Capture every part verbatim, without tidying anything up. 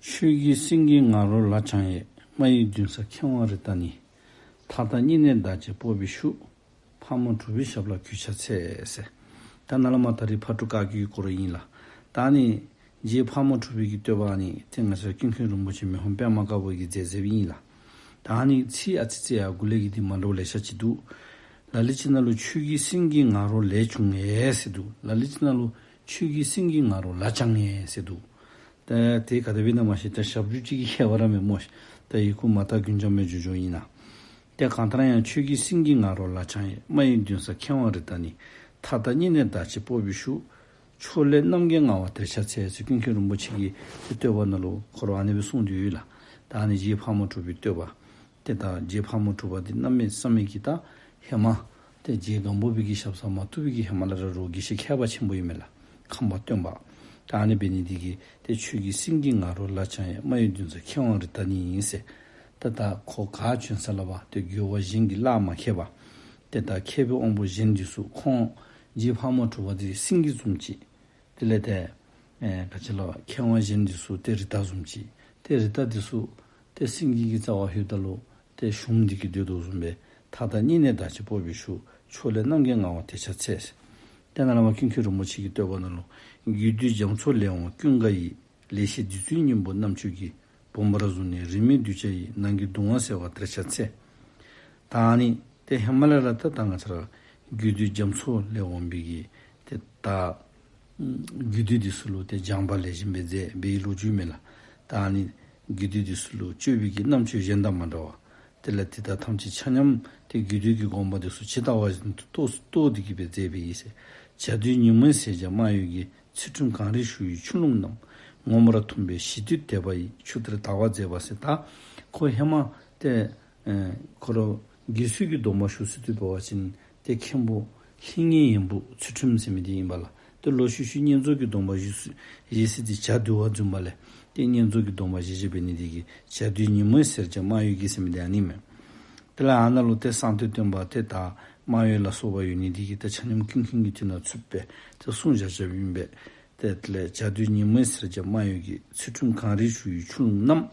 ཆོས་ཀྱི་སེང་གེ་ང་རོ་ལ་བྱང་ཡས། རྨ་ཡི་འདུན་ས་མཁས་དབང་རི་དྭགས་ནི། མཐའ་དང་སྙི་ནས་འདའ་བྱེད་སྤོབས་པའི་ཤུགས། ཕག་མོ་གྲུ་པའི་ཞབས་ལ་གུས་ཕྱག་འཚལ་ཟེར། ད་ནཱ་ལས་མར་ད་རིས་ཕག་གྲུ་བཀའ་བརྒྱུད་ཀྱི་སྐོར་ཨིན་ལགས། ད་ཨ་ནི་རྗེ་ཕག་མོ་གྲུ་པའི་གི་བསྟོད་པ་ཨ་ནི་ཏེ་ང་བཅས་ཀུན་མཁྱེན་རིན་པོ་ཆེ་མི་ཕམ་པདྨ་དཀར་པོ་གིས་མཛད་མཛདཔ་ཨིན་ལགས། ད་ཨ་ནི་ཚིག་ཨ་ཙི་ཅིག་ཡར་འགོ་ལས་ཀྱི་འདི་མ་འདྲཝ་ལེ་ཤ་ཅིག་འདུག། ལ་ལུ་ཅིག་ནང་ལུ་ཆོས་ཀྱི་སེང་གེ་ང་རོ་ལས་བྱུང་ཡས་ཟེར་འདུག། ལ་ལུ་ཅིག་ནང་ལུ་ཆོས་ཀྱི་སེང་གེ་ང་རོ་ལ་བྱང་ཡས་ཟེར་འདུག། ཏེ་དེ་ག་དེ་སྦེ་ཨིན་ན་མ་ཤེས། ད་ཞབས་ཀྱུ་ཅིག་གི་ཁྱད་པར་ར་མེད་སྨོ་ཤེས། ད་ཡི་གུ་མ་དག་རྒྱུན་འབྱམས་སྦེ་བསྒྱུར་བསྒྱུརཝ་ཨིན་ན། ཏེ་གང་ལྟར་ཡང་ཆོས་ཀྱི་སེང་གེ་ང་རོ་ལ་བྱང་ཡས། རྨ་ཡི་འདུན་ས་མཁས་དབང་རི་དྭགས་ནི། མཐའ་དང་སྙི་ནས་འདའ་བྱེད་སྤོབས་པའི་ཤུགས། ཕྱོགས་ལས་རྣམ་རྒྱལ་ངང་བ་དེར་ཕྱག་འཚལ་ཟེར་ཀུན་མཁྱེན་རིན་པོ་ཆེ་གིས་ཏེ་བསྟོད་པ་ནང་ལུ་ཁོ་ར་ཨ་ནི་སྦེ་གསུངས་ཏེ་ཡོད་ལགས། ད་ཨ་ནི་རྗེ་ཕག་མོ་གྲུ་པའི་བསྟོད་པ། ཏེ་ད་རྗེ་ཕག་མོ་གྲུ་པ་འདི་གནམ་མེད་ས་མེད་ཀྱི་ད་ཧེ་མ་ཏེ་རྗེ་སྒམ་པོ་པའི་གི་ཞབས་སར་མ་ཐུག་པའི་གི་ཧེ་མ་ལས་ར་རོགས་དགེ་བཤེས་མཁས་པ་ཆེན་པོ་ཨིན་མས་ལགས། ཁམས་པ་སྟོན་པ། ད་ཨ་ནི་འབད་ནི་འདི་གིས་ཏེ་ཆོས་ཀྱི་སེང་གེ་ང་རོ་ལ་བྱང་ཡས། རྨ་ཡི་འདུན་ས་མཁས་དབང་རི་དྭགས་ནི་ཟེར། ཏེ་ད་ཁོ་ག་བྱོན་ས་ལུ་འབད་ཏེ་རྒོལ་བ་གཞན་གྱིས་གླགས་མ་ཁེལ་བར། ཏེ་ད་མཁས་པའི་དབང་པོ་གཞན་འདི་ཚུ་ཁོང་རྗེ་ཕག་མོ་གྲུ་པ་འདི་སེང་གེ་བཟུམ་ཅིག། དེ་ལས་ཏེ་ཨེ་ག་ཅི་ལོ་མཁས་དབང་གཞན་འདི་ཚུ་ཏེ་རི་དྭགས་བཟུམ་ཅིག། ཏེ་རི་དྭགས་འདི་ཚུ་ཏེ་སེང་གེ་གི་རྩ་བར་ལྷོདཔ་ད་ལུ་ཏེ་ཞུམ་སྟེ་གི་སྡོད་དོ་བཟུམ་སྦེ། མཐའ་དང་སྙི་ནས་འདའ་བྱེད་སྤོབས་པའི་ཤུགས། ཕྱོགས་ལས་རྣམ་རྒྱལ་ངང་བ་དེར་ཕྱག་འཚལ་ཟེར། ཏེ་ནཱ་ལས་མར་ཀུན་མཁྱེན་རིན་པོ་ཆེ་གི་བསྟོད་པ་ནང་ལུ། རྒྱུད་སྡེའི་རྒྱ་མཚོ་ལས་འོངས་ཀུན་དགའ་ཡི། ལེགས་བཤད་བདུད་རྩིའི་སྙིང་པོ་རྣམ་དཔྱོད་ཀྱི། བུམ་པར་བཟུང་ནས་རིས་མེད་གདུལ་བྱ་ཡི། ནང་གི་གདུང་བ་སེལ་བ་དེར་ཕྱག་འཚལ། ད་ཨ་ནི་ཏེ་ཧེ་མ་ལས་ར་ད་ད་ང་བཅས་ར་རྒྱུད་སྡེའི་རྒྱ་མཚོ་ལས་འོངས་པའི་གི་ཏེ་ད་རྒྱུད་སྡེ་འདི་ཚུ་ལུ་ཏེ་སྦྱངས་པ་ལེགས་ཤོམ་སྦེ་མཛད་པའི་ལོ་རྒྱུས་མས་ལགས། ད་ཨ་ནི་རྒྱུད་སྡེ་འདི་ཚུ་ལུ་སྤྱོད་པའི་གི་རྣམ་དཔྱོད་གཞན་དང་མ་འདྲ་བ། དེ་ལས་དེ་དག་ཐམས་ཅད་ཆ་མཉམ་ཏེ་རྒྱུད་སྡེ་གི་དགོངས་པ་འདི་ཚུ་ཇི་ལྟ་བ་བཞིན་དུ་རྟོགས་རྟོགས་ཏེ་གི་སྦེ་མཛད་པའི་ཨིན་ཟེར། བྱ་རྡུལ་ཉི་མའི་ཟེར་བྱ་རྨ་ཡུལ་གྱི། ཚུལ་ཁྲིམས་གངས་རིར་བཞུ་ཡི་ཆུ་ཀླུང་རྣམས། ངོ་མར་འཐུམས་པའི་ཞི་དུལ་དད་པ་ཡི། ཆུ་གཏེར་དར་བར་མཛད་པ་ཟེར། ད་ཁོ་ཧེ་མ་ཏེ་ཨེ་ཁོ་ར་དགེ་ཚུལ་གྱི་སྡོམ་པ་ཞུ་ཚུལ་འདི་འབད་བ་ཅིན་ཏེ་མཁན་པོ་ལྷན་ངེས་ཡོན་པོ་ཚུལ་ཁྲིམས་ཟེར་མི་འདི་ཨིན་པས་ལགས། ཏེ་ལོག་ཤུལ་ཤུལ་བསྙེན་རྫོགས་ཀྱི་སྡོམ་པ་བཞེས་ཚུལ་བཞེས་ཚུལ་འདི་བྱ་འདུལ་བར་འཛིན་པ་ལས་ཏེ་བསྙེན་རྫོགས་ཀྱི་སྡོམ་པ་བཞེས་བཞེས་འབད་ནི་འདི་གིས་བྱ་རྡུལ་ཉི་མའི་ཟེར་བྱ་རྨ་ཡུལ་གྱི་ཟེར་མི་འདི་ཨ་ནི་མས། དེ་ལས་ཨ་ནཱ་ལུ་ཏེ་གསང་སྟེ་སྟོན་པ་ཏེ་ད་རྨ་ཡུལ་ལ་སོགས་པ་ཡོད་ནི་འདི་གིས་ཏེ་ཆ་མཉམ་ཀུན་མཁྱེན་གྱི་མཐུ་ནང་ཚུདཔ་སྦེ་ཏེ་གསུངས་བཞག་བཞགཔ་ཨིན་པས། ཏེ་དེ་ལས་བྱ་རྡུལ་ཉི་མའི་ཟེར་བྱ་རྨ་ཡུལ་གྱི། ཚུལ་ཁྲིམས་གངས་རིར་བཞུ་ཡི་ཆུ་ཀླུང་རྣམས།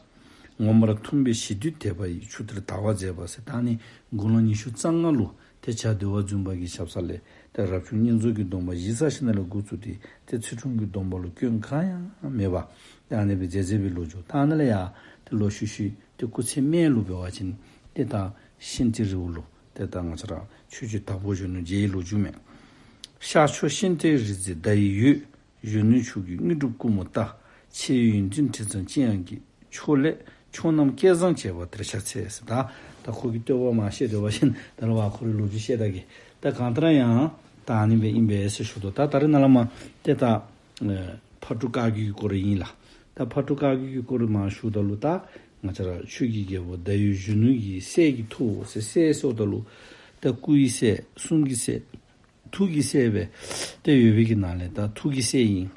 ངོ་མར་འཐུམས་པའི་ཞི་དུལ་དད་པ་ཡི། ཆུ་གཏེར་དར་བར་མཛད་པ་ཟེར། ད་ཨ་ནི་དགུང་ལོ་ཉི་ཤུ་རྩ་ལྔ་ལུ་ཏེ་བྱ་འདུལ་བར་འཛིན་པ་གི་ཞབས་ས་ལས་ཏེ་རབ་བྱུང་བསྙེན་རྫོགས་ཀྱི་སྡོམ་པ་བཞེས་ཚར་ཞིནམ་ལས་འགོ་བཙུགས་ཏེ་ཏེ་ཚུལ་ཁྲིམས་ཀྱི་སྡོམ་པ་ལུ་སྐྱོན་གང་ཡང་མེད་པར་ཏེ་ཨ་ནི་སྦེ་མཛད་མཛད་པའི་ལོ་རྒྱུས། ད་ཨ་ནཱ་ལས་ཡར་ཏེ་ལོག་ཤུལ་ཤུལ་ཏེ་སྐུ་ཚེ་སྨད་ལུ་འབད་བ་ཅིན་ཏེ་ད་ཤིན་ཏེ་རི་བོ་ལུ་ཏེ་ད་ང་བཅས་ར་ཆོས་རྗེ་དྭགས་པོ་གཞོན་ནུ་མཇལ་བའི་ལོ་རྒྱུས་མས། ཤར་ཕྱོགས་ཤིན་ཏེ་རི་རྩེ་ཟླ་ཡི་འོད། གཞོན་ནུའི་ཕྱོགས་ཀྱི་དངོས་གྲུབ་ཀུ་མུ་ཏ། ཆེ་ཡོན་འཛིན་ཁྲི་ཚང་ཅི་ཡང་གི། ཕྱོགས་ལས་ཕྱོགས་རྣམས་སྐལ་བཟང་བྱེ་བ་དེར་ཕྱག་འཚལ་ཟེར། ད་ད་ཁོ་གི་བསྟོད་པ་མར་བཤད་སྡོད་པ་ཅིན་ད་རུང་ཁོ་རའི་ལོ་རྒྱུས་བཤད་ད་གེ། ད་གང་ལྟར་ཡང་ད་ཨ་ནི་སྦེ་ཨིན་པས་ཟེར་ཞུ་དོ། ད་ད་རེས་ནཱ་ལས་མར་ཏེ་ད་ཨེ་ཕག་གྲུ་བཀའ་བརྒྱུད་ཀྱི་སྐོར་ཨིན་ལགས། ད་ཕག་གྲུ་བཀའ་བརྒྱུད་ཀྱི་སྐོར་མར་ཞུཝ་ད་ལུ་ད་ང་བཅས་ར་ཆོས་ཀྱི་རྒྱལ་པོ་ཟླ་འོད་གཞོན་ནུ་གི་སྲས་ཀྱི་ཐུ་བོ་ཟེར་སྲས་ཟེརཝ་ད་ལུ་ད་སྐུ་ཡི་སྲས་གསུང་གི་སྲས་ཐུགས་ཀྱི་སྲས་སྦེ་ཏེ་ཡོད་པའི་གི་ནང་ལས་ད་ཐུགས་ཀྱི་སྲས་ཨིན།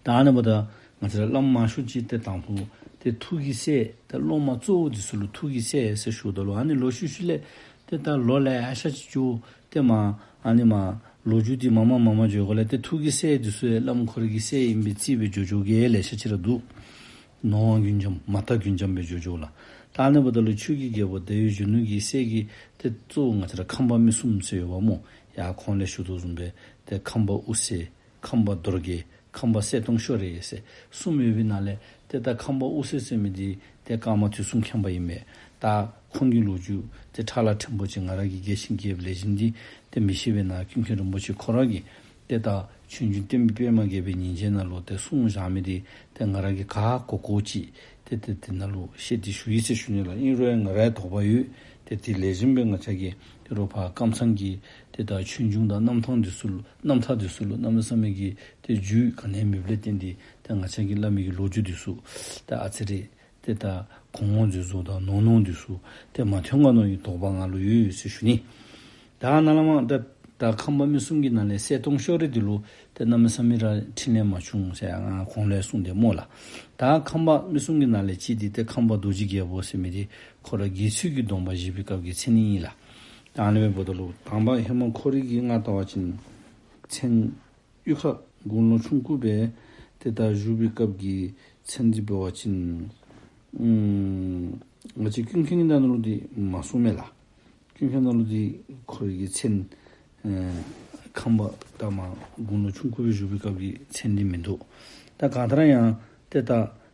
ད་ཨ་ནི་འབདཝ་ད་ང་བཅས་ར་བླམ་མང་ཤོས་ཅིག་ཏེ་དང་ཕུ་ཏེ་ཐུགས་ཀྱི་སྲས་ཏེ་སློབ་མ་གཙོ་བོ་འདི་ཚུ་ལུ་ཐུགས་ཀྱི་སྲས་ཟེར་ཞུཝ་ད་ལུ་ཨ་ནི་ལོག་ཤུལ་ཤུལ་ལས་ཏེ་ད་ལོ་ལེ་ཤ་ཅིག་འགྱོ་སྟེ་མར་ཨ་ནི་མར་ལོ་རྒྱུས་འདི་མར་མར་མར་མར་འགྱོ་དགོཔ་ལས་ཏེ་ཐུགས་ཀྱི་སྲས་འདི་ཚུ་ཡང་བླམ་ཁོ་རའི་གི་སྲས་ཨིན་པའི་རྩིས་སྦེ་འགྱོ་འགྱོ་མཁན་ལེ་ཤ་ཅིག་ར་འདུག། ནོར་དབང་རྒྱུན་འབྱམས་མ་དག་རྒྱུན་འབྱམས་སྦེ་འགྱོ་འགྱོཝ་ལགས། ད་ཨ་ནི་འབདཝ་ད་ལུ་ཆོས་ཀྱི་རྒྱལ་པོ་ཟླ་འོད་གཞོན་ནུ་གི་སྲས་ཀྱི་ཏེ་གཙོ་བོ་ང་བཅས་ར་ཁམས་པ་མི་གསུམ་ཟེར་ཡོདཔ་སྨོ། ཡར་གོང་ལས་ཞུ་དོ་བཟུམ་སྦེ་ཏེ་ཁམས་པ་དབུ་སེ་ཁམས་པ་རྡོར་རྒྱལ་ཁམས་པ་གསལ་སྟོང་ཤོ་རི་ཟེར་གསུམ་ཡོད་པའི་ནང་ལས་ཏེ་ད་ཁམས་པ་དབུ་སེ་ཟེར་མི་འདི་ཏེ་ཀརྨ་དུས་གསུམ་མཁྱེན་པ་ཨིན་པས། ད་ཁོང་གི་ལོ་རྒྱུས་ཏེ་ཕྲ་ལ་ཕྲན་བུ་ཅིག་ང་ར་གིས་རྒྱས་ཤིང་རྒྱསཔ་ལས་གཞན་འདི་ཏེ་མི་ཤེས་པས་ན་ཀུན་མཁྱེན་རིན་པོ་ཆེ་ཁོ་ར་གིས་ཏེ་ད་ཆོས་འབྱུང་བསྟན་པའི་པདྨ་རྒྱས་པའི་ཉིན་བྱེད་ནང་ལུ་ཏེ་གསུངས་བཞག་མི་འདི་ཏེ་ང་ར་གིས་ག་གོ་གོཝ་ཅིག་ཏེ་ཏེ་དེ་ནང་ལུ་བཤད་དེ་ཞུ་ཡི་ཟེར་ཞུ་ནི་ལགས། ཨིན་རུང་ཡང་ང་ར་ཡང་དོགས་པ་ཡོད། ཏེ་དེ་ལས་གཞན་སྦེ་ང་བཅས་ཀྱི་ཏེ་རོགས་ཕར་ཀམ་ཚང་གི་ཏེ་ད་ཆོས་འབྱུང་དང་རྣམ་ཐར་འདི་ཚུ་ལུ་རྣམ་ཐར་འདི་ཚུ་ལུ་གནམ་མེད་ས་མེད་ཀྱི་ཏེ་རྒྱུས་ག་ནི་ཡང་མེདཔ་ལས་བརྟེན་ཏེ་ཏེ་ང་བཅས་ཀྱིས་སླབ་མི་གི་ལོ་རྒྱུས་འདི་ཚུ་ཏེ་ཨ་ཙི་རེ་ཏེ་ད་གོང་འོག་འཛོལ་འཛོལཝ་དང་ནོར་ནོརཝ་འདི་ཚུ་ཏེ་མ་ཐོན་ག་མནོ་བའི་དོགས་པ་ང་ལུ་ཡོད་ཡོད་ཟེར་ཞུ་ནི། ད་ནཱ་ལས་མར་ད་ད་ཁམས་པ་མི་གསུམ་གྱི་ནང་ལས་གསལ་སྟོང་ཤོ་རི་འདི་ལུ་ཏེ་གནམ་མེད་ས་མེད་ར་འཕྲིན་ལས་མ་བྱུང་ཟེར་ཡང་གོང་ལས་གསུངས་ཏེ་སྨོ་ལགས། ད་ཁམས་པ་མི་གསུམ་གྱི་ནང་ལས་གཅིག་འདི་ཏེ་ཁམས་པ་རྡོ་རྗེ་རྒྱལ་པོ་ཟེར་མི་འདི་ཁོ་ར་དགེ་ཚུལ་གྱི་སྡོམ་པ་བཞེས་པའི་སྐབས་ཀྱི་མཚན་ཨིན་ལགས། ད་ཨ་ནི་སྦེ་འབདཝ་ད་ལུ་དང་པ་ཧེ་མ་ཁོ་རའི་གི་ང་ལྟ་བ་ཅིན་མཚན་གཡུས་ཁ་དགུང་ལོ་ཆུང་ཀུ་སྦེ་ཏེ་ད་བཞུགས་པའི་སྐབས་ཀྱི་ མཚན་འདི་འབད་བ་ཅིན་ཨམ་ང་བཅས་ཀུན་མཁྱེན་གྱི་ནང་ལུ་འདི་མ་གསུངས་མས་ལགས། ཀུན་མཁྱེན་ནང་ལུ་འདི་ཁོ་རའི་གི་མཚན་ཨེ་ཁམས་པ་ད་མར་དགུང་ལོ་ཆུང་ཀུ་སྦེ་བཞུགས་པའི་སྐབས་ཀྱི་མཚན་འདི་མིན་འདུག། ད་གང་ལྟར་ཡང་ཏེ་ད་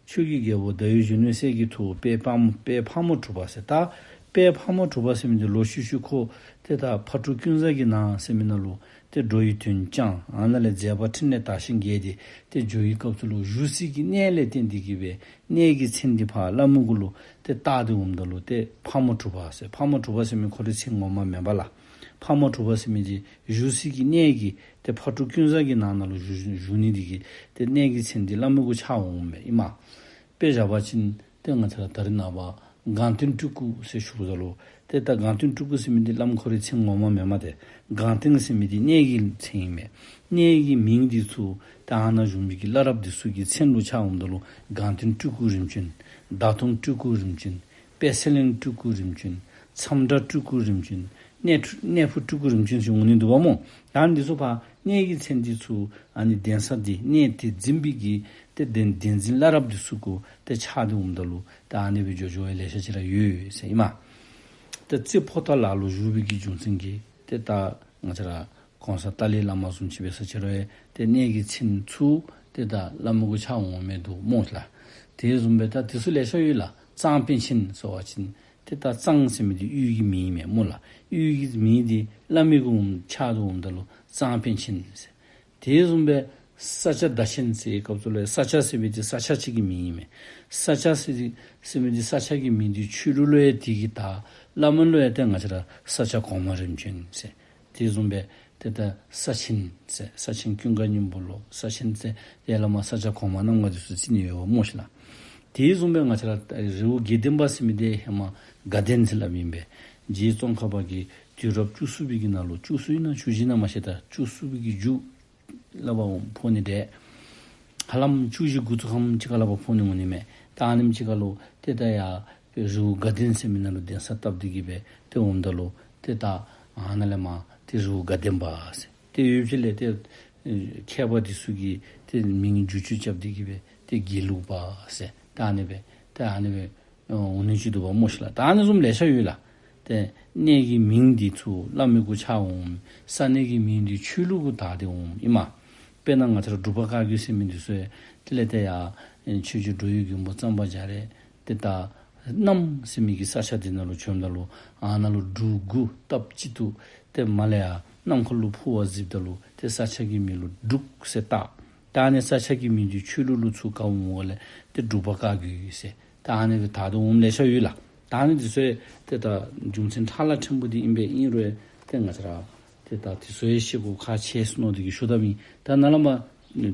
ཆོས་ཀྱི་རྒྱལ་པོ་ཟླ་འོད་གཞོན་ནུའི་སྲས་ཀྱི་ཐུ་བོ་དཔལ་ཕག་མོ་དཔལ་ཕག་མོ་གྲུ་པ་ཟེར། ད་དཔལ་ཕག་མོ་གྲུ་པ་ཟེར་མི་འདི་ལོག་ཤུལ་ཤུལ་ཁོ་ཏེ་ད་ཕག་གྲུ་ཀུན་བཟང་གི་ནང་ཟེར་མི་ནང་ལུ་ཏེ་འགྲོ་བའི་དོན་བསྐྱངས། ཨ་ནཱ་ལས་མཛད་པ་འཕྲིན་ལས་དར་ཞིང་རྒྱས་ཏེ་ཏེ་འགྱོ་བའི་སྐབས་སུ་ལུ་བཞུགས་སའི་གི་གནས་ལས་བརྟེན་ཏེ་གིས་སྦེ་གནས་ཀྱི་མཚན་འདི་ཕར་བླམ་གུ་ལུ་ཏེ་བཏགས་ཏེ་འོངམ་ད་ལུ་ཏེ་ཕག་མོ་གྲུ་པ་ཟེར། ཕག་མོ་གྲུ་པ་ཟེར་མི་ཁོ་རའི་མཚན་ངོ་མ་མེན་པ་ལགས། ཕག་མོ་གྲུ་པ་ཟེར་མི་འདི་བཞུགས་སའི་གི་གནས་ཀྱི་ཏེ་ཕག་གྲུ་ཀུན་བཟང་གི་ནང་ན་ལུ་བཞུགས་བཞུགས་ནི་འདི་གིས་ཏེ་གནས་ཀྱི་མཚན་འདི་བླམ་གུ་ཆགས་འོངམ་མས་ཨིན་མས། དཔེ་བཞག་པ་ཅིན་ཏེ་ང་བཅས་ར་ད་རེས་ནངས་པ་དགའ་སྟོན་སྤྲུལ་སྐུ་ཟེར་ཞུཝ་ད་ལུ་ཏེ་ད་དགའ་སྟོན་སྤྲུལ་སྐུ་ཟེར་མི་འདི་བླམ་ཁོ་རའི་མཚན་ངོ་མ་མེན་མས། ཏེ་དགའ་སྟོན་ཟེར་མི་འདི་གནས་ཀྱི་མཚན་ཨིན་མས། གནས་ཀྱི་མིང་འདི་ཚུ་ད་ཨ་ནཱ་བཞུགས་མི་གི་བླ་རབས་འདི་ཚུ་གི་མཚན་ལུ་ཆགས་འོངམ་ད་ལུ་དགའ་སྟོན་སྤྲུལ་སྐུ་རིམ་བྱོན། མདའ་མཐོང་སྤྲུལ་སྐུ་རིམ་བྱོན། པད་ཚལ་གླིང་སྤྲུལ་སྐུ་རིམ་བྱོན། མཚམས་བྲག་སྤྲུལ་སྐུ་རིམ་བྱོན། གནས་གནས་ཕུ་སྤྲུལ་སྐུ་རིམ་བྱོན་ཟེར་འོང་ནི་འདུག་པ་སྨོ། ད་འདི་ཚུ་ཕར་གནས་ཀྱི་མཚན་འདི་ཚུ་ཨ་ནི་གདན་ས་འདི་གནས་འདི་འཛིན་པའི་གི་ཏེ་གདན་གདན་འཛིན་བླ་རབས་འདི་ཚུ་གུ་ཏེ་ཆགས་ཏེ་འོངམ་ད་ལུ་ཏེ་ཨ་ནི་སྦེ་འགྱོ་འགྱོ་བའི་ལེ་ཤ་ཅིག་ར་ཡོད་ཟེར་ཨིན་མས། ཏེ་རྩེ་ཕོ་བྲང་ལ་ལུ་བཞུགས་པའི་གི་རྒྱུ་མཚན་གྱིས་ཏེ་ད་ང་བཅས་ར་གོང་ས་ཏཱ་ལའི་བླ་མ་བཟུམ་ཅིག་འབད་ས་ཅིག་རུང་ཡང་ཏེ་གནས་ཀྱི་མཚན་ཚུ་ཏེ་ད་བླམ་གུ་ཆགས་འོང་མི་འདུག་སྨོ་ལགས། དེ་བཟུམ་སྦེ་ད་དེ་ཚུ་ལེ་ཤ་ཡོད་ལགས། གཙང་པཎ་ཆེན་ཟེར་བ་ཅིན་ཏེ་ད་གཙང་ཟེར་མི་འདི་གཡུས་ཀྱི་མིང་ཨིན་མས་སྨོ་ལགས། གཡུས་ཀྱི་མིང་འདི་བླ་མའི་གུ་ཆགས་ཏེ་འོངམ་ད་ལུ་གཙང་པཎ་ཆེན་ཟེར། དེ་བཟུམ་སྦེ་ས་སྐྱ་བདག་ཆེན་ཟེར་བའི་སྐབས་སུ་ལུ་ས་སྐྱ་ཟེར་མི་འདི་ས་ཆ་ཅིག་གི་མིང་ཨིན་མས། ས་སྐྱ་ཟེར་ཟེར་མི་འདི་ས་ཆ་གི་མིང་འདི་ཆོས་ལུགས་ལུ་ཡང་དེ་གིས་དར། བླ་མ་ལུ་ཡང་ཏེ་ང་བཅས་ར་ས་སྐྱ་གོང་མ་རིམ་བྱོན་ཟེར། དེ་བཟུམ་སྦེ་ཏེ་ད་ས་ཆེན་ཟེར་ས་ཆེན་ཀུན་དགའ་སྙིང་པོ་ལོ་ས་ཆེན་ཟེར་ཏེ་བླ་མ་ས་སྐྱ་གོང་མ་རྣམ་ལྔ་འདི་ཚུ་རྩི་ནི་ཡོདཔ་སྨོ་ཤིག་ལགས། དེ་བཟུམ་སྦེ་ང་བཅས་ར་རི་བོ་དགེ་ལྡན་པ་ཟེར་མི་འདི་ཧེ་མ་དགའ་ལྡན་ཟེར་སླབ་ཨིན་པས། རྗེ་ཙོང་ཁ་པ་གིས་དུས་རབས་བཅུ་གསུམ་པའི་གི་ནང་ལུ་བཅུ་གསུམ་ཨིན་ན་བཅུ་བཞི་ཨིན་ན་མ་ཤེས། ད་བཅུ་གསུམ་པའི་གི་མཇུག་ལུ་ཕར་ཕོག་ནི་འདྲས། ཧ་ལམ་བཅུ་བཞི་འགོ་བཙུགས་ཁམས་ཅིག་ཁར་ལུ་ཕར་ཕོག་ནི་འོང་ནི་མས། ད་ཨ་ནེམ་ཅིག་ཁར་ལུ་ཏེ་ད་ཡར་རི་བོ་དགའ་ལྡན་ཟེར་མི་ནང་ལུ་གདན་ས་བཏབ་སྟེ་གིས་སྦེ་ཏེ་འོངམ་ད་ལུ་ཏེ་ད་ཨ་ནཱ་ལས་མར་ཏེ་རི་བོ་དགའ་ལྡན་པ་ཟེར་ཏེ་ཡོདཔ་ཅིག་ལས་ཏེ་མཁས་པ་འདི་ཚུ་གིས་ཏེ་མིང་བསྒྱུར་བཅོས་རྐྱབ་སྟེ་གིས་སྦེ་ཏེ་དགེ་ལུགས་པ་ཟེར་ད་ཨ་ནི་སྦེ་ཏེ་ཨ་ནི་སྦེ་འོང་ནི་ཅིག་འདུག་པ་སྨོ་ཤིག་ལགས། ད་ཨ་ནི་བཟུམ་ལེ་ཤ་ཡོད་ལགས། ཏེ་གནས་ཀྱི་མིང་འདི་ཚུ་བླ་མའི་གུ་ཆགས་འོང་། ས་གནས་ཀྱི་མིང་འདི་ཆོས་ལུགས་གུ་དར་ཏེ་འོངམ་ཨིན་མས། དཔེར་ན་ང་བཅས་ར་འབྲུག་པ་བཀའ་བརྒྱུད་ཟེར་མི་འདི་ཚུ་ཡང་དེ་ལས་ཏེ་ཡར་ཆོས་རྗེ་འགྲོ་བའི་མགོན་པོ་གཙང་པ་རྒྱ་རས་ཏེ་ད་གནམ་ཟེར་མི་གི་ས་ཆ་འདི་ནང་ལུ་བྱོནམ་ད་ལུ་ཨ་ནཱ་ལུ་འབྲུག་དགུ་སྟབས་གཅིག་ཏུ་ཏེ་མར་ལས་ཡར་གནམ་ཁ་ལུ་འཕུར་བར་གཟིགསཔ་ད་ལུ་ཏེ་ས་ཆ་གི་མིང་ལུ་འབྲུག་ཟེར་བཏགས། ད་ཨ་ནི་ས་ཆ་གི་མིང་འདི་ཆོས་ལུགས་ལུ་ཚུར་བཀག་འོང་བ་ལས་ཏེ་འབྲུག་པ་བཀའ་བརྒྱུད་ཟེར་ད་ཨ་ནི་སྦེ་དར་ཏེ་འོངམ་ལེ་ཤ་ཡོད་ལགས། ད་ཨ་ནི་འདི་ཚུ་ཡང་ཏེ་ད་རྒྱུ་མཚན་ཕྲ་ལ་ཕྲན་བུ་འདི་ཨིན་པས། ཨིན་རུང་ཏེ་ང་བཅས་ར་ཏེ་ད་འདི་ཚུ་ཡང་ཤེས་དགོཔ་ཁག་ཆེ་ཟེར་མནོ་སྟེ་གིས་ཞུ་དོ་མེན། ད་ནཱ་ལས་མར་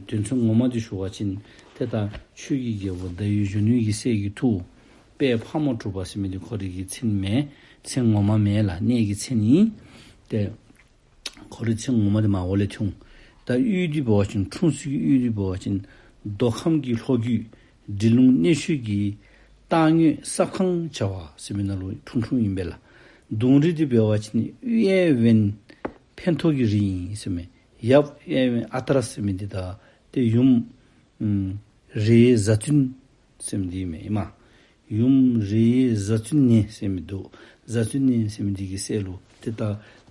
དོན་ཚན་ངོ་མ་འདི་ཞུ་བ་ཅིན་ཏེ་ད་ཆོས་ཀྱི་རྒྱལ་པོ་ཟླ་འོད་གཞོན་ནུའི་གི་སྲས་ཀྱི་ཐུ་བོ་དཔལ་ཕག་མོ་གྲུ་པ་ཟེར་མི་འདི་ཁོ་རའི་གི་མཚན་མེན། མཚན་ངོ་མ་མེན་ལགས། གནས་ཀྱི་མཚན་ཨིན། ཏེ་ཁོ་རའི་མཚན་ངོ་མ་འདི་མར་འོག་ལས་འཐོན། ད་གཡུས་འདི་འབད་བ་ཅིན་འཁྲུངས་ས་གི་གཡུས་འདི་འབད་བ་ཅིན་མདོ་ཁམས་ཀྱི་ལྷོ་རྒྱུད་འབྲི་ལུང་གནས་ཤུལ་གྱི་སྟག་ངོས་སྲབ་ཁང་བྱ་བ་ཟེར་མི་ནང་ལུ་འཁྲུངས་འཁྲུངསམ་ཨིན་པས་ལགས། གདུང་རིགས་འདི་འབད་བ་ཅིན་གཡས་དབོན་ཕན་ཐོགས་ཀྱི་རིགས་ཨིན་ཟེར་མས། ཡབ་གཡས་དབོན་ཨ་ཏྲ་ཟེར་མི་འདི་དང་ཏེ་ཡུམ་ཨམ་རེ་བཟའ་བཙུན་ཟེར་མི་འདི་ཨིན་མས། ཡུམ་རེ་བཟའ་བཙུན་ནེ་ཟེར་མི་འདུག། བཟའ་བཙུན་ནེ་ཟེར་མི་འདི་གི་སྲས་ལུ་ཏེ་ད་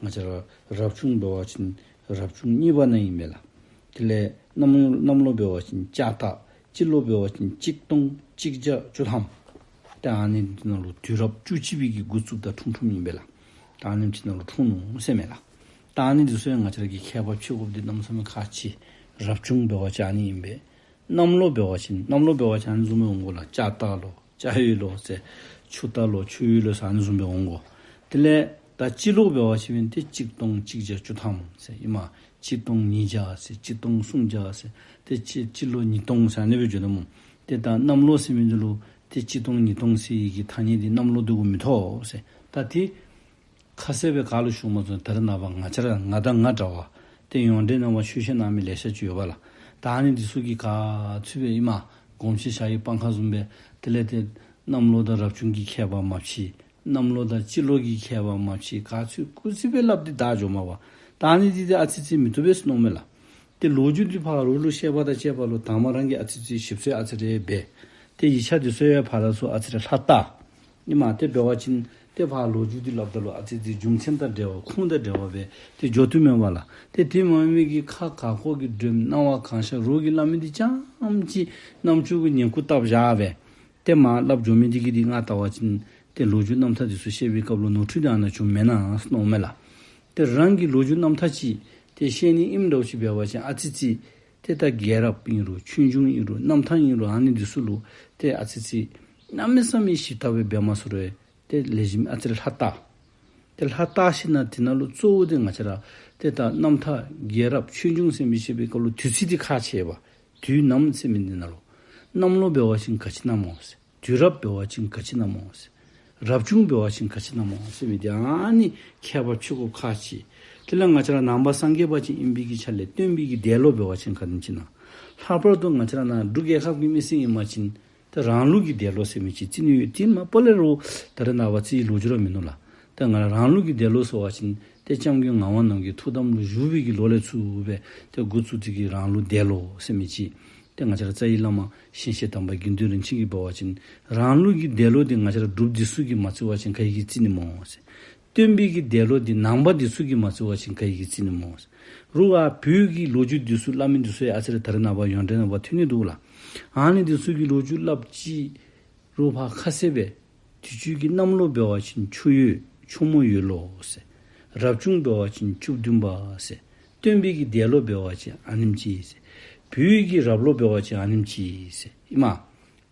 ང་བཅས་ར་རབ་བྱུང་འབད་བ་ཅིན་རབ་བྱུང་གཉིས་པ་ནང་ཨིན་པས་ལགས། དེ་ལས་གནམ་ལོ་གནམ་ལོ་འབད་བ་ཅིན་ལྕགས་སྟག། སྤྱི་ལོ་འབད་བ་ཅིན་གཅིག་སྟོང་གཅིག་བརྒྱ་བཅུ་ཐམ། ཏེ་ཨ་ནི་འདི་ནང་ལུ་དུས་རབས་བཅུ་གཅིག་པའི་གི་འགོ་བཙུགསཔ་ད་འཁྲུངས་འཁྲུངསམ་ཨིན་པས་ལགས། ད་ཨ་ནི་འདི་ནང་ལུ་འཁྲུངས་ནུག་ཟེར་མས་ལགས། ད་ཨ་ནི་འདི་ཚུ་ཡང་ང་བཅས་ར་གིས་མཁས་པ་ཕྱེ་དགོཔ་འདི་གནམ་མེད་ས་མེད་ཁག་ཆེ། རབ་བྱུང་འབད་བ་ཅིན་ཨ་ནི་ཨིན་པས། གནམ་ལོ་འབད་བ་ཅིན་གནམ་ལོ་འབད་བ་ཅིན་ཨ་ནི་བཟུམ་སྦེ་འོང་དགོ་ལགས། ལྕགས་སྟག་ལོ་ལྕགས་ཡོས་ལོ་ཟེར་ཆུ་རྟ་ལོ་ཆུ་ཡོས་ལོ་ཟེར་ཨ་ནི་བཟུམ་སྦེ་འོང་དགོ། དེ་ལས་ད་སྤྱི་ལོ་འབད་བ་ཅིན་ཏེ་གཅིག་སྟོང་གཅིག་བརྒྱ་བཅུ་ཐམ་ཟེར་ཨིན་མས། གཅིག་སྟོང་ཉིས་བརྒྱ་ཟེར་གཅིག་སྟོང་སུམ་བརྒྱ་ཟེར་ཏེ་སྤྱི་སྤྱི་ལོ་ཉིས་སྟོང་ཟེར་ཨ་ནི་སྦེ་བརྗོད་དོ་སྨོ། ཏེ་ད་གནམ་ལོ་ཟེར་མི་འདི་ལུ་ཏེ་གཅིག་སྟོང་ཉིས་སྟོང་ཟེར་བའི་གི་ཐ་སྙད་འདི་གནམ་ལོ་འདི་གུ་མི་ཐོགས་ཟེར། ད་ཏེ་ཁ་གསལ་སྦེ་ག་ལུ་ཞུཝ་མ་ཚུགས། ད་རེས་ནངས་པ་ང་བཅས་ར་ང་དང་ང་འདྲ་བ་ཏེ་ཡོངས་འབྲེལ་ནང་མར་ཆོས་བཤད་གནང་མི་ལེ་ཤ་ཅིག་ཡོད་པ་ལགས། ད་ཨ་ནི་འདི་ཚུ་གིས་ག་ཚོད་སྦེ་ཨིན་མས། གོམས་གཤིས་ཞ་ཡི་སྤང་ཁ་བཟུམ་སྦེ་དེ་ལས་ཏེ་གནམ་ལོ་དང་རབ་བྱུང་གི་ཁྱད་པར་མ་ཕྱེ། གནམ་ལོ་དང་སྤྱི་ལོ་གི་ཁྱད་པར་མ་ཕྱེ། ག་ཚོད་སྐུ་ཚེ་སྦེ་སླབ་སྟེ་ད་འགྱོཝ་མས་པ། ད་ཨ་ནི་འདི་ཏེ་ཨ་ཙི་ཙི་མི་བཏུབ་པས་ཟེར་མནོཝ་མས་ལགས། ཏེ་ལོ་རྒྱུས་འདི་ཕར་རོགས་ལུ་བཤད་པ་དང་བཅས་པ་ལུ་དང་པ་རང་གིས་ཨ་ཙི་ཙི་ཞིབ་འཚོལ་ཨ་ཙི་རེ་འབད། ཏེ་ཡིག་ཆ་འདི་ཚུ་ཡང་ཕར་ལས་ཚུར་ཨ་ཙི་རེ་ལྷག་བལྟ། ཨིན་མས། ཏེ་འབད་བ་ཅིན་ཏེ་ཕར་ལོ་རྒྱུས་འདི་སླབ་ད་ལུ་ཨ་ཙི་ཙི་རྒྱུ་མཚན་དང་འབྲེལ་བ་ཁུངས་དང་འབྲེལ་བ་སྦེ་ཏེ་འགྱོ་བཏུབ་མས་པ་ལགས། ཏེ་དེ་མེན་མི་གི་ཁ་ག་ཁོ་གིས་སྒྲོམ་སྣང་བ་གང་ཤར་རོགས་ཀྱིས་སླབ་མི་འདི་རྐྱངམ་ཅིག་རྣམ་ཅོ་གིས་ཉན་ཁུག་བཏབ་བཞག་སྦེ། ཏེ་མར་སླབ་འགྱོ་མི་འདི་གིས་འདི་ང་བལྟ་བ་ཅིན་ཏེ་ལོ་རྒྱུས་རྣམ་ཐར་འདི་ཚུ་བཤད་པའི་སྐབས་ལུ་ནོར་འཁྲུལ་འདི་ཨ་ནཱ་བྱུངམ་མེན་ན་མནོཝ་མས་ལགས། ཏེ་རང་གིས་ལོ་རྒྱུས་རྣམ་ཐར་ཅིག་ཏེ་བཤད་ནི་ཨིནམ་འདྲཝ་ཅིག་འབད་བ་ཅིན་ཨ་ཙི་ཙི་ཏེ་ད་རྒྱལ་རབས་ཨིན་རུང་ཆོས་འབྱུང་ཨིན་རུང་རྣམ་ཐར་ཨིན་རུང་ཨ་ནི་འདི་ཚུ་ལུ་ཏེ་ཨ་ཙི་ཙི་གནམ་མེད་ས་མེད་ཞིབ་ལྟ་སྦེ་འབད་མ་ཚུགས་རུང་ཏེ་ལེགས་ཤོམ་ཨ་ཙི་རེ་ལྷག་བལྟ། ཏེ་ལྷག་བལྟ་ཞིནམ་དེ་ནང་ལུ་གཙོ་བོ་འདི་ང་བཅས་ར་ཏེ་ད་རྣམ་ཐར་རྒྱལ་རབས་ཆོས་འབྱུང་ཟེར་མི་བཤད་པའི་སྐབས་ལུ་དུས་ཚིགས་འདི་ཁག་ཆེ་བས། དུས་ནམ་ཟེར་མི་འདི་ནང་ལུ་གནམ་ལོ་འབད་བ་ཅིན་ག་ཅི་ཨིན་ན་མོ་ཟེར། དུས་རབས་འབད་བ་ཅིན་ག་ཅི་ཨིན་ན་མོ་ཟེར། རབ་བྱུང་འབད་བ་ཅིན་ག་ཅི་ཨིན་ན་མོ་ཟེར་མི་འདི་ཨ་ནི་ཁྱད་པར་ཕྱེ་དགོཔ་ཁག་ཆེ། དེ་ལས་ང་བཅས་ར་ནང་པ་སངས་རྒྱས་པ་ཅིག་ཨིན་པའི་གི་ཆ་ལས་སྟོན་པའི་གི་འདས་ལོ་འབད་བ་ཅིན་ག་དེམ་ཅིག་ཨིན་ན། ལྷག་པར་དུ་ང་བཅས་ར་ནཱ་འབྲུག་རྒྱལ་ཁབ་ཀྱི་མི་སེར་ཨིན་པ་ཅིན་ཏེ་རང་ལུགས་ཀྱི་འདས་ལོ་ཟེར་མི་ཅིག་རྩི་ནི་ཡོད། དེ་མ་པ་ལས་རོགས་ད་རེས་ནངས་པ་རྩིས་ལོ་རྒྱུས་ར་མིན་ནུག་ལགས། ད་ང་ར་རང་ལུགས་ཀྱི་འདས་ལོ་ཟེར་བ་ཅིན་ཏེ་སྐྱབས་མགོན་ངག་དབང་རྣམ་རྒྱལ་ཐུགས་དམ་ལུ་བཞུགས་པའི་གི་ལོ་ལས་ཚུར་སྦེ་ཏེ་འགོ་བཙུགས་ཏེ་གི་རང་ལུགས་འདས་ལོ་ཟེར་མི་ཅིག། ཏེ་ང་བཅས་ར་རྩ་བའི་བླ་མ་ཞིང་གཤེགས་དམ་པ་དགེ་འདུན་རིན་ཆེན་གྱིས་འབད་བ་ཅིན་རང་ལུགས་ཀྱི་འདས་ལོ་འདི་ང་བཅས་ར་འབྲུགཔ་འདི་ཚུ་གིས་མ་རྩི་བ་ཅིན་ག་གིས་རྩི་ནི་མོ་ཟེར། སྟོན་པའི་གི་འདས་ལོ་འདི་ནང་པ་འདི་ཚུ་གིས་མ་རྩི་བ་ཅིན་ག་གིས་རྩི་ནི་མོ་ཟེར། རོགས་ཨ་བོད་ཀྱི་ལོ་རྒྱུས་འདི་ཚུ་སླབ་མི་འདི་ཚུ་ཡང་ཨ་ཙི་རེ་ད་རེས་ནངས་པ་ཡོངས་འབྲེལ་ནང་པ་ཐོན་ནི་འདུག་ལགས། ཨ་ནི་འདི་ཚུ་གི་ལོ་རྒྱུས་སླབ་ཅི། རོགས་ཕར་ཁ་གསལ་སྦེ་དུས་ཅི་གི་གནམ་ལོ་འབད་བ་ཅིན་ཆུ་ཡོས་ཆུ་མོ་ཡོས་ལོ་ཟེར། རབ་བྱུང་འབད་བ་ཅིན་བཅུ་བདུན་པ་ཟེར། སྟོན་པའི་གི་འདས་ལོ་འབད་བ་ཅིན་ཨ་ནེམ་ཅིག་ཟེར། བོད་ཀྱི་རབ་ལོ་འབད་བ་ཅིན་ཨ་ནེམ་ཅིག་ཟེར་ཨིན་མས།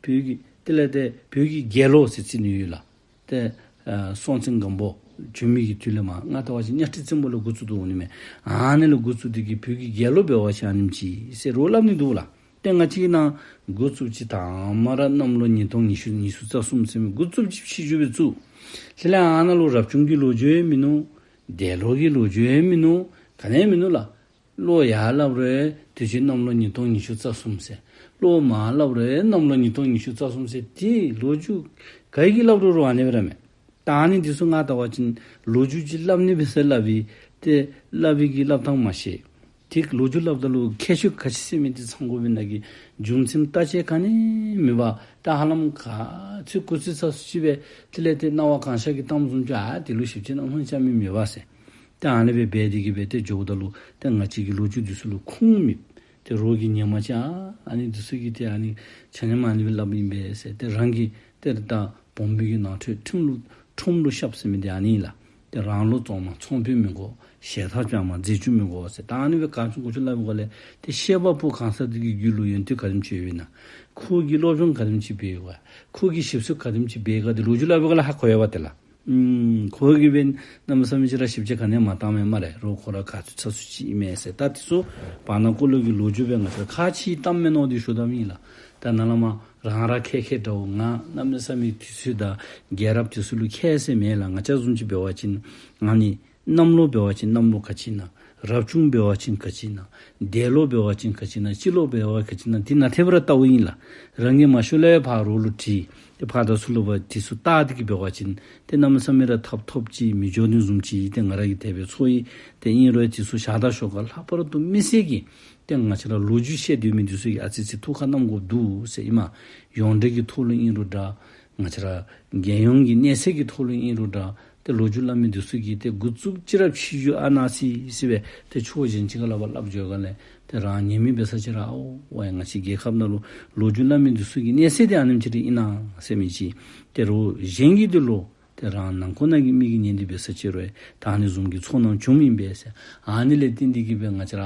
བོད་ཀྱི་དེ་ལས་ཏེ་བོད་ཀྱི་རྒྱལ་ལོ་ཟེར་རྩི་ནི་ཡོད་ལགས། ཏེ་ཨ་སྲོང་བཙན་སྒམ་པོ་བྱོན་མི་གི་དུས་ལས་མར་ང་བལྟ་བ་ཅིན་གཉའ་ཁྲི་བཙན་པོ་ལས་འགོ་བཙུགས་འདུག་འོང་ནི་མས། ཨ་ནི་ལས་འགོ་བཙུགས་ཏེ་གི་བོད་ཀྱི་རྒྱལ་ལོ་འབད་བ་ཅིན་ཨ་ནེམ་ཅིག་ཟེར་རོགས་སླབ་ནི་འདུག་ལགས། ཏེ་ང་བཅས་ཀྱི་ནང་འགོ་བཙུགསཔ་ཅིག་དང་པ་ར་གནམ་ལོ་ཉིས་སྟོང་ཉི་ཤུ་ཉི་ཤུ་རྩ་གསུམ་ཟེར་མི་འགོ་བཙུགསཔ་ཅིག་ཕྱི་འགྱུར་སྦེ་བཙུགས། དེ་ལས་ཨ་ནཱ་ལུ་རབ་བྱུང་གི་ལོ་རྒྱུས་ཡང་མིན་ནུག། འདས་ལོ་གི་ལོ་རྒྱུས་ཡང་མིན་ནུག། ག་ནི་ཡང་མིན་ནུག་ལགས། ལོ་ཡར་སླབ་རུང་དུས་ཅི་གནམ་ལོ་ཉིས་སྟོང་ཉི་ཤུ་རྩ་གསུམ་ཟེར། ལོ་མར་སླབ་རུང་གནམ་ལོ་ཉིས་སྟོང་ཉི་ཤུ་རྩ་གསུམ་ཟེར། དེ་ལོ་རྒྱུས་ག་གིས་སླབ་རུང་རུང་ཨ་ནི་སྦེ་ར་མས། ད་ཨ་ནི་འདི་ཚུ་ང་བལྟ་བ་ཅིན་ལོ་རྒྱུས་ཅིག་སླབ་ནི་འབད་ཟེར་སླབ་པའི་ཏེ་སླབ་པའི་གི་སླབ་ཐངས་མ་ཤེས། ཏེ་ལོ་རྒྱུས་སླབ་ད་ལུ་ཁྱད་ཆོས་ག་ཅི་ཟེར་མི་འདི་ཚང་དགོ་པས་ན་གི་རྒྱུ་མཚན་བརྟག་དཔྱད་ག་ནི་མེད་པར་ད་ཧ་ལམ་ག་ཚོད་གུ་ཚོད་ཚ་སུ་ཅིག་སྦེ་དེ་ལས་ཏེ་སྣང་བ་གང་ཤར་གྱི་གཏམ་བཟུམ་ཅིག་ཨ་དེ་ལུ་ཞིབ་དཔྱད་གནང་ནི་རྐྱངམ་མེད་པས་ཟེར། ཏེ་ཨ་ནི་སྦེ་འབད་དེ་གི་སྦེ་ཏེ་འགྱོཝ་ད་ལུ་ཏེ་ང་བཅས་ཀྱི་ལོ་རྒྱུས་འདི་ཚུ་ལུ་ཁུངས་མེད། ཏེ་རོགས་ཀྱིས་ཉན་མ་ཅི་ཨ་ཨ་ནི་འདི་ཚུ་གིས་ཏེ་ཨ་ནི་ཆ་མཉམ་ཨ་ནི་སྦེ་སླབ་ཨིན་པས་ཟེར། ཏེ་རང་གི་ཏེ་ད་བོང་བུ་གི་ནང་ཁྲོལ་ཁྲོམ་ལུ་ཁྲོམ་ལུ་ཤབ་ཟེར་མི་འདི་ཨ་ནི་ལགས། ཏེ་རང་ལུ་བཙོང་མ་ཚོང་དཔོན་མི་དགོ། ཞལ་ཐག་བཅད་མ་རྫས་བཅུད་མི་དགོ་ཟེར། ད་ཨ་ནི་སྦེ་ག་ཅི་གོ་ཅི་སླབ་པའི་སྒང་ལས་ཏེ་བཤད་པ་པོ་གང་ཟག་འདི་གི་རྒྱུད་ལུ་ཡོན་ཏན་ག་དེམ་ཅིག་ཡོདཔ་ཨིན་ན། ཁོ་གིས་སློབ་སྦྱོང་ག་དེམ་ཅིག་འབད་ཡོད་ག། ཁོ་གིས་ཞིབ་འཚོལ་ག་དེམ་ཅིག་འབད་ཡོད་ག་འདི་ལོ་རྒྱུས་སླབ་པའི་སྒང་ལས་ཧ་གོ་ཡོད་པས་ཏེ་ལགས། ཨུམ་ཁོ་གིས་འབདན་གནམ་མེད་ས་མེད་ཅིག་ར་ཞིབ་དཔྱད་ག་ནི་ཡང་མ་བཏངམ་མས་སྨ་རེ། རོགས་ཁོ་ར་ག་ཚོད་ཚ་སུ་ཅིག་ཨིན་མས་ཟེར། ད་འདི་ཚུ་བར་ན་ཀོ་ལོ་གི་ལོ་རྒྱུས་སྦེ་ང་བཅས་ར་ཁག་ཆེ་བཏངམ་མས་མནོ་སྟེ་ཞུ་དོ་མེན་ལགས། ད་ནཱ་ལས་མར་རང་ར་ཁྱད་ཁྱད་འདྲཝ་ང་གནམ་མེད་ས་མེད་དུས་ཚོད་དང་རྒྱལ་རབས་འདི་ཚུ་ལུ་ཁྱད་བསད་མེད་ལགས། ང་བཅས་བཟུམ་ཅིག་འབད་བ་ཅིན་ཨ་ནི་གནམ་ལོ་འབད་བ་ཅིན་གནམ་ལོ་ག་ཅི་ཨིན་ན། རབ་བྱུང་འབད་བ་ཅིན་ག་ཅི་ཨིན་ན། འདས་ལོ་འབད་བ་ཅིན་ག་ཅི་ཨིན་ན། སྤྱི་ལོ་འབད་བ་ག་ཅི་ཨིན་ན། འདི་ནང་ཐེབས་ར་བལྟཝ་ཨིན་ལགས། རང་གིས་མ་ཤེས་ལས་ཕར་རོགས་ལུ་དྲི། ཏེ་ཕར་དང་ཚུར་ལུ་འབད་དེ་ཚུ་བལྟ་སྟེ་གི་འབད་བ་ཅིན་ཏེ་གནམ་མེད་ས་མེད་ར་ཐབས་ཐོབ་ཅིག་མི་འགྱོ་ནི་བཟུམ་ཅིག་ཏེ་ང་ར་གིས་དེ་སྦེ་ཚོར་ཡི། ཏེ་ཨིན་རུང་དེ་ཚུ་བཞག་ད་ཞོར་ཁར་ལྷག་པར་དུ་མི་སེར་གྱིས་ཏེ་ང་བཅས་ར་ལོ་རྒྱུས་བཤད་སྡོད་མི་འདི་ཚུ་གིས་ཨ་ཙི་ཙི་ཐུགས་ཁར་བསྣམ་དགོཔ་འདུག་ཟེར་ཨིན་མས། ཡོངས་འབྲེལ་གྱི་ཐོག་ལུ་ཨིན་རུང་འདྲ། ང་བཅས་ར་རྒྱལ་ཡོངས་ཀྱི་གནས་ཚད་ཀྱི་ཐོག་ལུ་ཨིན་རུང་འདྲ། ཏེ་ལོ་རྒྱུས་སླབ་མི་འདི་ཚུ་གིས་ཏེ་འགོ་བཙུགསཔ་ཅིག་ར་ཕྱི་འགྱུར་ཨ་ནཱ་སི་སི་སྦེ་ཏེ་ཕྱོགས་གཞན་ཅིག་ཁར་ལས་ཕར་སླབ་འགྱོ་སྒང་ལས་ཏེ་རང་ཉན་མི་འབད་ས་ཅིག་ར་ཨའོ་ཝའི་ང་བཅས་རྒྱལ་ཁབ་ནང་ལུ་ལོ་རྒྱུས་སླབ་མི་འདི་ཚུ་གི་གནས་ཚད་འདི་ཨ་ནེམ་ཅིག་ར་ཨིན་ན་ཟེར་མི་ཅིག། ཏེ་རོགས་གཞན་གྱིས་འདི་ལོ་ཏེ་རང་ནང་འཁོད་ནང་གི་མི་གིས་ཉན་ཏེ་འབད་ས་ཅིག་རུང་ད་ཨ་ནི་བཟུམ་གྱི་ཚོར་སྣང་བྱུངམ་ཨིན་པས་ཟེར། ཨ་ནི་ལས་བརྟེན་ཏེ་གི་སྦེ་ང་བཅས་ར་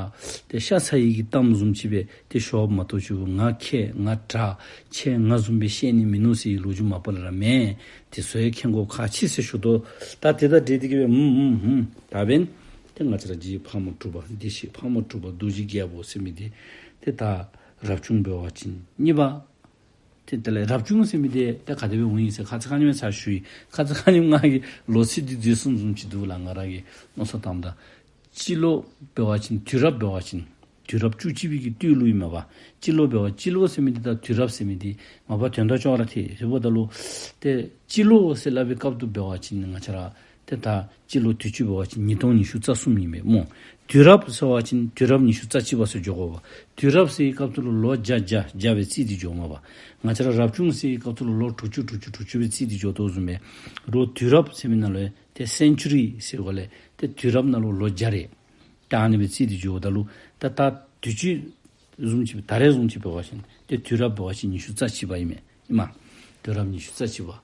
ཏེ་ཤ་ཚ་ཡི་གི་གཏམ་བཟུམ་ཅིག་སྦེ་ཏེ་ཤོབ་མ་གཏོགས་ཅིག་ང་མཁས་ང་དྲག་ཆེ་ང་བཟུམ་སྦེ་བཤད་ནི་མིན་ནུག་ཟེར་ལོ་རྒྱུས་མ་པ་ལས་ར་མེད། དེ་ཚུ་ཡང་མཁྱེན་དགོཔ་ཁག་ཆེ་ཟེར་ཞུ་དོ། ད་དེ་དང་འབྲེལ་ཏེ་གི་སྦེ་ཧུམ་ཧུམ་ཧུམ་ད་འབདན་ཏེ་ང་བཅས་ར་རྗེ་ཕག་མོ་གྲུ་པ་བདེ་གཤེགས་ཕག་མོ་གྲུ་པ་རྡོ་རྗེ་རྒྱལ་པོ་ཟེར་མི་འདི་ཏེ་ད་རབ་བྱུང་འབད་བ་ཅིན་གཉིས་པ། ཏེ་དེ་ལས་རབ་བྱུང་ཟེར་མི་འདི་ཏེ་ག་དེ་སྦེ་འོང་ཡི་ཟེར་ཁ་ཙ་ཁ་ཉིནམ་ཚར་ཞུ་ཡི། ཁ་ཙ་ཁ་ཉིནམ་ང་གིས་ལོ་ཚིགས་འདི་འཛོལ་སོངམ་བཟུམ་ཅིག་འདུག་ལགས། ང་ར་གིས་མནོ་བསམ་བཏངམ་ད། སྤྱི་ལོ་འབད་བ་ཅིན་དུས་རབས་འབད་བ་ཅིན་དུས་རབས་བཅུ་གཅིག་པའི་གི་སྟོད་ལུ་ཨིན་མས་པ། སྤྱི་ལོ་འབད་བ་སྤྱི་ལོ་ཟེར་མི་འདི་དང་དུས་རབས་ཟེར་མི་འདི་མ་པ་དོན་དག་ཅོག་ར་འཐད། དེ་འབདཝ་ད་ལུ་ཏེ་སྤྱི་ལོ་ཟེར་སླབ་པའི་སྐབས་སུ་འབད་བ་ཅིན་ང་བཅས་ར་ ཏེ་ད་སྤྱི་ལོ་དུས་ཅི་འབད་བ་ཅིན་ཉིས་སྟོང་ཉི་ཤུ་རྩ་གསུམ་ཨིན་པས་སྨོ། དུས་རབས་ཟེར་བ་ཅིན་དུས་རབས་ཉི་ཤུ་རྩ་གཅིག་པ་ཟེར་འགྱོ་དགོ་པས། དུས་རབས་ཟེར་བའི་སྐབས་སུ་ལུ་ལོ་བརྒྱ་བརྒྱ་བརྒྱ་སྦེ་རྩིས་ཏེ་འགྱོཝ་མས་པ། ང་བཅས་ར་རབ་བྱུང་ཟེར་བའི་སྐབས་སུ་ལུ་ལོ་དྲུག་ཅུ་དྲུག་ཅུ་དྲུག་ཅུ་སྦེ་རྩིས་ཏེ་འགྱོ་དོ་བཟུམ་སྦེ། རོགས་དུས་རབས་ཟེར་མི་ནང་ལུ་ཏེ་སེན་ཅུ་རི་ཟེར་བ་ལས་ཏེ་དུས་རབས་ནང་ལུ་ལོ་བརྒྱ་རེ། ད་ཨ་ནི་སྦེ་རྩིས་ཏེ་འགྱོཝ་ད་ལུ་ད་ད་དུས་ཅི་བཟུམ་ཅིག་ད་རེས་བཟུམ་ཅིག་འབད་བ་ཅིན་ཏེ་དུས་རབས་འབད་བ་ཅིན་ཉི་ཤུ་རྩ་གཅིག་པ་ཨིན་མས། ཨིན་མས། དུས་རབས་ཉི་ཤུ་རྩ་གཅིག་པ།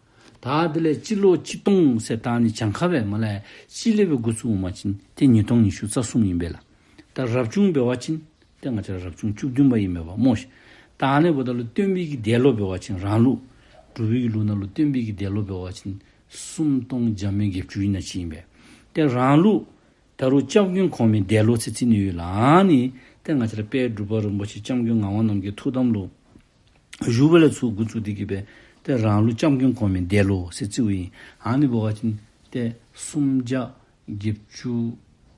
ད་དེ་ལས་སྤྱི་ལོ་ཆིག་སྟོང་ཟེར་ད་ཨ་ནི་གྱངས་ཁ་སྦེ་མ་ལས་གཅིག་ལས་སྦེ་འགོ་བཙུགས་འོང་པ་ཅིན་ཏེ་ཉིས་སྟོང་ཉི་ཤུ་རྩ་གསུམ་ཨིན་པས་ལགས། ད་རབ་བྱུང་འབད་བ་ཅིན་ཏེ་ང་བཅས་ར་རབ་བྱུང་བཅུ་བདུན་པ་ཨིན་མས་པ་སྨོ་ཤིག། ད་ཨ་ནི་འབདཝ་ད་ལུ་སྟོན་པའི་གི་འདས་ལོ་འབད་བ་ཅིན་རང་ལུགས་འབྲུག་པའི་གི་ལུགས་ནང་ལུ་སྟོན་པའི་གི་འདས་ལོ་འབད་བ་ཅིན་སུམ་སྟོང་བརྒྱ་མེད་བརྒྱད་ཅུ་ཨིན་ན་ཅིག་ཨིན་པས། ཏེ་རང་ལུགས་ད་རུང་སྐྱབས་མགོན་གོང་མའི་འདས་ལོ་ཟེར་རྩི་ནི་ཡོད་ལགས། ཨ་ནི་ཏེ་ང་བཅས་ར་དཔལ་འབྲུག་པ་རིན་པོ་ཆེ་སྐྱབས་མགོན་ངག་དབང་རྣམ་རྒྱལ་ཐུགས་དམ་ལུ་བཞུགས་པ་ལས་ཚུར་འགོ་བཙུགས་ཏེ་གི་སྦེ་ཏེ་རང་ལུགས་སྐྱབས་མགོན་གོང་མའི་འདས་ལོ་ཟེར་རྩིཝ་ཨིན། ཨ་ནི་འབད་བ་ཅིན་ཏེ་སུམ་བརྒྱ་བརྒྱད་ཅུ་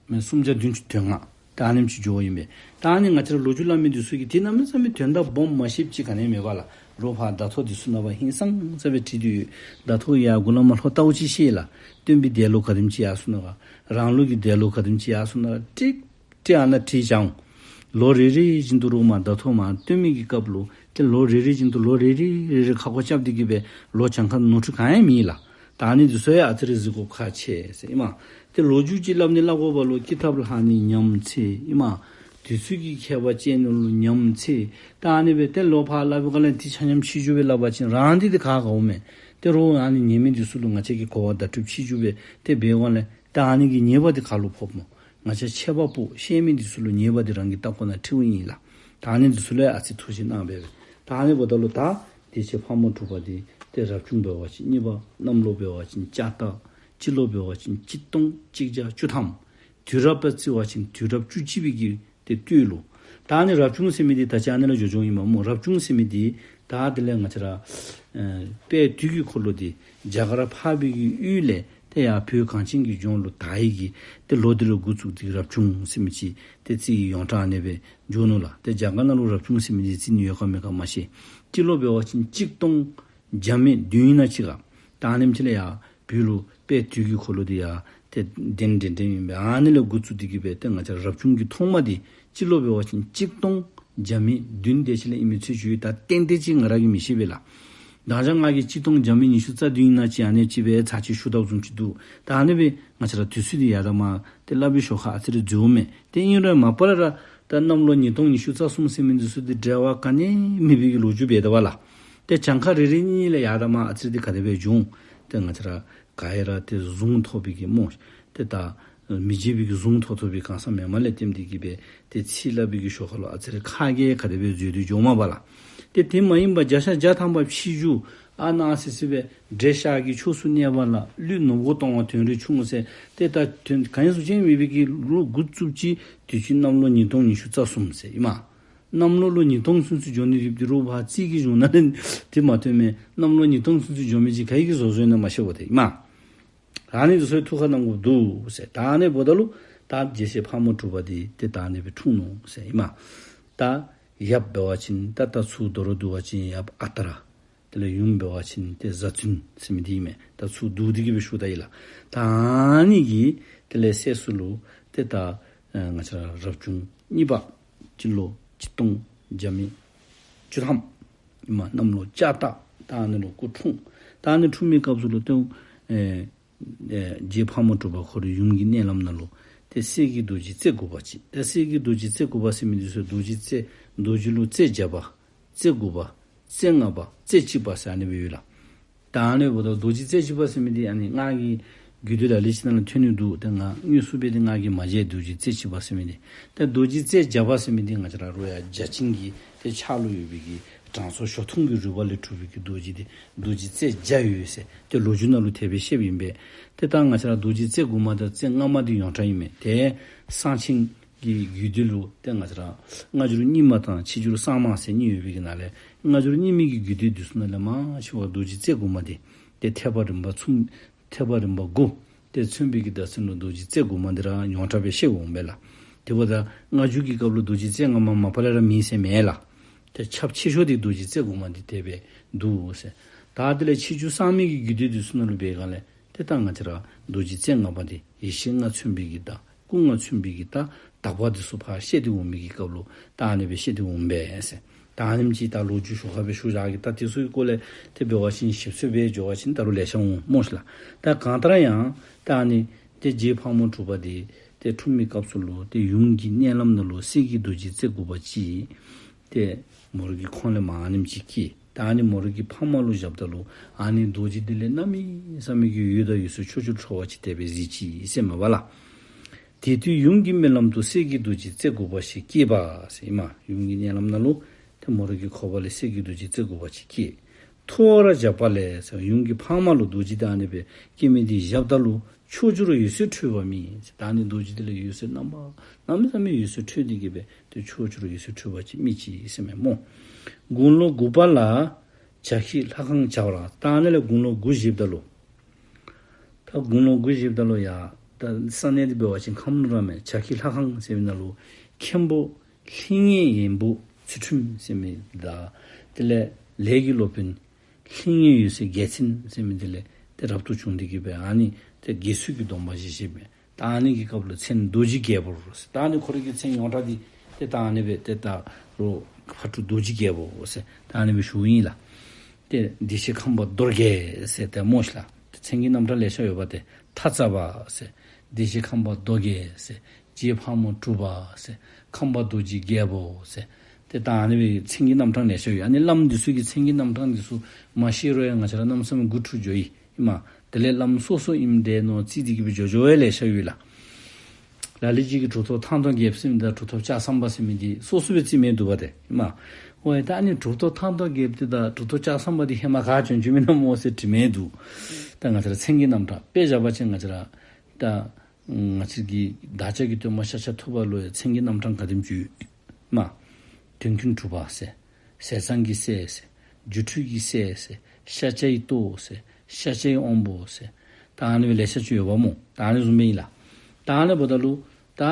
མེན་སུམ་བརྒྱ་བདུན་ཅུ་དོན་ལྔ། ད་ཨ་ནེམ་ཅིག་འགྱོཝ་ཨིན་པས། ད་ཨ་ནི་ང་བཅས་ར་ལོ་རྒྱུས་སླབ་མི་འདི་ཚུ་གིས་ཏེ་གནམ་མེད་ས་མེད་དོན་དག་སྦོམ་མ་ཤེསཔ་ཅིག་ག་ནི་ཡང་མེད་པ་ལགས། རོགས་ཕར་ཟླ་ཐོ་འདི་ཚུ་ནང་ཕར་ཧིང་སངས་ས་སྦེ་བྲིས་ཏེ་ཡོད། ཟླ་ཐོ་ཡར་མགུ་ལས་མར་ལྷོ་ལྟཝ་ཅིག་ཤེས་ལགས། སྟོན་པའི་འདས་ལོ་ག་དེམ་ཅིག་ཡར་སོང་ནུག་ག། རང་ལུགས་ཀྱི་འདས་ལོ་ག་དེམ་ཅིག་ཡར་སོང་ནུག་ག། ཏིག་ཏིག་ཨ་ནཱ་བྲིས་བཞག་འོང་། ལོ་རེ་རེ་བཞིན་དུ་རོགས་མར་ཟླ་ཐོ་མར་སྟོན་མི་གི་སྐབས་ལུ་ཏེ་ལོ་རེ་རེ་བཞིན་དུ་ལོ་རེ་རེ་རེ་རེ་ཁ་སྐོང་རྐྱབ་སྟེ་གི་སྦེ་ལོ་གྱངས་ཁ་ནོར་འཁྲུལ་གང་ཡང་མེད་ལགས། ད་ཨ་ནི་འདི་ཚུ་ཡང་ཨ་ཙི་རེ་གཟིགས་དགོཔ་ཁག་ཆེ་ཟེར་ཨིན་མས། ཏེ་ལོ་རྒྱུས་ཅིག་སླབ་ནི་སླབ་དགོ་པ་ལུ་ཀི་ཐབ་ལྷག་ནི་ཉམས་ཚེ་ཨིན་མས། དུས་ཚོད་ཀྱི་ཁྱད་པར་བཅད་ནི་ལུ་ཉམས་ཚེ། ད་ཨ་ནི་སྦེ་ཏེ་ལོག་ཕར་སླབ་པའི་སྒང་ལས་ཏེ་ཆ་མཉམ་ཕྱི་འགྱུར་སྦེ་སླབ་པ་ཅིན་རང་འདི་ཏེ་ག་ག་འོང་མས། ཏེ་རོགས་ཨ་ནི་ཉན་མི་འདི་ཚུ་ལུ་ང་བཅས་ཀྱིས་གོ་བ་བརྡ་སྤྲོད་ཕྱི་འགྱུར་སྦེ་ཏེ་འབད་བའི་སྒང་ལས་ད་ཨ་ནི་གི་ཉེས་པ་འདི་ག་ལུ་ཕོགཔ་སྨོ། ང་བཅས་འཆད་པ་པོ་བཤད་མི་འདི་ཚུ་ལུ་ཉེས་པ་འདི་རང་གི་ལྟག་ཀོ་ནང་འཁྲིཝ་ཨིན་ལགས། ད་ཨ་ནི་འདི་ཚུ་ལུ་ཡང་ཨ་ཙི་ཐུགས་ཞིབ་གནང་སྦེ་སྦེ། ད་ཨ་ནི་འབདཝ་ད་ལུ་ད་དེ་ཚེ་ཕག་མོ་གྲུ་པ་འདི་ཏེ་རབ་བྱུང་འབད་བ་ཅིན་གཉིས་པ། གནམ་ལོ་འབད་བ་ཅིན་ལྕགས་སྟག། སྤྱི་ལོ་འབད་བ་ཅིན་གཅིག་སྟོང་གཅིག་བརྒྱ་བཅུ་ཐམ། དུས་རབས་པ་རྩི་བ་ཅིན་དུས་རབས་བཅུ་གཅིག་པའི་གི་ཏེ་སྟོད་ལུ། ད་ཨ་ནི་རབ་བྱུང་ཟེར་མི་འདི་ད་ཅི་ཨ་ནི་ལུ་འགྱོ་འགྱོཝ་ཨིན་མས་སྨོ། རབ་བྱུང་ཟེར་མི་འདི་ད་དེ་ལས་ང་བཅས་ར་ཨེ་དཔལ་དུས་ཀྱི་འཁོར་ལོ་འདི་རྒྱ་གར་འཕགས་པའི་གི་ཡུལ་ལས་ཏེ་ཡར་བོད་གངས་ཅན་གྱི་ལྗོངས་ལུ་དར་བའི་གི་ཏེ་ལོ་འདི་ལུ་འགོ་བཙུགས་ཏེ་རབ་བྱུང་ཟེར་མི་ཅིག་ཏེ་རྩིས་ཀྱི་ཡོངས་གྲགས་ཨ་ནེ་སྦེ་འགྱོ་ནུག་ལགས། ཏེ་རྒྱ་གར་ནང་ལུ་རབ་བྱུང་ཟེར་མི་འདི་རྩིས་ནི་ཡོད་ག་མེད་ག་མ་ཤེས། སྤྱི་ལོ་འབད་བ་ཅིན་གཅིག་སྟོང་བརྒྱ་མེད་བདུན་ཨིན་ན་ཅིག་ག། ད་ཨ་ནེམ་ཅིག་ལས་ཡར་བོད་ལུ་དཔལ་དུས་ཀྱི་འཁོར་ལོ་འདི་ཡར་ཏེ་གདན་འདྲེན་འདྲེན་ཨིན་པས། ཨ་ནི་ལས་འགོ་བཙུགས་ཏེ་གི་སྦེ་ཏེ་ང་བཅས་རབ་བྱུང་གི་ཐོག་མ་འདི་སྤྱི་ལོ་འབད་བ་ཅིན་གཅིག་སྟོང་བརྒྱ་མེད་བདུན་དེ་ཅིག་ལས་ཨིན་མི་ཚུལ་ཅིག་ཡོད། ད་ཏན་ཏན་ཅིག་ང་ར་གིས་མི་ཤེས་པས་ལགས། ད་ཅི་ང་གིས་གཅིག་སྟོང་བརྒྱ་མེད་ཉི་ཤུ་རྩ་བདུན་ཨིན་ན་ཅིག་ཨ་ནེམ་ཅིག་སྦེ་ཚར་གཅིག་ཞུ་དོ་བཟུམ་ཅིག་འདུག། ད་ཨ་ནི་སྦེ་ང་བཅས་ར་དུས་ཚོད་འདི་ཡར་དང་མར་ཏེ་སླབ་པའི་ཞོར་ཁར་ཨ་ཙི་རེ་འཛོལཝ་མས། ཏེ་ཨིན་རུང་མ་པ་ལས་ར་ད་གནམ་ལོ་ཉིས་སྟོང་ཉི་ཤུ་རྩ་གསུམ་ཟེར་མི་འདི་ཚུ་འདི་འབྲེལ་བ་ག་ནི་མེད་པའི་གི་ལོ་རྒྱུས་འབད་དོ་བ་ལགས། ཏེ་གྱངས་ཁ་རེ་རེ་གཉིས་ལས་ཡར་དང་མར་ཨ་ཙི་རེ་འདི་ག་དེ་སྦེ་འགྱོ་འོང་། ཏེ་ང་བཅས་ར་ག་ཡ་ར་ཏེ་གཟུངས་ཐོབ་པའི་གི་སྨོ། ཏེ་ད་མི་བརྗེད་པའི་གི་གཟུངས་ཐོབ་ཐོབ་པའི་གང་ཟག་མེནམ་ལས་བརྟེན་ཏེ་གི་སྦེ་ཏེ་ཚིག་སླབ་པའི་གི་ཞོར་ཁ་ལུ་ཨ་ཙི་རེ་ཁ་གིས་ག་དེ་སྦེ་འཛོལ་ཏེ་འགྱོཝ་མས་པ་ལགས། ཏེ་དེ་མ་ཡིན་པར་བརྒྱ་ཆ་བརྒྱ་ཐམ་པ་ཕྱི་འགྱུར་ཨ་ནཱ་ཟེར་ཟེར་སྦེ་འདྲེ་ཤར་གྱི་ཕྱོགས་སུ་གནས་པ་ལ། ཀླུས་ནོར་བུ་གཏོང་བ་དོན་རེ་ཆུང་ཟེར། ཏེ་ད་དོན་གང་ཡང་སུ་ཅིག་མེད་པའི་གི་ལོ་འགོ་བཙུགསཔ་ཅིག་དུས་ཅི་གནམ་ལོ་ཉིས་སྟོང་ཉི་ཤུ་རྩ་གསུམ་ཟེར་ཨིན་མས། གནམ་ལོ་ལུ་ཉིས་སྟོང་ཚུན་ཚོད་འགྱོ་ནི་རིགཔ་འདི་རོགས་ཕར་རྩིས་ཀྱི་གཞུང་ནང་ལས་དེ་མ་ཐོན་མས། གནམ་ལོ་ཉིས་སྟོང་ཚུན་ཚོད་འགྱོ་མི་ཅིག་ག་གིས་བཟོ་བཟོཝ་ཨིན་ན་མ་ཤེས་པ་ཏེ་ཨིན་མས། ཨ་ནི་འདི་ཚུ་ཐུགས་ཁར་གནང་དགོཔ་འདུག་ཟེར། ད་ཨ་ནི་འབདཝ་ད་ལུ་ད་རྒྱལ་སྲས་ཕག་མོ་གྲུ་པ་འདི་ཏེ་ད་ཨ་ནི་སྦེ་འཁྲུངས་ནུག་ཟེར་ཨིན་མས། ད་ཡབ་འབད་བ་ཅིན་ད་ད་ཚུར་མདོར་བསྡུ་བ་ཅིན་ཡབ་ཨ་ཏ་ར། དེ་ལས་ཡུམ་འབད་བ་ཅིན་ཏེ་བཟའ་བཙུན་ཟེར་མི་འདི་ཨིན་མས། ད་ཚུར་བསྡུ་སྟེ་གི་སྦེ་ཞུཝ་ད་ཨིན་ལགས། ད་ཨ་ནི་གི་དེ་ལས་སྲས་སུ་ལུ་ཏེ་ད་ཨ་ང་བཅས་ར་རབ་བྱུང་གཉིས་པ་སྤྱི་ལོ་གཅིག་སྟོང་བརྒྱ་མེད་བཅུ་ཐམ་ཨིན་མས། གནམ་ལོ་ལྕགས་སྟག། ད་ཨ་ནི་ལུ་སྐུ་འཁྲུངས། ད་ཨ་ནི་འཁྲུངས་པའི་སྐབས་སུ་ལུ་ཏེ་ཨེ་ཨེ་རྗེ་ཕག་མོ་གྲུ་པ་ཁོ་རའི་ཡུམ་གྱི་མནལ་ལམ་ནང་ལུ་ཏེ་གསེར་གྱི་རྡོ་རྗེ་རྩེ་དགུ་པ་ཅིག། ད་གསེར་གྱི་རྡོ་རྗེ་རྩེ་དགུ་པ་ཟེར་མི་འདི་ཚུ་རྡོ་རྗེ་རྩེ་རྡོ་རྗེ་ལུ་རྩེ་བརྒྱ་པ། རྩེ་དགུ་པ། རྩེ་ལྔ་པ། རྩེ་གཅིག་པ་ཟེར་ཨ་ནི་སྦེ་ཡོད་ལགས། ད་ཨ་ནི་འབདཝ་ད་རྡོ་རྗེ་རྩེ་གཅིག་པ་ཟེར་མི་འདི་ཨ་ནི་ང་གིས་རྒྱུད་སྡེ་ལ་ལུ་ཅིག་ནང་ལུ་ཐོན་ནི་འདུག། ཏེ་ང་དངོས་སུ་སྦེ་འདི་ང་གིས་མ་མཇལ། རྡོ་རྗེ་རྩེ་གཅིག་པ་ཟེར་མི་འདི། ད་རྡོ་རྗེ་རྩེ་བརྒྱ་པ་ཟེར་མི་འདི་ང་བཅས་ར་རོགས་ཡར་བརྒྱ་བྱིན་གྱི་ཏེ་ཕྱག་ལུ་ཡོད་པའི་གི་དྲང་སྲོང་ཞོ་འཐུང་གི་རུས་པ་ལས་གྲུབ་པའི་གི་རྡོ་རྗེ་འདི་རྡོ་རྗེ་རྩེ་བརྒྱ་ཡོད་ཟེར་ཏེ་ལོ་རྒྱུས་ནང་ལུ་དེ་སྦེ་བཤདཔ་ཨིན་པས། ཏེ་ད་ང་བཅས་ར་རྡོ་རྗེ་རྩེ་དགུ་མ་དང་རྩེ་ལྔ་མ་འདི་ཡོངས་གྲགས་ཨིན་མས། ཏེ་གསང་ཆེན་གྱི་རྒྱུད་སྡེ་ལུ་ཏེ་ང་བཅས་ར་སྔ་འགྱུར་རྙིང་མ་དང་ཕྱི་འགྱུར་གསར་མ་ཟེར་གཉིས་ཡོད་པའི་གི་ནང་ལས་སྔ་འགྱུར་རྙིང་མའི་གི་རྒྱུད་སྡེ་འདི་ཚུ་ནང་ལས་མང་ཆེ་བ་རྡོ་རྗེ་རྩེ་དགུ་མ་འདི་ཏེ་ཐེག་པ་རིམ་པ་གསུམ་ཐེག་པ་རིམ་པ་དགུ་ཏེ་མཚོན་པའི་གི་བརྡ་མཚོན་ལུ་རྡོ་རྗེ་རྩེ་དགུ་མ་འདི་ར་ཡོངས་གྲགས་སྦེ་བཤད་འོང་པས་ལགས། དེ་འབདཝ་ད་སྔ་འགྱུར་གྱི་སྐབས་ལུ་རྡོ་རྗེ་རྩེ་ལྔ་མ་མ་པ་ལས་ར་མེད་ཟེར་མེན་ལགས། ཏེ་ཁྱབ་ཆེ་ཤོས་འདི་རྡོ་རྗེ་རྩེ་དགུ་མ་འདི་དེ་སྦེ་འདུག་ཟེར། ད་དེ་ལས་ཕྱི་འགྱུར་གསར་མའི་གི་རྒྱུད་སྡེ་འདི་ཚུ་ནང་ལུ་འབད་སྒང་ལས་ ཏེ་ད་ང་བཅས་ར་རྡོ་རྗེ་རྩེ་ལྔ་པ་འདི་ཡེ་ཤེས་ལྔ་མཚོན་པའི་གི་ད་སྐུ་ལྔ་མཚོན་པའི་གི་ད་དག་པ་འདི་ཚུ་ཕར་བཤད་དེ་འོང་མི་གི་སྐབས་ལུ་ད་ཨ་ནི་སྦེ་བཤད་དེ་འོང་པས་ཟེར། ད་ཨ་ནེམ་ཅིག་ད་ལོ་རྒྱུས་ཞོར་ཁ་སྦེ་ཞུ་བཞག་གེ། ད་དེ་ཚུ་གི་སྐོར་ལས་ཏེ་འབད་བ་ཅིན་ཞིབ་འཚོལ་འབད་འགྱོ་བ་ཅིན་ད་རུང་ལེ་ཤ་འོང་སྨོ་ཤིག་ལགས། ད་གང་ལྟར་ཡང་ད་ཨ་ནི་ཏེ་རྗེ་ཕག་མོ་གྲུ་པ་འདི་ཏེ་འཁྲུངས་མི་སྐབས་སུ་ལུ་ཏེ་ཡུམ་གྱི་མནལ་ལམ་ནང་ལུ་གསེར་གྱི་རྡོ་རྗེ་རྩེ་དགུ་པ་ཅིག་ཏེ་མོ་རའི་གི་ཁོང་ལས་མར་ཨ་ནེམ་ཅིག་སྐྱེས། ད་ཨ་ནི་མོ་རའི་གི་འཕགས་མ་ལུ་བཞགཔ་ད་ལུ་ཨ་ནི་རྡོ་རྗེ་འདི་ལས་གནམ་མེད་ས་མེད་ཀྱི་འོད་དང་འོད་ཟེར་ཕྱོགས་བཅུར་འཕྲོ་བ་ཅིག་དེ་སྦེ་གཟིགས་ཅི་ཟེར་མས་པ་ལགས། དེ་དུས་ཡུམ་གྱི་མནལ་ལམ་དུ་གསེར་གྱི་རྡོ་རྗེ་རྩེ་དགུ་པ་ཞིག་སྐྱེས་པ་ཟེར་ཨིན་མས། ཡུམ་གྱི་མནལ་ལམ་ནང་ལུ་ཏེ་མོ་རའི་གི་ཁོག་པ་ལས་གསེར་གྱི་རྡོ་རྗེ་རྩེ་དགུ་པ་ཅིག་སྐྱེས། ཐུ་བར་བཞག་པ་ལས་ཟེར་ཡུམ་གྱི་འཕགས་མ་ལུ་རྡོ་རྗེ་ད་ཨ་ནི་སྦེ་སྐྱེས་མི་འདི་བཞགཔ་ད་ལུ་ཕྱོགས་བཅུར་འོད་ཟེར་འཕྲོས་པ་རྨིས་ཟེར། ད་ཨ་ནི་རྡོ་རྗེ་འདི་ལས་འོད་ཟེར་རྣམ་པ་གནམ་མེད་ས་མེད་འོད་ཟེར་འཕྲོས་ཏེ་གི་སྦེ་ཏེ་ཕྱོགས་བཅུར་འོད་ཟེར་འཕྲོས་པ་ཅིག་རྨིས་ཅི་ཟེར་མས་སྨོ། དགུང་ལོ་དགུ་པ་ལ་བྱ་ཁྱི་ལྷ་ཁང་བྱ་བ་ལ། ད་ཨ་ནི་ལས་དགུང་ལོ་དགུ་བཞེསཔ་ད་ལུ་ད་དགུང་ལོ་དགུ་བཞེསཔ་ད་ལུ་ཡ་ད་ས་གནས་འདི་འབད་བ་ཅིན་ཁམས་ལུ་ར་མས། བྱ་ཁྱི་ལྷ་ཁང་ཟེར་མི་ནང་ལུ་མཁན་པོ་ལྷང་ངེ་ཡོན་པོ་ཚུལ་ཁྲིམས་ཟེར་མི་དང་དེ་ལས་ལས་ཀྱི་སློབ་དཔོན་ལྷང་ངེ་འོད་ཟེར་རྒྱལ་མཚན་ཟེར་མི་འདི་ལས་ཏེ་རབ་ཏུ་བྱུང་སྟེ་གི་སྦེ་ཨ་ནི་ཏེ་དགེ་ཚུལ་གྱི་སྡོམ་པ་བཞེས་བཞེསཔ་མས། ད་ཨ་ནི་གི་སྐབས་ལུ་མཚན་རྡོ་རྗེ་རྒྱལ་པོ་ཟེར། ད་ཨ་ནི་ཁོ་རའི་གི་མཚན་ཡོངས་གྲགས་འདི་ཏེ་ད་ཨ་ནི་སྦེ་ཏེ་ད་རུང་ཕག་གྲུ་རྡོ་རྗེ་རྒྱལ་པོ་ཟེར་ད་ཨ་ནི་སྦེ་ཞུཝ་ཨིན་ལགས། ཏེ་བདེ་གཤེགས་ཁམས་པ་རྡོར་རྒྱལ་ཟེར་ཏེ་སྨོ་ཤིག་ལགས། ཏེ་མཚན་གྱི་རྣམ་གྲངས་ལེ་ཤ་ཡོད་པ་ཏེ་ཐ་ཙ་པ་ཟེར། བདེ་གཤེགས་ཁམས་པ་རྡོ་རྒྱལ་ཟེར། རྗེ་ཕག་མོ་གྲུ་པ་ཟེར། ཁམས་པ་རྡོ་རྗེ་རྒྱལ་པོ་ཟེར། ཏེ་ད་ཨ་ནི་སྦེ་མཚན་གྱི་རྣམ་གྲངས་ལེ་ཤ་ཡོད། ཨ་ནི་བླམ་འདི་ཚུ་གི་མཚན་གྱི་རྣམ་གྲངས་འདི་ཚུ་མ་ཤེས་རུང་ཡང་ང་བཅས་ར་གནམ་མེད་ས་མེད་མགུ་འཁྲུགས་འགྱོཝ་ཨིན་མས། དེ་ལས་བླམ་སོ་སོ་ཨིནམ་འདྲས་མནོ་བརྩི་སྟེ་གི་སྦེ་འགྱོ་འགྱོཝ་ལེ་ཤ་ཡོད་ལགས། ལ་ལུ་ཅིག་གིས་གྲུབ་ཐོབ་ཐང་སྟོང་རྒྱལཔོ་ཟེར་མི་དང་གྲུབ་ཐོབ་ལྕགས་ཟམ་པ་ཟེར་མི་འདི་སོ་སོ་སྦེ་བརྩི་མི་འདུག་པ་ཏེ་ཨིན་མས། འོ་ཡ་ད་ཨ་ནི་གྲུབ་ཐོབ་ཐང་སྟོང་རྒྱལཔོ་འདི་དང་གྲུབ་ཐོབ་ལྕགས་ཟམ་པ་འདི་ཧེ་མ་ག་བྱོན་བྱོནམ་ཨིན་ན་སྨོ་ཟེར་དྲི་མི་འདུག། ད་ང་བཅས་ར་མཚན་གྱི་རྣམ་གྲངས་དཔེ་བཞག་པ་ཅིན་ང་བཅས་ར་ད་ང་བཅས་ཀྱི་བདག་ཅག་གི་སྟོན་པ་ཤཱཀྱ་ཐུབ་པ་ལུ་ཡང་མཚན་གྱི་རྣམ་གྲངས་ག་དེམ་ཅིག་ཡོད་མས། དོན་ཀུན་གྲུབ་པ་ཟེར། ཟས་གཙང་གི་སྲས་ཟེར། སྒྱུ་འཕྲུལ་གྱི་སྲས་ཟེར། ཤཱཀྱའི་ཏོག་ཟེར། ཤཱཀྱའི་དབང་པོ་ཟེར། ད་ཨ་ནི་སྦེ་ལེ་ཤ་ཅིག་ཡོདཔ་སྨོ། ད་ཨ་ནི་བཟུམ་སྦེ་ཨིན་ལགས། ད་ཨ་ནི་འབདཝ་ད་ལུ་ད་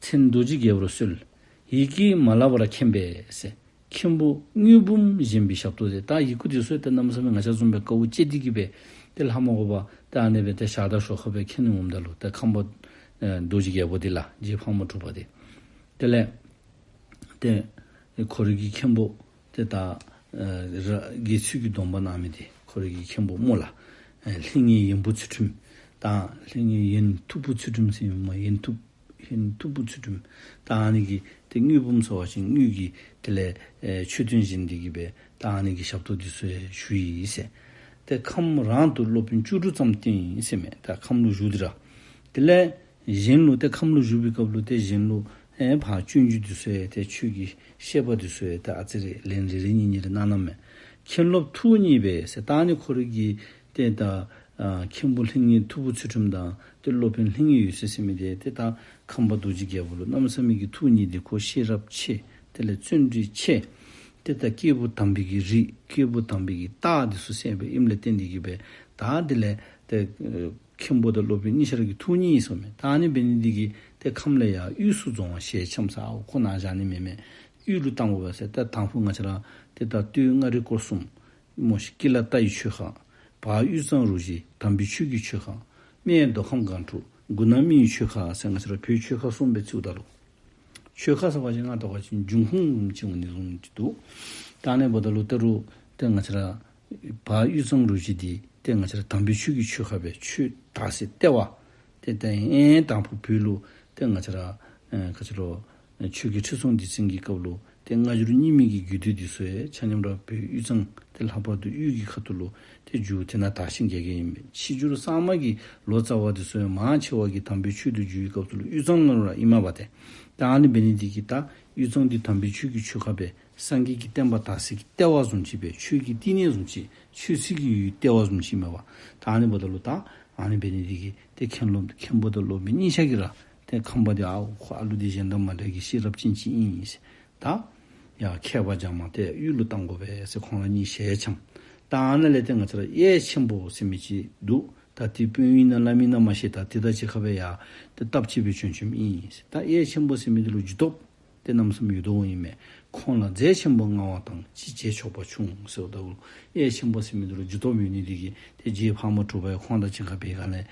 མཚན་རྡོ་རྗེ་རྒྱལ་པོར་གསོལ། ཡིད་ཀྱིས་མ་བརླག་པར་མཁྱེན་པས་ཟེར། མཁན་པོ་དངུལ་འབུམ་བཞེངས་པའི་ཞབས་ཏོག་དེ། ད་ཡི་གུ་འདི་ཚུ་ད་གནམ་མེད་ས་མེད་ང་བཅས་བཟུམ་སྦེ་དཀའཝ་སྤྱད་དེ་གི་སྦེ་ཏེ་ལྷག་མ་དགོ་པར་ད་ཨ་ནི་སྦེ་ཏེ་ཞག་དང་ཞོར་ཁ་སྦེ་མཁྱེན་ནི་འོངམ་ད་ལུ་ད་ཁམས་པ་ཨེ་རྡོ་རྗེ་རྒྱལ་པོ་འདི་ལགས། རྗེ་ཕག་མོ་གྲུ་པ་འདི། དེ་ལས་ཏེ་ཁོ་རའི་གི་མཁན་པོ་ཏེ་ད་ཨེ་ར་དགེ་ཚུལ་གྱི་སྡོམ་པ་གནང་མི་འདི་ཁོ་རའི་གི་མཁན་པོ་སྨོ་ལགས། ཨེ་ལྷང་ངེ་ཡོན་པོ་ཚུལ་ཁྲིམས་དང་ལྷང་ངེ་ཡོན་མཐུ་བུ་ཚུལ་ཁྲིམས་ཟེར་མི་མ་ཡོན་མཐུ་ཧན་ཐུབ་པོ་ཚུལ་ཁྲིམས། ད་ཨ་ནི་གིས་ཏེ་དངུལ་འབུམ་ཟེར་བ་ཅིན་དངུལ་གྱི་དེ་ལས་ཨེ་མཆོད་རྟེན་བཞེངས་ཏེ་གི་སྦེ་ད་ཨ་ནི་གི་ཞབས་ཏོག་འདི་ཚུ་ཡང་ཞུ་ཡི་ཟེར། ཏེ་ཁམས་རང་དུ་སློབ་དཔོན་བཅུ་དྲུག་ཙམ་བསྟེན་ཡི་ཟེར་མས། ད་ཁམས་ལུ་བཞུགས་ཏེ་ར། དེ་ལས་གཞན་ལུ་ཏེ་ཁམས་ལུ་བཞུགས་པའི་སྐབས་ལུ་ཏེ་གཞན་ལུ་ཨེ་ཕར་སྤྱོད་འཇུག་འདི་ཚུ་ཡང་ཏེ་ཆོས་ཀྱི་བཤད་པ་འདི་ཚུ་ཡང་ཏེ་ཨ་ཙི་རེ་ལན་རེ་རེ་གཉིས་གཉིས་རེ་གནང་གནངམ་མས། མཁན་སློབ་ཐུགས་མཉེས་པས་ཟེར། ད་ཨ་ནི་ཁོ་རའི་གི་ཏེ་ད་ཨ་མཁན་པོ་ལྷང་ངེ་ཐུབ་པོ་ཚུལ་ཁྲིམས་དང་ཏེ་སློབ་དཔོན་ལྷང་ངེ་འོད་ཟེར་ཟེར་མི་འདི་ཏེ་ད་ཁམས་པ་རྡོ་རྗེ་རྒྱལ་པོ་ལུ་གནམ་མེད་ས་མེད་ཀྱི་ཐུགས་མཉེས་ཏེ་ཁོ་ཤེས་རབ་ཆེ། དེ་ལས་བརྩོན་འགྲུས་ཆེ། ཏེ་ད་སྐྱེས་བུ་དམ་པའི་གི་རིགས་སྐྱེས་བུ་དམ་པའི་གི་རྟགས་འདི་ཚུ་གསལ་བའི་ཨིནམ་ལས་བརྟེན་ཏེ་གི་སྦེ་ད་དེ་ལས་ཏེ་ཨེ་མཁན་པོ་དང་སློབ་དཔོན་གཉིས་ཆ་ར་གིས་ཐུགས་མཉེས་ཡི་ཟེར་མས། ད་ཨ་ནི་འབད་ནི་འདི་གིས་ཏེ་ཁམས་ལས་ཡར་དབུས་སུ་རྫོང་བ་ཞལ་འཆམ་ས་ཨའོ་ཁོ་ནཱ་བཞག་ནི་མེན་མས། དབུས་ལུ་བཏང་དགོ་པས་ཟེར། ཏེ་དང་ཕུ་ང་བཅས་ར་ཏེ་ད་སྟོད་མངའ་རིས་སྐོར་གསུམ་སྨོ་ཤིག། ཀི་ལ་རྟ་ཡི་ཆོལ་ཁ། བར་དབུས་གཙང་རུ་བཞི་དམ་པའི་ཆོས་ཀྱི་ཆོལ་ཁ། སྨད་མདོ་ཁམས་སྒང་དྲུག་དགུ་ན་སྨད་ཡི་ཆོལ་ཁ་ཟེར་ང་བཅས་ར་བོད་ཆོལ་ཁ་གསུམ་སྦེ་བརྩིཝ་ད་ལུ། ཆོལ་ཁ་ཟེར་བ་ཅིན་ང་བལྟ་བ་ཅིན་འབྱུང་ཁུངས་ཅིག་འོང་ནི་བཟུམ་ཅིག་འདུག། ད་ཨ་ནི་འབདཝ་ད་ལུ་ད་རུང་ཏེ་ང་བཅས་ར་བར་དབུས་གཙང་རུ་བཞི་འདི་ཏེ་ང་བཅས་ར་དམ་པའི་ཆོས་ཀྱི་ཆོལ་ཁ་སྦེ་ཆོས་དར་སའི་ལྟེ་བ། ཏེ་ད་ཨེ་དང་ཕུ་བོད་ལུ་ཏེ་ང་བཅས་ར་ཨེ་ག་ཅི་ལོ་ཨེ་ཆོས་རྒྱལ་ཁྲི་སྲོང་ལྡེ་བཙན་གྱི་སྐབས་ལུ་ཏེ་སྔ་འགྱུར་རྙིང་མའི་གི་རྒྱུད་སྡེ་འདི་ཚུ་ཡང་ཆ་མཉམ་ར་བོད་དབུས་གཙང་ཏེ་ལྷག་པར་དུ་དབུས་ཀྱི་ཁ་ཐུག་ལུ་ཏེ་མཇུག་དེ་ནང་དར་ཞིང་རྒྱས་རྒྱསཔ་ཨིན་པས། ཕྱི་འགྱུར་གཙང་མ་གི་ལོ་ཙཱ་བ་འདི་ཚུ་ཡང་མང་ཆེ་བ་གིས་དམ་པའི་ཆོས་དུ་བསྒྱུར་བའི་སྐབས་སུ་ལུ་དབུས་གཙང་ནང་ལུ་ར་ཨིན་མས་པ་ཏེ། ད་ཨ་ནི་འབད་ནི་འདི་གིས་ད་དབུས་གཙང་འདི་དམ་པའི་ཆོས་ཀྱི་ཆོལ་ཁ་སྦེ་སངས་རྒྱས་ཀྱི་བསྟན་པ་དར་སའི་གི་ལྟེ་བ་བཟུམ་ཅིག་སྦེ་ཆོས་ཀྱི་བསྟི་གནས་བཟུམ་ཅིག་ཆོས་སྲིད་ཀྱི་ཡུལ་ལྟེ་བ་བཟུམ་ཅིག་ཨིན་མས་པ། ད་ཨ་ནི་འབདཝ་ད་ལུ་ད་ཨ་ནི་འབད་ནི་འདི་གིས་ཏེ་མཁན་སློབ་མཁན་པོ་དང་སློབ་མ་གཉིས་ཆ་གིས་ར་ཏེ་ཁམས་པ་འདི་ཨའོ་ཁོ་ཨ་ལུ་འདི་གཞན་དང་མ་འདྲ་གི་ཤེས་རབ་ཅན་ཅིག་ཨིན་ཟེར། ད་ཡ་མཁས་པ་རྒྱ་མ་ཏེ་དབུས་ལུ་བཏང་དགོ་པས་ཟེར་ཁོང་ར་གཉིས་ཞལ་འཆམ། ད་ཨ་ནཱ་ལས་ཏེ་ང་བཅས་ར་གཡས་ཆེན་པོ་ཟེར་མི་ཅིག་འདུག། ད་དེ་དཔོན་ཨིན་ན་བླམ་ཨིན་ན་མ་ཤེས། ད་དེ་དང་གཅིག་ཁར་སྦེ་ཡ་ཏེ་སྟབས་གཅིག་སྦེ་བྱོན་བྱོནམ་ཨིན་ཟེར། ད་གཡས་ཆེན་པོ་ཟེར་མི་འདི་ལུ་རྒྱུ་སྟོབས་ ཏེ་གནམ་མེད་ས་མེད་ཡོད་དོ་ཨིན་མས། ཁོང་ལ་རྫས་ཆེན་པོ་མངའ་བ་དང་། ཅི་བྱས་ཆོག་པ་བྱུང་ཟེརཝ་ད་ལུ་གཡས་ཆེན་པོ་ཟེར་མི་འདི་ལུ་རྒྱུ་སྟོབས་ཡོད་ནི་འདི་གིས་ཏེ་རྗེ་ཕག་མོ་གྲུ་པ་ཡང་ཁོང་དང་གཅིག་ཁར་འབད་སྒང་ལས་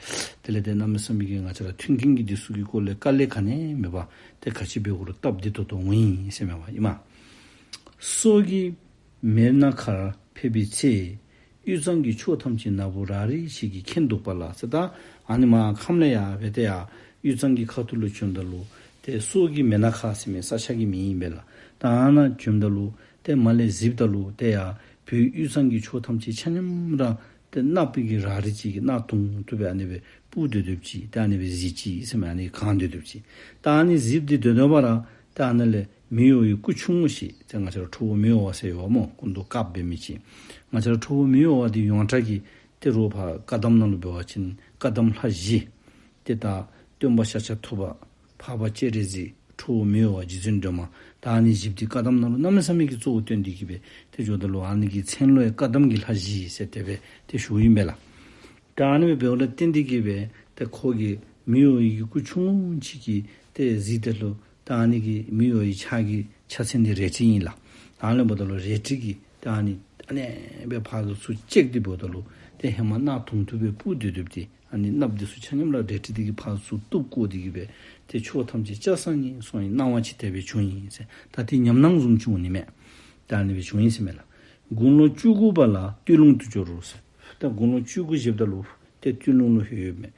དེ་ལས་ཏེ་གནམ་མེད་ས་མེད་ཀྱི་ང་བཅས་ར་མཐུན་རྐྱེན་གྱི་འདི་ཚུ་གི་སྐོར་ལས་དཀའ་ལས་ག་ནི་ཡང་མེད་པར་ཏེ་ག་ཅི་འབད་དགོ་རུང་སྟབས་བདེ་ཏོག་ཏོ་འོང་ཡི་ཟེར་མས་པ་ཨིན་མས། སོག་གི་མེར་ན་ཁར་ཕེབས་པའི་ཚེ། དབུས་གཙང་གི་ཕྱོགས་ཐམས་ཅད་ནག་པོ་ར་རི་ཞིག་གིས་ཁེངས་འདུག་པ་ལ་ཟེར། ད་ཨ་ནི་མར་ཁམས་ལས་ཡར་འབད་དེ་ཡར་དབུས་གཙང་གི་ཁ་ཐུག་ལུ་བྱོནམ་ད་ལུ་ཏེ་སོག་གི་མེར་ན་ཁ་ཟེར་མི་ས་ཆ་གི་མིང་ཨིན་པས་ལགས། ད་ཨ་ནཱ་བྱོནམ་ད་ལུ་ཏེ་མར་ལས་གཟིགསཔ་ད་ལུ་ཏེ་ཡར་བོད་དབུས་གཙང་གི་ཕྱོགས་ཐམས་ཅད་ཆ་མཉམ་ར་ཏེ་གནགཔོ་གི་ར་རི་ཅིག་གིས་གནག་དུང་དུ་སྦེ་ཨ་ནི་སྦེ་སྤུབས་སྡོད་སྡོདཔ་ཅིག་ཏེ་ཨ་ནི་སྦེ་གཟིགས་ཅི་ཟེར་མས། ཨ་ནི་གང་སྡོད་སྡོདཔ་ཅིག། ད་ཨ་ནི་གཟིགསཔ་འདི་སྡོད་སྡོད་པ་ར་ཏེ་ཨ་ནཱ་ལས་མི་གཡོ་བའི་སྐུ་ཆུང་ངུ་ཞིག་ཏེ་ང་བཅས་ར་ཁྲོ་བོ་མི་གཡོ་བ་ཟེར་ཡོདཔ་སྨོ། སྐུ་མདོག་དཀརཔོ་འབད་མི་ཅིག། ང་བཅས་ར་ཁྲོ་བོ་མི་གཡོ་བ་འདི་ཡོངས་གྲགས་ཀྱི་ཏེ་རོགས་ཕར་བཀའ་གདམས་ནང་ལུ་འབད་བ་ཅིན་བཀའ་གདམས་ལྷ་བཞི། ཏེ་ད་སྟོན་པ་ཤཱཀྱ་ཐུབ་པ། འཕགས་པ་སྤྱན་རས་གཟིགས། ཁྲོ་བོ་མི་གཡོ་བ་རྗེ་བཙུན་སྒྲོལ་མ། ད་ཨ་ནི་བཞིཔོ་འདི་བཀའ་གདམས་ནང་ལུ་གནམ་མེད་ས་མེད་ཀྱི་གཙོ་བོ་བཏོན་ཏེ་གི་སྦེ་ཏེ་འགྱོཝ་ད་ལུ་ཨ་ནི་གི་མཚན་ལུ་ཡང་བཀའ་གདམས་ཀྱི་ལྷ་བཞི་ཟེར་དེ་སྦེ་ཏེ་ཞུཝ་ཨིན་པས་ལགས། ད་ཨ་ནི་སྦེ་འབདཝ་ལས་བརྟེན་ཏེ་གི་སྦེ་ཏེ་ཁོ་གི་མི་གཡོ་བའི་གི་སྐུ་ཆུང་ངུ་ཅིག་གིས་ཏེ་གཟིགསཔ་ད་ལུ་ད་ཨ་ནི་གི་མི་གཡོ་བའི་ཕྱག་གི་ཕྱག་མཚན་འདི་རལ་གྲི་ཨིན་ལགས། ད་ཨ་ནི་འབདཝ་ད་ལུ་རལ་གྲི་གིས་ད་ཨ་ནི་ཨ་ནི་སྦེ་ཕར་ཚུར་བཅད་དེ་འབདཝ་ད་ལུ་ཏེ་ཧེ་མ་གནག་དུང་དུ་སྦེ་སྤུབས་སྡོད་སྡོདཔ་འདི་ཨ་ནི་གནགཔོ་འདི་ཚུ་ཆ་མཉམ་ར་རལ་གྲི་འདི་གིས་ཕར་ཚུར་གཏུབ་བཀོ་སྟེ་གི་སྦེ་ཏེ་ཕྱོགས་ཐམས་ཅད་ལྕགས་སྲེག་ནི་སོང་ཡི་སྣང་བ་ཅིག་དེ་སྦེ་བྱུང་ཡི་ཟེར། ད་ཏེ་ཉམས་སྣང་བཟུམ་ཅིག་འོང་ནི་མས། ད་ཨ་ནི་སྦེ་བྱུང་ཡི་ཟེར་མས་ལགས། དགུང་ལོ་བཅུ་དགུ་པ་ལ་སྟོད་ལུང་དུ་འབྱོར་རོ་ཟེར། ད་དགུང་ལོ་བཅུ་དགུ་བཞེསཔ་ད་ལུ་ཏེ་སྟོད་ལུང་ལུ་ལྷོད་ཡོདཔ་མས།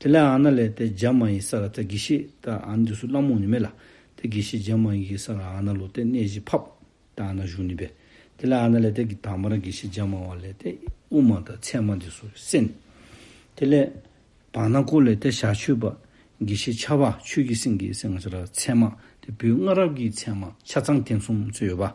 དེ་ལས་ཨ་ནཱ་ལས་ཏེ་རྒྱ་མ་ཡི་ས་ར་ད་དགེ་བཤེས་ད་ཨ་ནི་འདི་ཚུ་བླམ་འོང་ནི་མས་ལགས། ཏེ་དགེ་བཤེས་རྒྱ་མ་ཡི་གི་ས་ར་ཨ་ནཱ་ལུ་ཏེ་གནས་གཞི་ཕབ། ད་ཨ་ནཱ་བཞུགས་ནི་སྦེ། དེ་ལས་ཨ་ནཱ་ལས་ཏེ་གི་དང་པ་ར་དགེ་བཤེས་རྒྱ་མ་བ་ལས་ཏེ་དབུ་མ་དང་ཚད་མ་འདི་ཚུ་གསན། དེ་ལས་བར་ན་ཀོ་ལས་ཏེ་ཞྭ་ཆོས་པ་དགེ་བཤེས་ཕྱྭ་པ་ཆོས་ཀྱི་སེང་གེ་ཟེར་ང་བཅས་ར་ཚད་མ་ཏེ་བོད་སྔ་རབས་ཀྱི་ཚད་མ་ཆ་ཚང་ཐེངས་གསུམ་ཚུད་ཡོདཔ།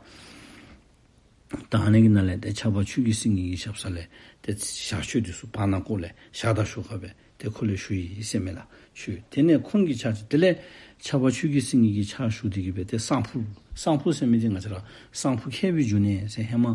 ད་ཨ་ནི་གི་ནང་ལས་ཏེ་ཕྱྭ་པ་ཆོས་ཀྱི་སེང་གེ་གི་ཞབས་ས་ལས་ཏེ་ཞྭ་ཆོས་འདི་ཚུ་བར་ན་ཀོ་ལས་ཞྭ་དང་ཞོར་ཁར་སྦེ་ཏེ་ཁོ་ལས་ཞུ་ཡི་ཟེར་མས་ལགས། ཞུ། དེ་ནས་ཁོང་གི་ཕྱག་ཕྱིད་དེ་ལས་ཕྱྭ་པ་ཆོས་ཀྱི་སེང་གེ་གི་ཕྱག་ཞུ་སྟེ་གི་སྦེ་ཏེ་གསང་ཕུ། གསང་ཕུ་ཟེར་མི་འདི་ང་བཅས་ར་གསང་ཕུ་མཁས་པའི་འབྱུང་གནས་ཟེར་ཧེ་མ་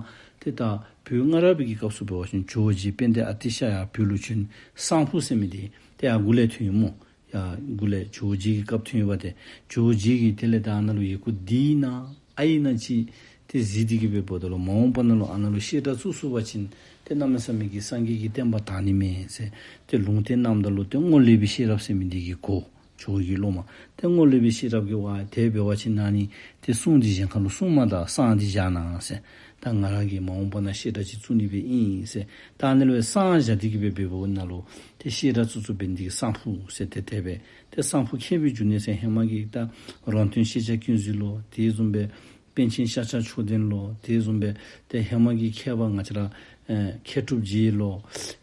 ཏེ་ད་བོད་སྔ་རབས་ཀྱི་སྐབས་སུ་འབད་བ་ཅིན་ཇོ་བོ་རྗེ་དཔལ་ལྡན་ཨ་ཏི་ཤ་ཡར་བོད་ལུ་བྱོན། གསང་ཕུ་ཟེར་མི་འདི་ཏེ་ཡར་མགུ་ལས་ཐོན་ཡི་སྨོ། ཡར་མགུ་ལས་ཇོ་བོ་རྗེ་གི་སྐབས་ཐོན་ཡོདཔ་ཏེ་ཇོ་བོ་རྗེ་གིས་དེ་ལས་ད་ཨ་ནཱ་ལུ་ཡི་གུ་འདི་ཨིན་ན་ཨ་ཨིན་ན་ཅིག་ཏེ་གཟིགས་ཏེ་གི་སྦེ་འབདཝ་ད་ལུ་མ་འོངས་པ་ནང་ལུ་ཨ་ནཱ་ལུ་བཤད་གྲྭ་བཙུགས་ཚུགས་པ་ཅིན་ཏེ་གནམ་མེད་ས་མེད་ཀྱི་སངས་རྒྱས་ཀྱི་བསྟན་པ་དར་ནི་མས་ཟེར་ཏེ་ལུང་བསྟན་གནངམ་ད་ལུ་ཏེ་རྔོག་ལེགས་པའི་ཤེས་རབ་ཟེར་མི་འདི་གིས་གོ། ཇོ་བོ་རྗེ་སློབ་མ་ཏེ་རྔོག་ལེགས་པའི་ཤེས་རབ་ཀྱིས་ཝའེ་དེ་འབད་བ་ཅིན་ཨ་ནི་ཏེ་གསུང་འདི་གཞན་ཁ་ལུ་གསུངས་མ་ད་གསང་འདི་བཞག་གནང་ཟེར། ད་ང་ར་གིས་མ་འོངས་པ་ནང་བཤད་གྲྭ་ཅིག་བཙུགས་ནི་སྦེ་ཨིན་ཟེར། ད་ཨ་ནི་ལུ་གསང་བཞག་སྟེ་གི་སྦེ་འབདཝ་ནང་ལུ་ཏེ་བཤད་གྲྭ་བཙུགས་བཙུགསཔ་འབད་ནི་འདི་གིས་གསང་ཕུ་ཟེར་ཏེ་དེ་སྦེ་ཏེ་གསང་ཕུ་མཁས་པའི་འབྱུང་གནས་ཟེར་ཧེ་མ་གི་ད་རོང་སྟོན་ཤེས་བྱ་ཀུན་གཟིགས་ལོ། དེ་བཟུམ་སྦེ་པཎ་ཆེན་ཤཱཀྱ་མཆོག་ལྡན་ལོ། དེ་བཟུམ་སྦེ་ཏེ་ཧེ་མ་གི་མཁས་པ་ང་བཅས་ར་ཨེ་མཁས་གྲུབ་རྗེ་ལོ།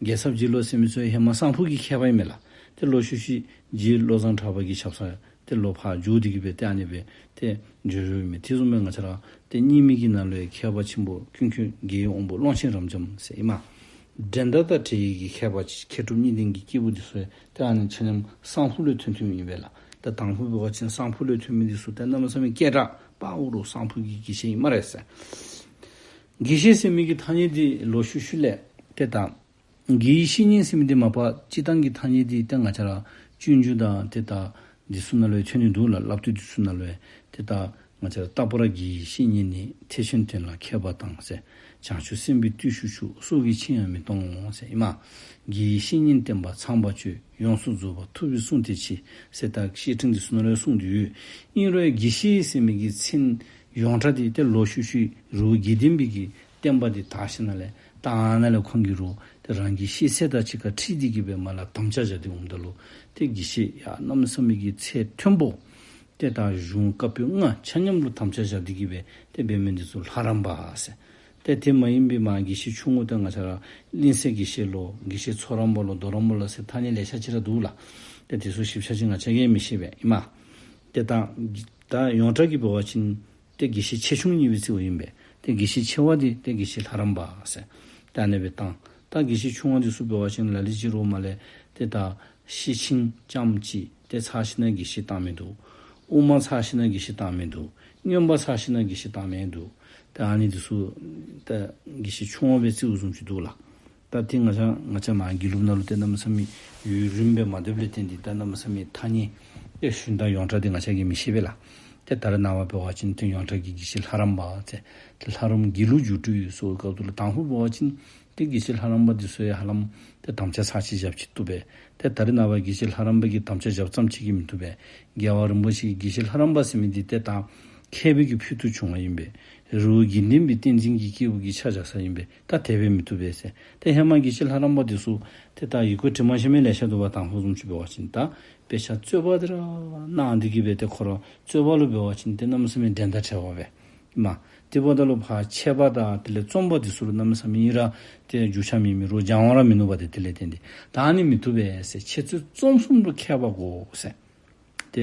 རྒྱལ་ཚབ་རྗེ་ལོ་ཟེར་མི་ཚུ་ཧེ་མ་གསང་ཕུ་གི་མཁས་པ་ཨིན་མས་ལགས། ཏེ་ལོག་ཤུལ་ཤུལ་རྗེ་བློ་བཟང་གྲགས་པ་གི་ཞབས་ས་ཏེ་ལོག་ཕར་འགྱོ་སྟེ་གི་སྦེ་ཏེ་ཨ་ནི་སྦེ་ཏེ་འགྱོ་འགྱོཝ་ཨིན་མས། དེ་བཟུམ་སྦེ་ང་བཅས་ར་ཏེ་རྙིང་མའི་གི་ནང་ལུ་ཡང་མཁས་པ་ཆེན་པོ་ཀུན་མཁྱེན་རྒྱལ་བའི་དབང་པོ་ཀློང་ཆེན་རབ་འབྱམས་ཟེར་ཨིན་མས། འགྲན་ཟླ་དང་བྲལ་བའི་གི་མཁས་པ་མཁས་གྲུབ་གཉིས་ལྡན་གྱི་སྐྱེས་བུ་འདི་ཚུ་ཡང་ཏེ་ཨ་ནི་ཆ་མཉམ་གསང་ཕུ་ལས་ཐོན་ཐོནམ་ཨིན་པས་ལགས། ད་དང་ཕུ་འབད་བ་ཅིན་གསང་ཕུ་ལས་ཐོན་མི་འདི་ཚུ་ཏེ་གནམ་མེད་ས་མེད་སྐད་གྲགས་དཔའ་བོ་རུ་གསང་ཕུ་གི་དགེ་བཤེས་ཨིན་སྨ་རེ་ཟེར། དགེ་བཤེས་ཟེར་མི་གི་ཐ་སྙད་འདི་ལོག་ཤུལ་ཤུལ་ལས་ཏེ་ད་དགེ་བའི་བཤེས་གཉེན་ཟེར་མི་འདི་མ་པ་སྤྱིར་བཏང་གི་ཐ་སྙད་འདི་ཏེ་ང་བཅས་ར་སྤྱོད་འཇུག་དང་ཏེ་ད་འདི་ཚུ་ནང་ལུ་ཡང་ཐོན་ནི་འདུག་ལགས། བསླབ་བཏུས་འདི་ཚུ་ནང་ལུ་ཡང་ཏེ་ད་ང་བཅས་ར་རྟག་པར་དགེ་བའི་བཤེས་གཉེན་ནི། ཐེག་ཆེན་དོན་ལ་མཁས་པ་དང་ཟེར། བྱང་ཆུབ་སེམས་དཔའི་བརྟུལ་ཞུགས་ཤོག། སྲོག་གི་ཕྱིར་ཡང་མི་གཏོང་ཟེར་ཨིན་མས། དགེ་བའི་བཤེས་གཉེན་བསྟེན་པ་ཚངས་པར་སྤྱོད། ཡོངས་སུ་རྫོགས་པ་ཐུབ་པའི་གསུང་དེ་མཆིས་ཟེར་ད་བཤེས་སྤྲིང་འདི་ཚུ་ནང་ལུ་ཡང་གསུངས་ཏེ་ཡོད། ཨིན་རུང་དགེ་བཤེས་ཟེར་མི་གི་མཚན་ཡོངས་གྲགས་འདི་ཏེ་ལོག་ཤུལ་ཤུལ་རུ་དགེ་ལྡན་པའི་གི་བསྟན་པ་འདི་དར་ཞིནམ་ལས་ད་ཨ་ནཱ་ལས་ཁོང་གིས་རུ་ཏེ་རང་གི་ཤེས་ཚད་དང་གཅིག་ཁར་འཁྲིལ་ཏེ་གི་སྦེ་མར་ལས་དམ་བཅའ་བཞག་སྟེ་འོངམ་ད་ལུ་ཏེ་དགེ་བཤེས་ཡང་གནམ་མེད་ས་མེད་ཀྱི་ཚད་མཐོན་པོ་ཏེ་ད་གཞུང་བཀའ་པོད་ལྔ་ཆ་མཉམ་ལུ་དམ་བཅའ་བཞག་སྟེ་གི་སྦེ་ཏེ་འབད་མི་འདི་ཚུ་ལྷ་རམས་པ་ཟེར། ཏེ་དེ་མ་ཡིན་པའི་མར་དགེ་བཤེས་ཆུང་ངུ་ཏེ་ང་བཅས་ར་གླིང་སེང་དགེ་བཤེས་ལོ། དགེ་བཤེས་ཚོགས་རམས་པ་ལོ། རྡོ་རམས་པ་ལོ་ཟེར་ཐ་སྙད་ལེ་ཤ་ཅིག་ར་འདུག་ལགས། ཏེ་དེ་ཚུ་ཞིབ་ཆ་ཅིག་ང་བཅས་ཀྱིས་མི་ཤེས་པས་ཨིན་མས། ཏེ་ད་ད་ཡོངས་གྲགས་ཀྱི་འབད་བ་ཅིན་ཏེ་དགེ་བཤེས་ཆེ་ཆུང་གཉིས་སྦེ་བརྩིཝ་ཨིན་པས། ཏེ་དགེ་བཤེས་ཆེ་བ་འདི་ཏེ་དགེ་བཤེས་ལྷ་རམས་པ་ཟེར་ཏེ་ཨ་ནི་སྦེ་བཏང་། ད་དགེ་བཤེས་ཆུང་བ་འདི་ཚུ་འབད་བ་ཅིན་ལ་ལུ་ཅིག་རུ་མར་ལས་ཏེ་ད་ཤེར་ཕྱིན་ཙམ་ཅིག་ཏེ་ཚར་ཞིནམ་ལས་དགེ་བཤེས་བཏང་མི་འདུག། དབུ་མ་ཚར་ཞིནམ་ལས་དགེ་བཤེས་བཏང་མི་འདུག། མངོན་པ་ཚར་ཞིནམ་ལས་དགེ་བཤེས་བཏང་མི་འདུག། ཏེ་ཨ་ནི་འདི་ཚུ་ཏེ་དགེ་བཤེས་ཆུང་བ་སྦེ་བརྩིཝ་བཟུམ་ཅིག་འདུག་ལགས། ད་ཏེ་ང་བཅས་ང་བཅས་མར་དགེ་ལུགས་ནང་ལུ་ཏེ་གནམ་མེད་ས་མེད་ཡུན་རིངམོ་སྦེ་མ་སྡོདཔ་ལས་བརྟེན་ཏེ་ད་གནམ་མེད་ས་མེད་ཐ་སྙད་ཏེ་ཞུན་དག་ཡོངས་གྲགས་འདི་ང་བཅས་ཀྱིས་མི་ཤེས་པས་ལགས། ཏེ་ད་རེས་ནངས་པ་འབད་བ་ཅིན་ཏེ་ཡོངས་གྲགས་ཀྱི་དགེ་བཤེས་ལྷ་རམས་པ་ཟེར་ཏེ་ལྷ་རམས་དགེ་ལུགས་རྒྱུགས་སྤྲོད་ཟེར་བའི་སྐབས་སུ་ལུ་དང་ཕུ་འབད་བ་ཅིན་ཏེ་དགེ་བཤེས་ལྷ་རམས་པ་འདི་ཚུ་ཡང་ཧ་ལམ་ཏེ་དམ་བཅའ་ཚར་གཅིག་བཞག་ཅི་བཏུབ་པས། ཏེ་ད་རེས་ནངས་པ་དགེ་བཤེས་ལྷ་རམས་པ་གིས་དམ་བཅའ་བཞགཔ་ཙམ་ཅིག་གིས་མི་བཏུབ་པས། རྒྱལ་བ་རིན་པོ་ཆེ་གིས་དགེ་བཤེས་ལྷ་རམས་པ་ཟེར་མི་འདི་ཏེ་ད་མཁས་པའི་གི་ཕུལ་དུ་བྱུང་བ་ཨིན་པས། རི་བོ་དགེ་ལྡན་པའི་བསྟན་འཛིན་གྱི་སྐྱེས་བུ་གིས་ཕྱག་བཞག་ས་ཨིན་པས། ད་དེ་སྦེ་མི་བཏུབ་པས་ཟེར། ཏེ་ཧེ་མ་དགེ་བཤེས་ལྷ་རམས་པ་འདི་ཚུ་ཏེ་ད་ཡི་གུ་འབྲི་མ་ཤེས་མི་ལེ་ཤ་འདུག་པ། དང་ཕུ་བཟུམ་ཅིག་འབད་བ་ཅིན་ད་དཔེ་ཆ་རྩོད་པ་འདི་ར་གནང་སྟེ་གིས་སྦེ་ཏེ་ཁོ་ར་རྩོད་པ་ལུ་འབད་བ་ཅིན་ཏེ་གནམ་མེད་ས་མེད་འགྲན་ཟླ་བྲལ་བ་སྦེ་ཨིན་མས། དེ་འབདཝ་ད་ལུ་ཕར་འཆད་པ་དང་དེ་ལས་རྩོམ་པ་འདི་ཚུ་ལུ་གནམ་མེད་ས་མེད་ཨིན་ར་ཏེ་རྒྱུས་ཆ་མེད་མི་རུང་སྦྱང་བ་ར་མིན་ནུག་པ། ཏེ་དེ་ལས་བརྟེན་ཏེ་ད་ཨ་ནི་མི་བཏུབ་པས་ཟེར། འཆད་རྩོད་རྩོམ་གསུམ་ལུ་མཁས་པ་དགོ་ཟེར། ཏེ་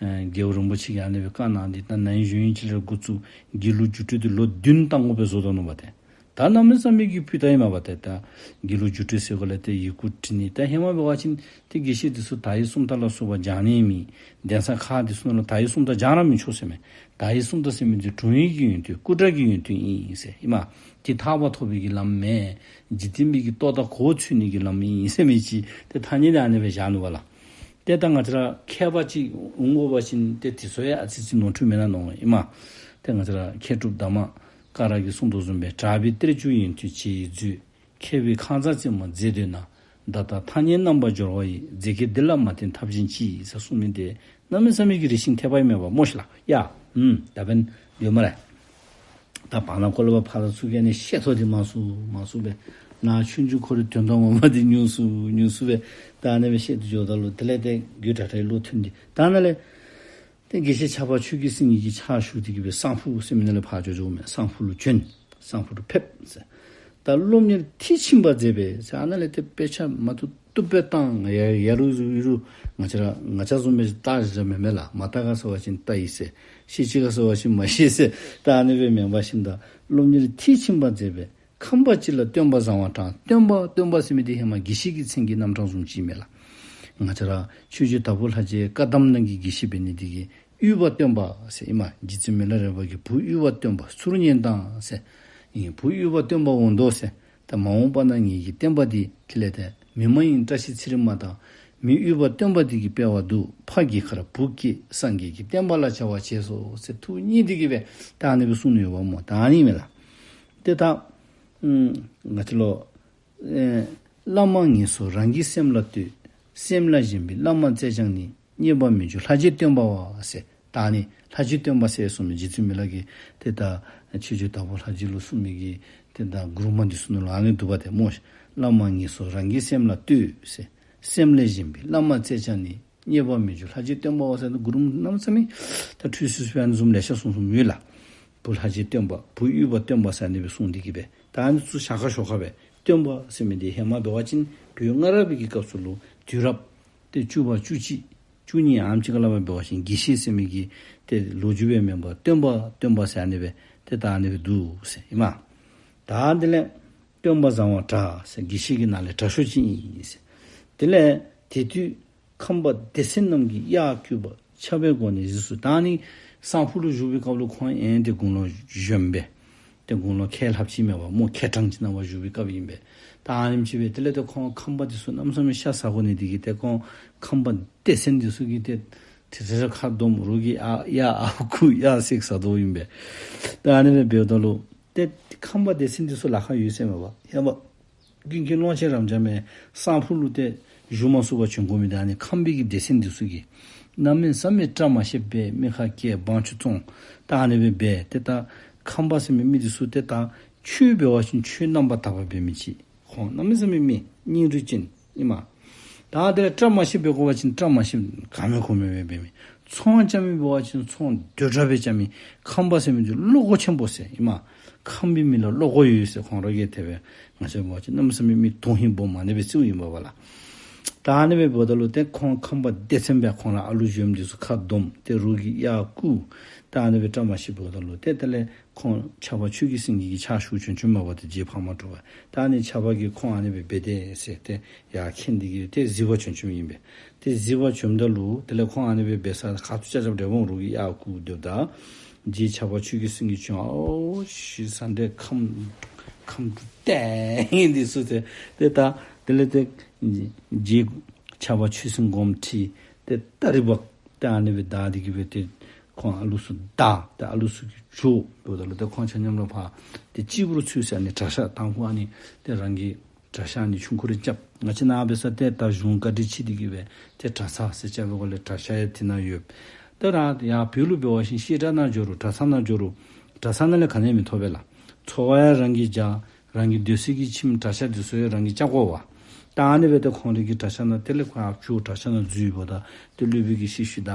ཨེ་རྒྱལ་བ་རིན་པོ་ཆེ་གིས་ཨ་ནི་སྦེ་བཀའ་གནང་སྟེ་ད་ན་ཧིང་གཞེས་ཧིང་ཅིག་ལས་འགོ་བཙུགས་དགེ་ལུགས་རྒྱུགས་སྤྲོད་འདི་ལོ་བདུན་བཏང་དགོ་པའི་བཟོ་དོ་ནུག་པ། ཏེ་ད་གནམ་མེད་ས་མེད་ཀྱི་སྤུས་དག་ཨིན་མས་པ། ཏེ་ད་དགེ་ལུགས་རྒྱུགས་སྤྲོད་ཟེར་གོ་ལས་ཏེ་ཡི་གུ་འབྲི་ནི། ད་ཧེ་མ་འབད་བ་ཅིན་ཏེ་དགེ་བཤེས་འདི་ཚུ་དག་ཡིག་སུམ་རྟགས་ལ་སོགས་པ་སྦྱང་ནི་མེད། གདན་ས་ཁག་འདི་ཚུ་ནང་ལུ་དག་ཡིག་སུམ་རྟགས་སྦྱང་ར་མི་ཆོག་ཟེར་མས། དག་ཡིག་སུམ་རྟགས་ཟེར་མི་འདི་དྲུང་ཡིག་གི་ཡོན་ཏན་སྐུ་དགྲ་གི་ཡོན་ཏན་ཨིན་ཟེར་ཨིན་མས། ཏེ་ཐར་པ་ཐོབ་པའི་གི་ལམ་མེན། འཇིག་རྟེན་པའི་གི་རྟོག་དང་གོ་འཕྱུགས་ནི་གི་ལམ་ཨིན་ཟེར་མི་ཅིག་ཏེ་ཐ་སྙད་འདི་ཨ་ནི་སྦེ་བཞག་ནུག་པ་ལགས། ཏེ་ད་ང་བཅས་ར་མཁས་པ་ཅིག་འོང་དགོ་པ་ཅིན་ཏེ་དེ་ཚུ་ཡང་ཨ་ཙི་ཅིག་ནོར་འཁྲུལ་མེན་ན་མནོ་ཨིན་མས། ཏེ་ང་བཅས་ར་མཁས་གྲུབ་དར་མ་ཀ་ར་གིས་གསུངས་དོ་བཟུམ་སྦེ་གྲགས་པའི་གཏེར་བཅུག་ཡོན་ཏན་ཆེ་ཡིས་མཛོད། མཁས་པའི་ཁང་བཟང་རྩེ་མོར་མཛེས་འདོད་ན། བརྡ་དང་ཐ་སྙད་རྣམ་པར་སྦྱོར་བ་ཡིས། མཛེས་དཀའི་འདི་ལ་མ་བརྟེན་ཐབས་གཞན་ཅི། ཟེར་གསུངས་མི་འདི་གནམ་མེད་ས་མེད་ཀྱི་རེ་ཞིག་འཐད་པ་ཨིན་མས་པ་སྨོ་ཤི་ལགས། ཡ་ཨུམ་ད་འབདན་ཡོད་སྨ་རེ། ད་བར་ན་ཀོ་ལོ་བ་ཕར་ཚུར་གྱི་ཨ་ནི་བཤད་ཐོ་འདི་མང་སུ་མང་སུ་སྦེ་ནཱ་ཆོས་འབྱུང་ཁོ་རའི་དོན་དག་ངོ་མ་འདི་ཉུང་སུ་ཉུང་སུ་སྦེ་ད་ཨ་ནི་སྦེ་བཤད་དེ་འགྱོཝ་ད་ལུ་དེ་ལས་ཏེ་རྒྱུད་གྲགས་གྲགས་ཀྱི་བློ་ཐོན་ཏེ་ད་ནཱ་ལས་ཏེ་དགེ་བཤེས་ཕྱྭ་པ་ཆོས་ཀྱི་སེང་གེ་གི་ཕྱག་ཞུ་སྟེ་གིས་སྦེ་གསང་ཕུ་ཟེར་མི་ནང་ལས་ཕར་འགྱོ་འགྱོཝ་མས། གསང་ཕུ་ལུ་བྱོན། གསང་ཕུ་ལུ་ཕེབས་ཟེར། ད་སློབ་གཉེར་མཐིལ་ཕྱིན་པ་མཛད་པས་ཟེར། ཨ་ནཱ་ལས་ཏེ་དཔེ་ཆ་མ་བཏུབ་བཏུབ་སྦེ་བཏང་། ཡ་ཡ་རུ་ཡ་རུ་ང་བཅས་ར་ང་བཅས་བཟུམ་སྦེ་བལྟ་བཞག་མེན་མས་ལགས། མ་བལྟ་ག་ཟེར་བ་ཅིན་བལྟ་ཡི་ཟེར། ཤེས་ཅི་ག་ཟེར་བ་ཅིན་མ་ཤེས་ཟེར། ད་ཨ་ནི་སྦེ་མེན་པར་ཞིནམ་ད་སློབ་གཉེར་མཐིལ་ཕྱིན་པ་མཛད་པས། ཁམས་པ་སྤྱི་ལ་སྟོན་པ་བཟང་བར་གྲགས། སྟོན་པ་སྟོན་པ་ཟེར་མི་འདི་ཧེ་མ་དགེ་བཤེས་ཀྱི་མཚན་གྱི་རྣམ་གྲངས་བཟུམ་ཅིག་མས་ལགས། ང་བཅས་ར་ཆོས་རྗེ་དྭགས་པོ་ལྷ་རྗེ་བཀའ་གདམས་ནང་གི་དགེ་བཤེས་འབད་ནི་འདི་གིས་དབུས་པ་སྟོན་པ་ཟེར་ཨིན་མས། རྗེ་བཙུན་མི་ལ་རས་པ་གི་བུ་དབུས་པ་སྟོན་པ་ཚུར་ཉན་དང་ཟེར་ཨིན། བུ་དབུས་པ་སྟོན་པ་འོང་དོ་ཟེར། ད་མ་འོངས་པ་ན་ངེད་ཀྱི་བསྟན་པ་འདི་དེ་ལས་ཏེ་མི་མ་ཡིན་བཀྲ་ཤིས་ཚེ་རིང་མ་དང་མི་དབུས་པ་སྟོན་པ་འདི་གི་དཔལ་བ་འདུག། ཕ་རྒྱལ་ཁར་བུ་སྐྱེས་སངས་རྒྱས་ཀྱི་བསྟན་པ་ལ་བྱ་བ་བྱས་སོ་ཟེར་ཐུགས་མཉེས་ཏེ་གིས་སྦེ་ད་ཨ་ནི་སྦེ་གསུངས་ནི་ཡོདཔ་སྨོ། ད་ཨ་ནི་མས་ལགས། ཏེ་ད་ཨུམ་ང་བཅས་ལུ་ཨེ་བླ་མ་ངན་སོང་རང་གི་སེམས་ལ་ལྟོས། སེམས་ལ་ཞེན་པའི་བླ་མ་རྩལ་སྦྱངས་ནས། རྙེད་པར་མི་འགྱུར་ལྷ་རྗེ་སྟོན་པ་བ་ཟེར། ད་ཨ་ནི་ལྷ་རྗེ་སྟོན་པ་ཟེར་གསུངས་མི་རྗེ་བཙུན་མི་ལ་གིས་ཏེ་ད་ཆོས་རྗེ་དྭགས་པོ་ལྷ་རྗེ་ལུ་གསུངས་མི་གི་ཏེ་ད་མགུར་མ་འདི་ཚུ་ནང་ལུ་ཨ་ནི་འདུག་པ་ཏེ་སྨོ་ཤི། བླ་མ་ངན་སོང་རང་གི་སེམས་ལ་ལྟོས་ཟེར། སེམས་ལ་ཞེན་པའི་བླ་མ་རྩལ་སྦྱངས་ནས། རྙེད་པར་མི་འགྱུར་ལྷ་རྗེ་སྟོན་པ་བ་ཟེར་ནི་མགུར་མ་གནམ་མེད་ས་མེད་ད་འཁྲུལ་སོང་སོང་ཨ་ནི་བཟུམ་ལེ་ཤ་གསུངས་གསུངསམ་ཡོད་ལགས། བུ་ལྷ་རྗེ་སྟོན་པ་བུ་དབུས་པ་སྟོན་པ་ཟེར་ཨ་ནི་སྦེ་གསུངས་ཏེ་གིས་སྦེ་ད་ཨ་ནི་ཚུ་ཤ་ཁ་ཤོ་ཁ་སྦེ་སྟོན་པ་ཟེར་མི་འདི་ཧེ་མ་འབད་བ་ཅིན་བོད་སྔ་རབས་ཀྱི་སྐབས་སུ་ལུ་དུས་རབས་ཏེ་བཅུ་པ་བཅུ་གཅིག་བཅུ་གཉིས་ཨམ་ཅིག་ཁར་ལུ་འབད་བ་ཅིན་དགེ་བཤེས་ཟེར་མི་གི་ཏེ་ལོ་རྒྱུས་སྦེ་མེན་པར་སྟོན་པ་སྟོན་པ་ཟེར་ཨ་ནི་སྦེ་ཏེ་ད་ཨ་ནི་སྦེ་འདུག་ཟེར་ཨིན་མས། ད་དེ་ལས་སྟོན་པ་བཟང་བར་གྲགས་ཟེར་དགེ་བཤེས་ཀྱི་ནང་ལས་དྲག་ཤོས་ཅིག་ཨིན་ཟེར། དེ་ལས་དེ་དུས་ཁམས་པ་སྡེ་ཚན་རྣམས་ཀྱིས་གཡག་བཀོལ་བ་ཆབ་པའི་སྒོ་ནས་གཟིགས་སོ། ད་ཨ་ནི་གསང་ཕུ་ལུ་བཞུགས་པའི་སྐབས་ལུ་ཁོང་ཨེ་ཏེ་དགུང་ལོ་གཞོནམ་སྦེ་ཏེ་དགུང་ལོ་ཁལ་ལྷགཔ་ཅིག་མེན་པར་སྨོ་ཁལ་གྲངས་ཅིག་ནང་ཕར་བཞུགས་པའི་སྐབས་ཨིན་པས། ད་ཨ་ནེམ་ཅིག་སྦེ་དེ་ལས་ཏེ་ཁོང་ཁམས་པ་འདི་ཚུ་གནམ་མེད་ས་མེད་ཤ་ཟ་དགོ་ནི་འདི་གིས་ཏེ་ཁོང་ཁམས་པ་སྡེ་ཚན་འདི་ཚུ་གིས་ཏེ་ཏེ་ཏེ་ཁ་སྡོམ་རོགས་ཀྱིས་ཨ་གཡག་ཨརཝ་བརྐུ་གཡག་བསད་ཟ་དོ་ཨིན་པས། ད་ཨ་ནི་སྦེ་འབདཝ་ད་ལུ་ཏེ་ཁམས་པ་སྡེ་ཚན་འདི་ཚུ་ལཱ་ཁག་ཡོད་ཟེར་མས་པ། ཧེ་མ་ཀུན་མཁྱེན་ཀློང་ཆེན་རབ་འབྱམས་མའི་གསང་ཕུ་ལུ་ཏེ་བཞུགས་མ་ཚུགས་པར་བྱོན་དགོ་མི་ད་ཨ་ནི་ཁམས་པའི་གི་སྡེ་ཚན་འདི་ཚུ་གིས་གནམ་མེད་ས་མེད་བཀྲ་མ་ཤིསཔ་སྦེ་མི་ཁ་བཀལ་དབང་ཆུ་བཙོང་ད་ཨ་ནི་སྦེ་འབད། ཏེ་ད་ཁམས་པ་ཟེར་མི་མི་འདི་ཚུ་ཏེ་ད་ཆོས་འབད་བ་ཅིན་ཆོས་རྣམ་པར་དག་པ་འབད་མི་ཅིག། ཁོང་གནམ་མེད་ས་མེད་མི་སྙིང་རུས་ཅན་ཨིན་མས། ད་དེ་ལས་བཀྲ་མ་ཤིསཔ་འབད་དགོ་པ་ཅིན་བཀྲ་མ་ཤིསཔ་ག་མེད་གོ་མེད་སྦེ་འབད་མི། ཚོང་རྐྱབ་མི་འབད་བ་ཅིན་ཚོང་བསྡུ་དྲགས་སྦེ་རྐྱབ་མི། ཁམས་པ་ཟེར་མི་འདི་བློ་ཁོག་ཆེན་པོ་ཟེར་ཨིན་མས། ཁམས་པའི་མི་ལུ་བློ་ཁོག་ཡོད་ཟེར། ཁོང་ར་གིས་དེ་སྦེ་ང་བཅས་འབད་བ་ཅིན་གནམ་མེད་ས་མེད་མི་དོན་ཧིང་སྦོམ་ཨ་ནི་སྦེ་བརྩིཝ་ཨིན་པས་པ་ལགས། ད་ཨ་ནི་སྦེ་འབདཝ་ད་ལུ་ཏེ་ཁོང་ཁམས་པ་སྡེ་ཚན་སྦེ་ཁོང་ར་ཨ་ལུ་གཞོནམ་འདི་ཚུ་ཁ་སྡོམ་ཏེ་རོགས་ཀྱིས་གཡག་བརྐུ། ད་ཨ་ནི་སྦེ་བཀྲ་མ་ཤིསཔ་འབདཝ་ད་ལུ་ཏེ་དེ་ལས་ཁོང་ཕྱྭ་པ་ཆོས་ཀྱི་སེང་གེ་གི་ཕྱག་ཞུ་བྱོན་བྱོནམ་མས་པ། ཏེ་རྗེ་འཕགས་མ་གྲུབ་པ། ད་ཨ་ནི་ཕྱྭ་པ་གིས་ཁོང་ཨ་ནི་སྦེ་འབད་དེ་ཟེར་ཏེ་ཡར་མཁྱེན་ཏེ་གིས་ཏེ་གཟིགས་པར་བྱོན་བྱོནམ་ཨིན་པས། ཏེ་གཟིགས་པར་བྱོནམ་ད་ལུ་དེ་ལས་ཁོང་ཨ་ནི་སྦེ་འབད་ས་ཁ་ཐུག་ཅ་ཅ་སྦེ་འབྲས་སྤུངས་རོགས་ཀྱིས་གཡག་བརྐུ་སྡོདཔ་ད་རྗེ་ཕྱྭ་པ་ཆོས་ཀྱི་སེང་གེ་བྱོན། ཨོ་ཤི་ས་འདི་ཁམས་ཁམས་ཏེ་འདི་ཚུ་ཏེ་ཏེ་ད་དེ་ལས་ཏེ་རྗེ་ཕྱྭ་པ་ཆོས་སེང་དགོངསམ་ཁྲེལ་ཏེ་ཏ་རི་བ་ཏེ་ཨ་ནི་སྦེ་བདའ་སྟེ་གིས་སྦེ་ཏེ་ ཁོང་ཨ་ལུ་ཚུ་བདའ་ཏེ་ཨ་ལུ་ཚུ་གི་ཇོ་འབདཝ་ད་ལུ་ཏེ་ཁོང་ཆ་མཉམ་ར་ཕར་ཏེ་གཅིག་པུར་ཚུད་ཟེར་ཨ་ནི་གྲྭ་ཤག་དང་ཕུ་ཨ་ནི་ཏེ་རང་གི་གྲྭ་ཤག་ཨ་ནི་ཆུང་ཀུ་རེ་རྐྱབ། ང་བཅས་ནཱ་འབད་ས་ཏེ་ད་གཞུང་བཀའ་དྲིན་ཆེ་སྟེ་གིས་སྦེ་ཏེ་གྲྭ་ཚང་ཟེར་རྐྱབ་པའི་སྒོ་ལས་གྲྭ་ཤག་ཡང་དེ་ནང་ཡོད། ད་ར་ཡར་བོད་ལུ་འབད་བ་ཅིན་བཤད་གྲྭ་ནང་འགྱོ་རུང་གྲྭ་ཚང་ནང་འགྱོ་རུང་གྲྭ་ཚང་ནང་ལས་ག་ནི་མི་ཐོབ་པས་ལགས། འཚོ་བ་ཡང་རང་གིས་རྐྱབ། རང་གི་སྡོད་སའི་གི་ཁྱིམ་གྲྭ་ཤག་འདི་ཚུ་ཡང་རང་གིས་རྐྱབ་དགོ་པས། ད་ཨ་ནི་སྦེ་ཏེ་ཁོང་རའི་གི་གྲྭ་ཤག་ནང་དེ་ལས་ཁོང་ཨ་ཇོ་གྲྭ་ཤག་ནང་འཛུལ་འབདཝ་ད་ཏེ་སློབ་དཔོན་གྱིས་ཤེས་ཤེསཔ་ད་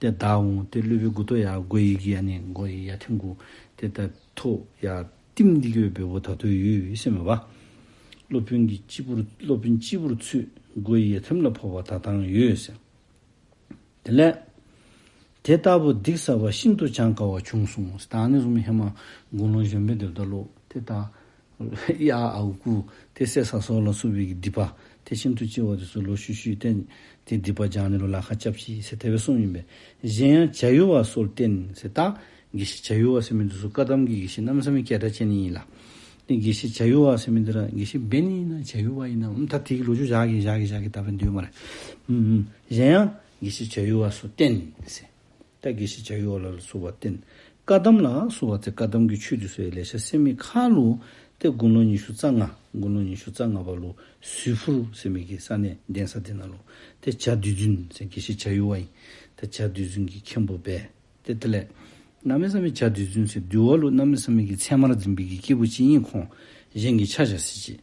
ཏེ་བདའ་འོང་། ཏེ་སློབ་དཔོན་མགུ་ཏོ་ཡར་མགོ་ཡི་གི་ཨ་ནི་མགོ་ཡི་ཡར་ཐེམ་གུ་ཏེ་ད་ཐོག་ཡར་བསྟིམ་སྟེ་གིས་འབདཝ་ད་ལྟོ་ཡོད་ཟེར་མས་པ། སློབ་དཔོན་གྱིས་གཅིག་པུར་སློབ་དཔོན་གཅིག་པུར་ཚུད། མགོ་ཡི་ཡར་ཐེམ་ལ་ཕོག་པ་ད་ལྟའང་ཡོད་ཟེར། དེ་ལས་དེ་ལྟ་བུ་སྡིག་བསགས་པ་ཤིན་ཏུ་གྱངས་དཀའ་བ་བྱུང་གསུངས། ད་ཨ་ནི་བཟུམ་ཧེ་མ་དགུང་ལོ་གཞོན་པའི་དེ་ད་ལུ་ཏེ་ད་གཡག་ཨརཝ་རྐུ་ཏེ་བསད་ས་སོགས་ལ་སོགས་པའི་གི་སྡིག་པ་ཏེ་ཤིན་ཏུ་ལྕི་བ་དེ་ཚུ་ལོག་ཤུལ་ཤུལ་ཏེ་ཏེ་སྡིག་པ་སྦྱང་ནི་ལུ་ལཱ་ཁག་རྐྱབ་ཅི་ཟེར་དེ་སྦེ་གསུངམ་ཨིན་པས། གཞན་ཡང་བྱ་ཡུལ་བ་སོགས་བསྟེན་ཟེར། ད་དགེ་བཤེས་བྱ་ཡུལ་བ་ཟེར་མི་འདི་ཚུ་བཀའ་གདམས་ཀྱི་དགེ་བཤེས་གནམ་མེད་ས་མེད་སྐད་གྲགས་ཅན་ཨིན་ལགས། ཏེ་དགེ་བཤེས་བྱ་ཡུལ་བ་ཟེར་མི་འདི་ར་དགེ་བཤེས་འབད་ནི་ཨིན་ན་བྱ་ཡུལ་བ་ཨིན་ན་ཨམ་ད་དེ་གི་ལོ་རྒྱུས་བཞག་གེ་བཞག་གེ་བཞག་གེ་ད་འབདན་འདུག་སྨ་རེ། ཨུམ་ཨུམ། གཞན་ཡང་དགེ་བཤེས་བྱ་ཡུལ་བ་སོགས་བསྟེན་ཟེར། ད་དགེ་བཤེས་བྱ་ཡུལ་བ་ལ་སོགས་པ་བསྟེན། བཀའ་གདམས་ལ་སོགས་པ་ཟེར་བཀའ་གདམས་ཀྱི་ཆོས་འདི་ཚུ་ཡང་ལེ་ཤ་གསན་མི་ཁར་ལུ་ཏེ་དགུང་ལོ་ཉི་ཤུ་རྩ་ལྔ་དགུང་ལོ་ཉི་ཤུ་རྩ་ལྔ་པ་ལུ་ཟུས་ཕུར་ཟེར་མི་གི་ས་གནས་གདན་ས་དེ་ནང་ལུ་ཏེ་བྱ་བདུད་འཛིན་ཟེར་དགེ་བཤེས་བྱ་ཡུལ་བ་ཨིན། ཏེ་བྱ་བདུད་འཛིན་གྱི་མཁན་པོ་འབད། ཏེ་དེ་ལས་གནམ་མེད་ས་མེད་བྱ་བདུད་འཛིན་ཟེར་འདུལ་བ་ལུ་གནམ་མེད་ས་མེད་ཀྱི་ཚད་མར་འཛིན་པའི་གི་སྐྱེས་བུ་ཅིག་ཨིན། ཁོང་གཞན་གྱིས་ཆ་བཞག་སྲིད་ཅི།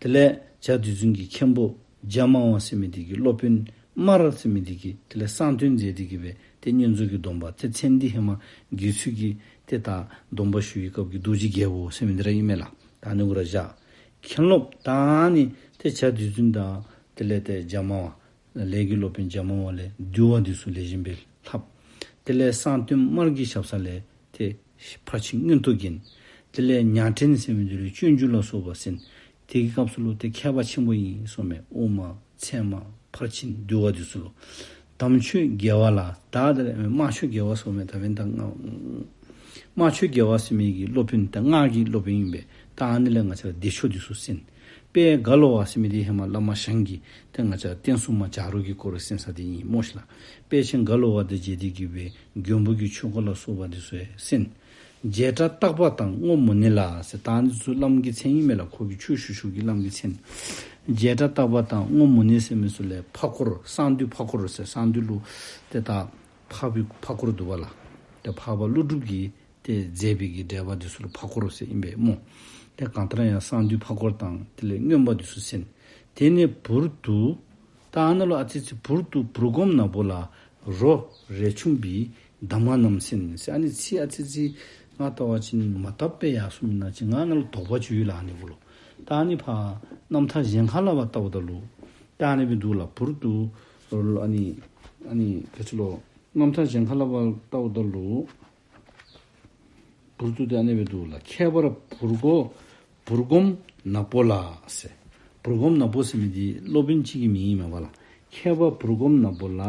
དེ་ལས་བྱ་བདུད་འཛིན་གྱི་མཁན་པོ་བྱ་མང་བ་ཟེར་མི་འདི་གིས་སློབ་དཔོན་དམར་ཟེར་མི་འདི་གིས་དེ་ལས་གསང་སྟོན་མཛད་དེ་གིས་སྦེ་ཏེ་བསྙེན་རྫོགས་ཀྱི་སྡོམ་པ་ཏེ་མཚན་འདི་ཧེ་མ་དགེ་ཚུལ་གྱིས་ཏེ་ད་སྡོམ་པ་ཞུ་བའི་སྐབས་ཀྱི་རྡོ་རྗེ་རྒྱལ་པོ་ཟེར་མི་འདི་ར་ཨིན་མས་ལགས། ད་ཨ་ནི་གུ་ར་བཞག། མཁན་སློབ་ད་ཨ་ནི་ཏེ་བྱ་བདུད་འཛིན་དང་དེ་ལས་ཏེ་བྱ་མང་བ་ལས་ཀྱི་སློབ་དཔོན་བྱ་མང་བ་ལས་འདུལ་བ་འདི་ཚུ་ལེགས་ཤོམ་སྦེ་ལྷབ། དེ་ལས་གསང་སྟོན་དམར་གྱི་ཞབས་ས་ལས་ཏེ་ཕར་ཕྱིན་མངོན་མཐོ་གྱིན། དེ་ལས་ཉང་བྲན་ཟེར་མི་འདི་ལུ་སྤྱོད་འཇུག་ལ་སོགས་པ་གསན། དེ་གི་སྐབས་སུ་ལུ་ཏེ་མཁས་པ་ཆེན་པོ་ཨིན་གསུངས་མས། དབུ་མ་ཚད་མ་ཕར་ཕྱིན་འདུལ་བ་འདི་ཚུ་ལུ། དམ་ཆོས་དགེ་བ་ལ་ད་དེ་ལས་དམར་ཆོས་དགེ་བ་གསུངས་མས། ད་འབདན་ད་ང་དམར་ཆོས་དགེ་བ་ཟེར་མི་གི་སློབ་དཔོན་ད་སྔགས་ཀྱི་སློབ་དཔོན་ཨིན་པས། ད་ཨ་ནི་ལས་ང་བཅས་ར་བདེ་མཆོག་འདི་ཚུ་གསན། དཔལ་རྒྭ་ལོ་བ་ཟེར་མི་འདི་ཧེ་མ་བླ་མ་ཞང་གིས་ཏེ་ང་བཅས་རྟེན་སྲུང་མ་བྱ་རོག་གི་སྐོར་གསན་ས་འདི་ཨིན་སྨོ་ཤིག་ལགས། དཔལ་ཆེན་རྒྭ་ལོ་བ་དང་མཇལ་ཏེ་གིས་སྦེ་མགོན་པོ་གི་ཆོས་སྐོར་ལ་སོགས་པ་འདི་ཚུ་ཡང་གསན། བྱེ་བྲག་བརྟག་པ་དང་རྔོག་མུ་ནེ་ལ་ཟེར། ད་ཨ་ནི་ཚུ་བླམ་གི་མཚན་ཨིན་མས་ལགས། ཁོ་གི་ཆོས་ཞུ་ཞུ་གི་བླམ་གི་མཚན། བྱེ་བྲག་བརྟག་པ་དང་རྔོག་མུ་ནེ་ཟེར་མི་ཚུ་ལས་འཕགས་སྐོར་གསང་འདུས་འཕགས་སྐོར་ཟེར། གསང་འདུས་ལུ་ཏེ་ད་འཕགས་པའི་འཕགས་སྐོར་འདུག་པ་ལགས། ཏེ་འཕགས་པ་ཀླུ་སྒྲུབ་ཀྱིས་ཏེ་མཛད་པའི་གི་འགྲེལ་པ་འདི་ཚུ་ལུ་འཕགས་སྐོར་ཟེར་ཨིན་པས་སྨོ། ཏེ་གང་ལྟར་ཡང་གསང་འདུས་འཕགས་སྐོར་དང་དེ་ལས་མངོན་པ་འདི་ཚུ་གསན། དེ་ནས་བུར་དུ་ད་ཨ་ནཱ་ལུ་ཨ་ཙི་ཙི་བུར་དུ་བུར་སྒོམ་ནག་པོ་ལ་རོ་རས་ཆུང་པའི་གདམས་ངག་རྣམས་གསན་ཟེར། ཨ་ནི་ཚིག་ཨ་ཙི་ཙི་ང་བལྟ་བ་ཅིན་མ་བཏབ་པས་ཡར་སོང་མི་ནང་ཅིག་ང་ནཱ་ལུ་དོགས་པ་ཅིག་ཡོད་ལགས། ཨ་ནི་གུ་ལུ་ད་ཨ་ནི་ཕར་རྣམ་ཐར་གཞན་ཁ་ལས་ཕར་བལྟཝ་ད་ལུ་ད་ཨ་ནི་སྦེ་འདུག་ལགས། བུར་དུ་ཨ་ནི་ཨ་ནི་ག་ཅི་ལོ་རྣམ་ཐར་གཞན་ཁ་ལས་ཕར་བལྟཝ་ད་ལུ་བུར་དུ་དེ་ཨ་ནི་སྦེ་འདུག་ལགས། ཁྱད་པར་བུར་སྒོ་བུར་སྒོམ་ནག་པོ་ལ་ཟེར། བུར་སྒོམ་ནག་པོ་ཟེར་མི་འདི་སློབ་དཔོན་ཅིག་གི་མིང་ཨིན་མས་པ་ལགས། ཁྱད་པར་བུར་སྒོམ་ནག་པོ་ལ་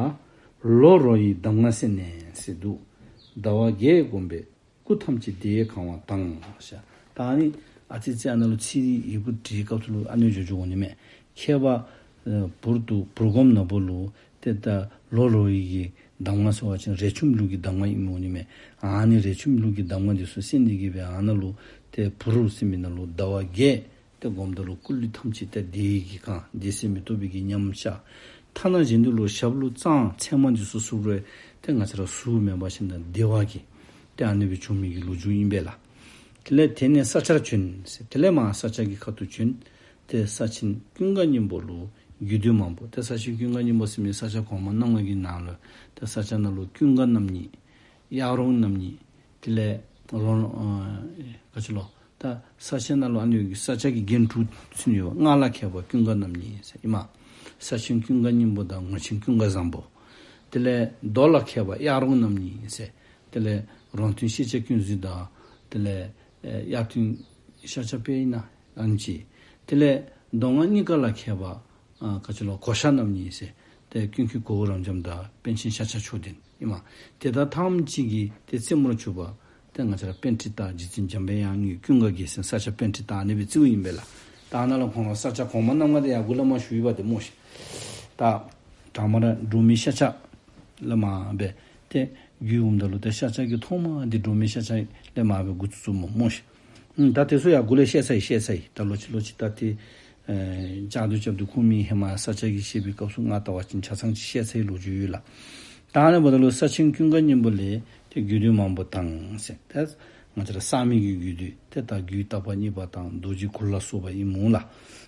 ལོ་རོ་ཡི་གདམས་ངག་གསན་ནས་ཟེར་འདུག། ཟླ་བ་བརྒྱད་བསྒོམས་པས་སྐུ་ཐམས་ཅད་བདེ་བས་གང་བ་དང་ཟེར། ད་ཨ་ནི་ཨ་ཙི་ཙི་ཨ་ནཱ་ལུ་ཚིག་ཡི་གུ་བྲིས་སྐབས་སུ་ལུ་ཨ་ནི་འགྱོ་འགྱོཝ་འོང་ནི་མས། ཁྱད་པར་ཨ་བུར་དུ་བུར་སྒོམ་ནག་པོ་ལུ་ཏེ་ད་ལོ་རོ་ཡི་གི་གདམས་ངག་ཟེར་བ་ཅིན་རས་ཆུང་ལུགས་ཀྱི་གདམས་ངག་ཨིནམ་འོང་ནི་མས། ཨ་ནི་རས་ཆུང་ལུགས་ཀྱི་གདམས་ངག་འདི་ཚུ་གསན་ཏེ་གིས་སྦེ་ཨ་ནཱ་ལུ་ཏེ་བུར་ཟེར་མི་ནང་ལུ་ཟླ་བ་བརྒྱད་ཏེ་བསྒོམ་ད་ལུ་སྐུ་ལུས་ཐམས་ཅད་ཏེ་བདེ་བའི་གི་གང་བདེ་གསལ་མི་རྟོག་པའི་གི་ཉམས་ཤར། ཐ་ན་གཞན་དུ་ལུ་ཞབས་ལུ་རྩང་ཚེར་མ་འདི་ཚུ་ཟུག་རུང་ཏེ་ང་བཅས་ར་ཟུག་མེད་པ་ཅིན་ད་བདེ་བ་གིས་ཏེ་ཨ་ནི་སྦེ་བྱུང་མི་གི་ལོ་རྒྱུས་ཨིན་པས་ལགས། དེ་ལས་དེ་ནས་ས་སྐྱར་བྱོན་ཟེར། དེ་ལས་མར་ས་སྐྱ་གི་ཁ་ཐུག་བྱོན། ཏེ་ས་ཆེན་ཀུན་དགའ་སྙིང་པོ་ལུ་རྒྱུད་སྡེ་མང་པོ་ཏེ་ས་ཆེན་ཀུན་དགའ་སྙིང་པོ་ཟེར་མི་ས་སྐྱ་གོང་མ་རྣམ་ལྔ་གི་ནང་ལུ་ཏེ་ས་སྐྱ་ནང་ལུ་ཀུན་དགའ་རྣམ་གཉིས་གཡག་རོང་རྣམ་གཉིས་དེ་ལས་རོང་ཨ་ག་ཅི་ལོ་ད་ས་སྐྱ་ནང་ལུ་ཨ་ནི་ས་སྐྱ་གི་རྒན་དྲུག་ཚུན་ཡོད་པ། སྔགས་ལ་མཁས་པ་ཀུན་དགའ་རྣམ་གཉིས་ཟེར་ཨིན་མས། ས་ཆེན་ཀུན་དགའ་སྙིང་པོ་དང་ངོར་ཆེན་ཀུན་དགའ་བཟང་པོ། དེ་ལས་མདོ་ལ་མཁས་པ་གཡག་རོང་རྣམ་གཉིས་ཟེར། དེ་ལས་རོང་སྟོན་ཤེས་བྱ་ཀུན་གཟིགས་དང་དེ་ལས་ཨེ་གཡག་སྟོན་ཤེས་བྱ་དཔལ་ཨིན་ན་ཨ་ནི་ཅིག། དེ་ལས་མདོ་སྔགས་གཉིས་ཀ་ལ་མཁས་པ་ཨ་ག་ཅི་ལོ་གོ་ཤཱཀ་རྣམ་གཉིས་ཟེར། ཏེ་ཀུན་མཁྱེན་གོ་བོ་རབ་འབྱམས་དང་པཎ་ཆེན་ཤཱཀྱ་མཆོག་ལྡན་ཨིན་མས། དེ་དག་ཐམས་ཅད་ཀྱི་ཏེ་རྩེ་མོར་གྱུར་པ་ཏེ་ང་བཅས་ར་པཎྜི་ཏ་རྗེ་བཙུན་འཇམ་དཔལ་དབྱངས་ཀྱི་ཀུན་དགའ་རྒྱལ་མཚན་ས་སྐྱ་པཎྜི་ཏ་ཨ་ནི་སྦེ་རྩིཝ་ཨིན་པས་ལགས། ད་ཨ་ནཱ་ལུ་ཁོང་ར་ས་སྐྱ་གོང་མ་རྣམ་ལྔ་དེ་ཡར་མགུ་ལས་མར་ཞུ་ཡི་པ་ཏེ་སྨོ་ཤིག། ད་དང་པ་ར་འབྲུག་མི་ཤཱཀྱ་ལས་མར་འབད་དེ་ རྒྱུད་འོངམ་ད་ལུ་ཏེ་ཤཱཀྱ་གི་ཐོག་མ་འདི་སྒྲོལ་མའི་ཤཱཀྱ་ལས་མར་སྦེ་འགོ་བཙུགས་བཙུགསཔ་སྨོ་ཤིག། ཨུམ་ད་དེ་ཚུ་ཡང་འགོ་ལས་བཤད་ཚར་ཡི་བཤད་ཚར་ཡི། ད་ལོག་ཅི་ལོག་ཅི་ད་ཏེ་ཨེ་བཅའ་སྡོད་རྐྱབ་སྡོད་ཁུངས་མེད། ཧེ་མ་ཤཱཀྱ་གི་བཤད་པའི་སྐབས་སུ་ང་བལྟ་བ་ཅིན་ཆ་ཚང་ཅིག་བཤད་ཚར་ཡི་ལོ་རྒྱུས་ཡོད་ལགས། ད་ཨ་ནི་འབདཝ་ད་ལུ་ས་ཆེན་ཀུན་དགའ་སྙིང་པོ་ལས་ཏེ་རྒྱུད་སྡེ་མང་པོ་དང་ཟེར་ཏེ་ང་བཅས་ར་གསར་མའི་གི་རྒྱུད་སྡེ་ཏེ་ད་རྒྱུད་བརྟག་པ་གཉིས་པ་དང་རྡོ་རྗེ་གུར་ལ་སོགས་པ་ཨིན་མས་ལགས།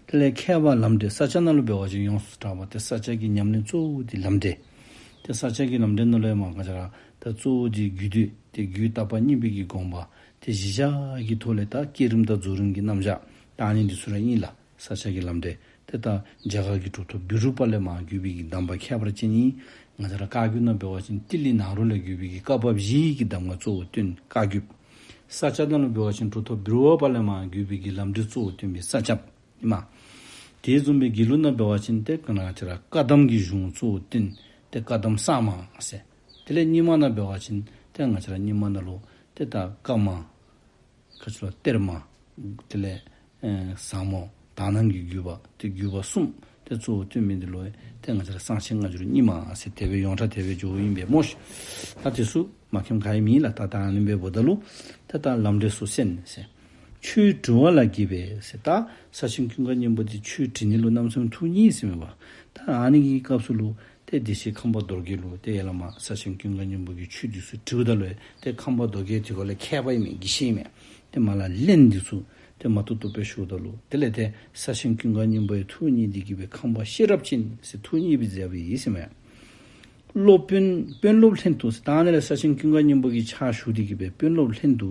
དེ་ལས་མཁས་པ་ལམ་འབྲས་ས་སྐྱ་ནང་ལུ་འབད་བ་ཅིན་ཡོངས་སུ་གྲགས་པ་ཏེ་ས་སྐྱ་གི་ཉམས་ལེན་གཙོ་བོ་འདི་ལམ་འབྲས། ཏེ་ས་སྐྱ་གི་ལམ་འབྲས་ནང་ལུ་ཡང་མར་ང་བཅས་ར་ད་གཙོ་བོ་འདི་རྒྱུད་སྡེ་ཏེ་རྒྱུད་བརྟག་པ་གཉིས་པའི་གི་དགོངས་པ་ཏེ་གཞི་བཞག་གི་ཐོག་ལས་ད་བསྐྱེད་རིམ་དང་རྫོགས་རིམ་གྱི་རྣམ་གཞག་ད་ཨ་ནི་འདི་ཚུ་ར་ཨིན་ལགས། ས་སྐྱ་གི་ལམ་འབྲས་ཏེ་ད་རྒྱ་གར་གྱི་གྲུབ་ཐོབ་བཻ་རོ་པ་ལས་མར་བརྒྱུད་པའི་གི་གདམས་པ་ཁྱད་པར་ཅན་ཨིན། ང་བཅས་ར་བཀའ་བརྒྱུད་ནང་འབད་བ་ཅིན་ཏི་ལི་ནཱ་རོ་ལས་བརྒྱུད་པའི་གི་བཀའ་བབས་བཞི་གི་གདམས་ངག་གཙོ་བོ་སྟོན་བཀའ་བརྒྱུད། ས་སྐྱ་ནང་ལུ་འབད་བ་ཅིན་གྲུབ་ཐོབ་བཻ་རོ་པ་ལས་མར་བརྒྱུད་པའི་གི་ལམ་འབྲས་གཙོ་བོ་སྟོན་པའི་ས་སྐྱ་ཨིན་མས། དེ་བཟུམ་སྦེ་དགེ་ལུགས་ནང་འབད་བ་ཅིན་ཏེ་ག་ན་ང་བཅས་ར་བཀའ་གདམས་ཀྱི་གཞུང་གཙོ་བོ་སྟོན་ཏེ་བཀའ་གདམས་གསར་མ་ཟེར། དེ་ལས་རྙིང་མ་ནང་འབད་བ་ཅིན་ཏེ་ང་བཅས་ར་རྙིང་མ་ནང་ལུ་ཏེ་ད་བཀའ་མ་ག་ཅི་ལོ་གཏེར་མ་དེ་ལས་ཨེ་ཟབ་མོ་དག་སྣང་གི་བརྒྱུད་པ་ཏེ་བརྒྱུད་པ་གསུམ་ཏེ་གཙོ་བོ་སྟོན་མི་འདི་ལུ་ཏེ་ང་བཅས་ར་གསང་ཆེན་སྔ་འགྱུར་རྙིང་མ་ཟེར་དེ་སྦེ་ཡོངས་གྲགས་དེ་སྦེ་འགྱོཝ་ཨིན་པས་སྨོ་ཤིག། ད་དེ་ཚུ་མ་མཁྱེནམ་ག་ཡང་མེད་ལགས། ད་ད་ཨ་ནི་སྦེ་འབདཝ་ད་ལུ་ཏེ་ད་ལམ་འབྲས་སོགས་གསན་ཟེར། ཆོས་དྲི་བ་ལ་དགྱེས་པས་ཟེར། ད་ས་ཆེན་ཀུན་དགའ་སྙིང་པོ་འདི་ཆོས་དྲི་ནི་ལུ་གནམ་མེད་ས་མེད་ཐུགས་མཉེས་ཟེར་མས་པ། ད་ཨ་ནི་གི་སྐབས་སུ་ལུ་ཏེ་བདེ་གཤེགས་ཁམས་པ་རྡོར་རྒྱལ་ལུ་ཏེ་ཡ་བླ་མ་ས་ཆེན་ཀུན་དགའ་སྙིང་པོ་གི་ཆོས་འདི་ཚུ་དྲིཝ་ད་ལུ་ཏེ་ཁམས་པ་རྡོར་རྒྱལ་དེ་ཁོ་ལས་མཁས་པ་ཨིན་མས། དགེ་བཤེས་ཨིན་མས། ཏེ་མ་ལ་ལན་འདི་ཚུ་ཏེ་མ་ཏོག་ཏོ་སྦེ་ཞུཝ་ད་ལུ་དེ་ལས་ཏེ་ས་ཆེན་ཀུན་དགའ་སྙིང་པོ་ཡང་ཐུགས་མཉེས་ཏེ་གིས་སྦེ་ཁམས་པ་ཤེས་རབ་ཅན་ཟེར་ཐུགས་མཉེས་པའི་མཛད་པ་ཨིན་ཟེར་མས། སློབ་དཔོན་དཔོན་སློབ་ལྷན་དུ་ཟེར། ད་ཨ་ནི་ལས་ས་ཆེན་ཀུན་དགའ་སྙིང་པོ་གི་ཕྱག་ཞུ་སྟེ་གིས་སྦེ་དཔོན་སློབ་ལྷན་དུ་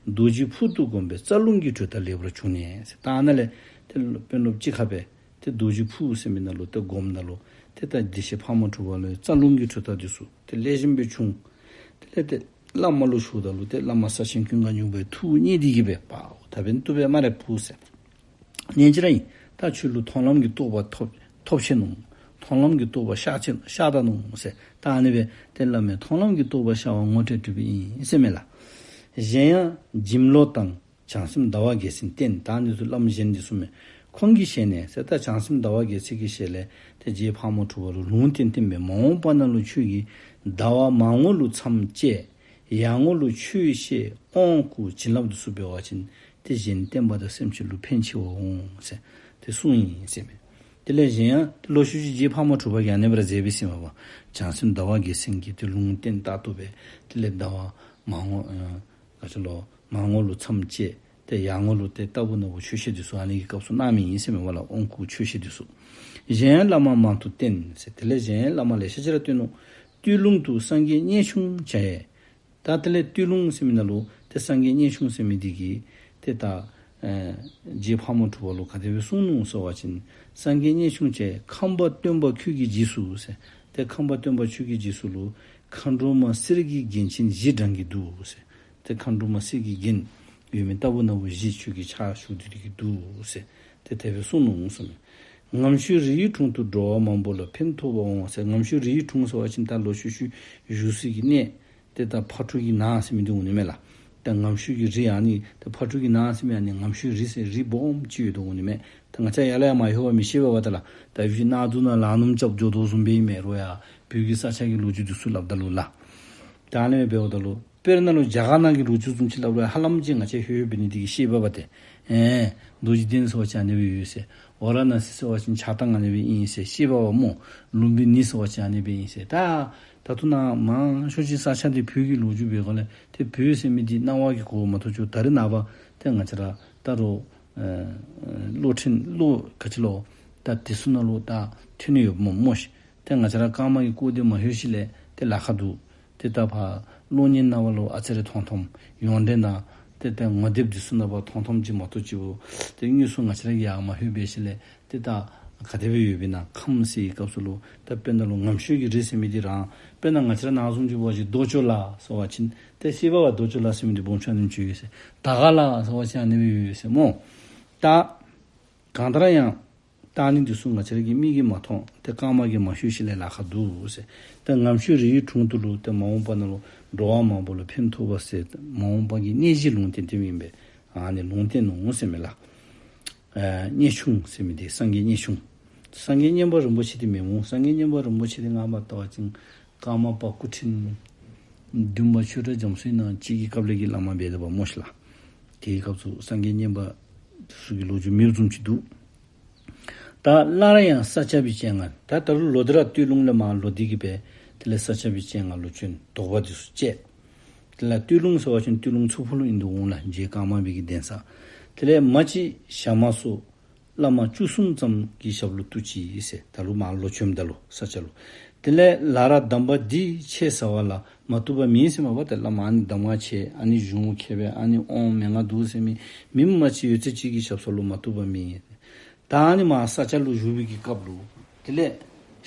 རྡོ་རྗེ་ཕུག་ཏུ་བསྒོམས་པས་རྩ་རླུང་གི་དྲོད་རྟགས་ལེགས་པར་བྱུང་ནས་ཟེར། ད་ཨ་ནི་ལས་ཏེ་དཔོན་སློབ་གཅིག་ཁར་སྦེ་ཏེ་རྡོ་རྗེ་ཕུག་ཟེར་མི་ནང་ལུ་ཏེ་སྒོམ་ནང་ལུ་ཏེ་ད་བདེ་གཤེགས་ཕག་མོ་གྲུ་པ་ལུ་རྩ་རླུང་གི་དྲོད་རྟགས་འདི་ཚུ་ཏེ་ལེགས་ཤོམ་སྦེ་བྱུང་། དེ་ལས་ཏེ་བླ་མ་ལུ་ཞུཝ་ད་ལུ་ཏེ་བླ་མ་ས་ཆེན་ཀུན་དགའ་སྙིང་པོ་ཡང་ཐུགས་མཉེས་ཏེ་གིས་སྦེ་པའོ་ད་འབདན་བཏུབ་པས་སྨ་རེ་ཕུག་ཟེར། ཉན་ཅི་ར་ཨིན། ད་ཁྱོད་ལུ་མཐོང་ལམ་གྱི་རྟོགས་པ་ཐོབ་ཐོབ་ཆི་ནུག། མཐོང་ལམ་གྱི་རྟོགས་པ་ཤར་ཆི་ཤར་ད་ནུག་ཟེར། ད་ཨ་ནི་སྦེ་ཏེ་བླ་མས་མཐོང་ལམ་གྱི་རྟོགས་པ་ཤར་བ་ངོ་སྤྲོད་ཕུལ་བའི་ཨིན་ཟེར་མས་ལགས། གཞན་ཡང་འཇིམ་ལོ་དང་བྱང་སེམས་ཟླ་བ་རྒྱལ་མཚན་བསྟེན། ད་ཨ་ནི་ཚུ་བླམ་གཞན་འདི་ཚུ་མས། ཁོང་གི་ཞལ་ནས་ཟེར་ད་བྱང་སེམས་ཟླ་བ་རྒྱལ་མཚན་གྱི་ཞལ་ལས་ཏེ་རྗེ་ཕག་མོ་གྲུ་པ་ལུ་ལུང་བསྟན་བསྟན་པས། མ་འོངས་པ་ན་ལུ་ཁྱོད་ཀྱིས་ཟླ་བ་མར་ངོ་ལུ་མཚམས་བཅད། ཡར་ངོ་ལུ་ཆོས་བཤད་དབང་བསྐུར་བྱིན་རླབས་འདི་ཚུ་འབད་བ་ཅིན་ཏེ་གཞན་བསྟན་པ་དང་སེམས་ཅན་ལུ་ཕན་ཆེ་བར་འོང་ཟེར་ཏེ་གསུངས་ཡི་ཟེར་མས། དེ་ལས་གཞན་ཡང་ཏེ་ལོག་ཤུལ་ཅིག་རྗེ་ཕག་མོ་གྲུ་པ་གིས་ཨ་ནི་སྦེ་ར་མཛད་པས་ཟེར་མས་པ། བྱང་སེམས་ཟླ་བ་རྒྱལ་མཚན་གྱིས་ཏེ་ལུང་བསྟན་ལྟར་དུ་སྦེ་དེ་ལས་ཟླ་བ་མར་ངོ་ཨ་ག་ཅི་ལོ་མར་ངོ་ལུ་མཚམས་བཅད་ཏེ་ཡར་ངོ་ལུ་ཏེ་ལྟ་བུ་ན་བུ་ཆོས་བཤད་འདི་ཚུ་ཨ་ནི་གི་སྐབས་སུ་གནང་མི་ཨིན་ཟེར་མས་པ་ལགས། དབང་བསྐུར་ཆོས་བཤད་འདི་ཚུ། གཞན་ཡང་བླ་མ་མང་དུ་བསྟེན་ཟེར། དེ་ལས་གཞན་ཡང་བླ་མ་ལེ་ཤ་ཅིག་ར་བསྟེན་ནུག། སྟོད་ལུང་དུ་སངས་རྒྱས་མཉེས་ཆུང་བྱ་ཡས། ད་དེ་ལས་སྟོད་ལུང་ཟེར་མི་ནང་ལུ་ཏེ་སངས་རྒྱས་མཉེས་ཆུང་ཟེར་མི་འདི་གིས་ཏེ་ད་ཨེ་རྗེ་ཕག་མོ་གྲུ་པ་ལུ་ག་དེ་སྦེ་གསུངས་ནུག་ཟེར་བ་ཅིན་སངས་རྒྱས་མཉེས་ཆུང་བྱ་ཡས་ཁམས་པ་སྟོན་པ་ཁྱོད་ཀྱི་རྗེས་སུ་ཟེར། ཏེ་ཁམས་པ་སྟོན་པ་ཁྱོད་ཀྱི་རྗེས་སུ་ལུ་མཁའ་འགྲོ་མ་གསེར་གྱི་རྒྱན་ཅན་བཞི་བགྲང་གིས་འདུག་ཟེར། ཏེ་མཁའ་འགྲོ་མ་གསེར་གྱི་རྒྱན་ཡོད་མི་ལྟ་བུ་ན་བུ་བཞི་ཁྱོད་ཀྱི་ཕྱག་ཞུ་སྟེ་གིས་འདུག་ཟེར་ཏེ་དེ་སྦེ་གསུངས་ནུག་གསུངས་མས། ངམ་ཤུད་རི་ཡི་དྲུང་དུ་འགྲོ་བ་མང་པོ་ལ་ཕན་ཐོགས་པར་འོང་ཟེར། ངམ་ཤུད་རི་ཡི་དྲུང་ཟེར་བ་ཅིན་ད་ལོག་ཤུལ་ཤུལ་བཞུགས་སའི་གི་གནས་ཏེ་ད་ཕ་ཕྲུག་གི་ནང་ཟེར་མི་འདི་འོང་ནི་མས་ལགས། ད་ངམ་ཤུད་ཀྱི་རི་ཨ་ནི་ད་ཕ་ཕྲུག་གི་ནང་ཟེར་མི་ཨ་ནི་ངམ་ཤུད་རི་ཟེར་རི་སྦོམ་ཅིག་ཡོད་དོ་འོང་ནི་མས། ད་ང་བཅས་ཡར་ལས་ཡར་མ་ལྷོད་པར་མི་ཤེས་པས་པ། ད་ལགས་ད་བཞིན་གནག་དུང་ནང་ལ་སྣུམ་རྐྱབ་འགྱོ་དོ་བཟུམ་སྦེ་ཨིན་མས་རོ་ཡ། བོད་ཀྱི་ས་ཆ་གི་ལོ་རྒྱུས་འདི་ཚུ་སླབ་ད་ལུ་ལགས། ད་ཨ་ནི་སྦེ་འབདཝ་ད་ལུ་དཔེར་ན་ལུ་རྒྱ་གར་ནང་གི་ལོ་རྒྱུས་བཟུམ་ཅིག་སླབ་རུང་ཧ་ལམ་ཅིག་ང་བཅས་ལྷོད་ལྷོད་འབད་ནི་འདི་གིས་ཤེས་པས་པ་ཏེ། ཨེ་རྡོ་རྗེ་གདན་ཟེར་བ་ཅིན་ཨ་ནི་སྦེ་ཡོད་ཟེར། ཝཱ་ར་ཎ་སི་ཟེར་བ་ཅིན་ཕྱག་ཐང་ཨ་ནི་སྦེ་ཨིན་ཟེར་ཤེས་པས་པ་སྨོ། ལུམ་བི་ནི་ཟེར་བ་ཅིན་ཨ་ནི་སྦེ་ཨིན་ཟེར། ད་ད་ལྟོ་ནཱ་མང་ཤོས་ཅིག་ས་ཆ་འདི་བོད་ཀྱི་ལོ་རྒྱུས་འབད་སྒང་ལས་ཏེ་བོད་ཟེར་མི་འདི་སྣང་བ་གིས་གོཝ་མ་གཏོགས་ཅིག་ད་རེས་ནངས་པ་ཏེ་ང་བཅས་ར་ད་རུང་ཨེ་གློག་འཕྲིན་གློག་ག་ཅི་ལོ་ད་དེ་ཚུ་ནང་ལུ་ད་ཐོན་ནི་ཡོདཔ་སྨོ་སྨོ་ཤིག། ཏེ་ང་བཅས་ར་རྐངམ་གིས་བཀོག་སྟེ་མ་ལྷོད་ཞིནམ་ལས་ཏེ་ལཱ་ཁག་འདུག། ཏེ་ད་ཕར་གློག་བརྙན་ནང་ལུ་ཨ་ཙི་རེ་མཐོང་མཐོངམ་ཡོངས་འབྲེལ་ནང་ཏེ་ད་ངོ་དེབ་འདི་ཚུ་ནང་ཕར་མཐོང་མཐོངམ་ཅིག་མ་གཏོགས་ཅིག་པོ་ཏེ་དངོས་སུ་ང་བཅས་ར་གིས་ཡར་མ་ལྷོད་པའི་ཤུལ་ལས་ཏེ་ད་ག་དེ་སྦེ་ཡོདཔ་ཨིན་ན་ཁམས་ཟེར་བའི་སྐབས་སུ་ལུ་ད་དཔེར་ན་ལུ་ངམ་ཤུད་ཀྱི་རི་ཟེར་མི་འདི་ར་དཔེར་ན་ང་བཅས་ར་ནཱ་བཟུམ་ཅིག་འབད་བ་ཅིན་རྡོ་ཅོ་ལ་ཟེར་བ་ཅིན་ཏེ་ཤེས་པས་པ། རྡོ་ཅོ་ལ་ཟེར་མི་འདི་སྦོམ་ཆུང་ཨ་ནེམ་ཅིག་ཡོད་ཟེར། དར་དཀར་ལ་ཟེར་བ་ཅིན་ཨ་ནི་སྦེ་ཡོད་ཟེར་སྨོ། ད་གང་ལྟར་ཡང་ད་ཨ་ནི་འདི་ཚུ་ང་བཅས་ར་གི་མིག་གིས་མ་མཐོང་ཏེ་རྐངམ་གིས་མ་ལྷོད་ཞིནམ་ལས་ལཱ་ཁག་འདུག་ཟེར། ད་ངམ་ཤུད་རི་ཡི་དྲུང་དུ་ལུ་ཏེ་མ་འོངས་པ་ན་ལུ་འགྲོ་བ་མང་པོ་ལུ་ཕན་ཐོགས་པར་ཟེར་མ་འོངས་པ་གི་གནས་གཞི་ལུང་བསྟན་བསྟནམ་ཨིན་པས། ཨ་ནི་ལུང་བསྟན་ནུག་ཟེར་མས་ལགས། ཨ་མཉེས་ཆུང་ཟེར་མི་འདི་སངས་རྒྱས་མཉེས་ཆུང་། སངས་རྒྱས་མཉན་པ་རིན་པོ་ཆེ་འདི་མེན་མོ། སངས་རྒྱས་མཉན་པ་རིན་པོ་ཆེ་འདི་ང་མ་བལྟ་བ་ཅིན་ཀརྨ་པ་སྐུ་ཕྲེང་ བདུན་པ་ཆོས་གྲགས་རྒྱ་མཚོའི་ནང་གཅིག་གི་སྐབས་ལས་ཀྱི་བླ་མ་འབད་དེ་འབདཝ་སྨོ་ཤིག་ལགས། དེའི་སྐབས་སུ་སངས་རྒྱས་མཉན་པ་ཚུ་གི་ལོ་རྒྱུས་མེདཔ་བཟུམ་ཅིག་འདུག། ད་སླར་ཡང་ས་སྐྱ་པའི་སྤྱན་སྔར། ད་ད་རུང་ལོག་སྟེ་ར་སྟོད་ལུང་ལས་མར་ལོག་སྟེ་གི་སྦེ་དེ་ལས་ས་སྐྱ་པའི་སྤྱན་སྔར་ལུ་བྱོན། དོགས་པ་འདི་ཚུ་བཅད། དེ་ལས་སྟོད་ལུང་ཟེར་བ་ཅིན་སྟོད་ལུང་མཚུར་ཕུ་ལུ་ཨིན་དོ་འོང་ལགས། རྗེ་ཀརྨ་པའི་གི་གདན་ས། དེ་ལས་མ་གཅིག་ཞྭ་དམར་སོགས་བླ་མ་བཅུ་གསུམ་ཙམ་གྱི་ཞབས་ལུ་བཏུད་ཅི་ཟེར། ད་རུང་མར་ལོག་བྱོནམ་ད་ལུ་ས་སྐྱ་ལུ། དེ་ལས་ལ་ར་གདམས་པ་འདི་ཆེས་ཟབ་པ་ལ་མ་བཏུད་པ་མེད་ཟེར་མས་པ། ཏེ་བླ་མ་ཨ་ནི་གདམས་ངག་ཆེ་ཨ་ནི་གཞུང་མཁས་པས་ཨ་ནི་དབང་མན་ངག་འདུག་ཟེར་མི་མི་མ་གཅིག་ཡོད་ཚད་ཅིག་གི་ཞབས་ས་ལུ་མ་བཏུད་པ་མེད། ད་ཨ་ནི་མར་ས་སྐྱ་ལུ་བཞུགས་པའི་གི་སྐབས་ལུ་དེ་ལས་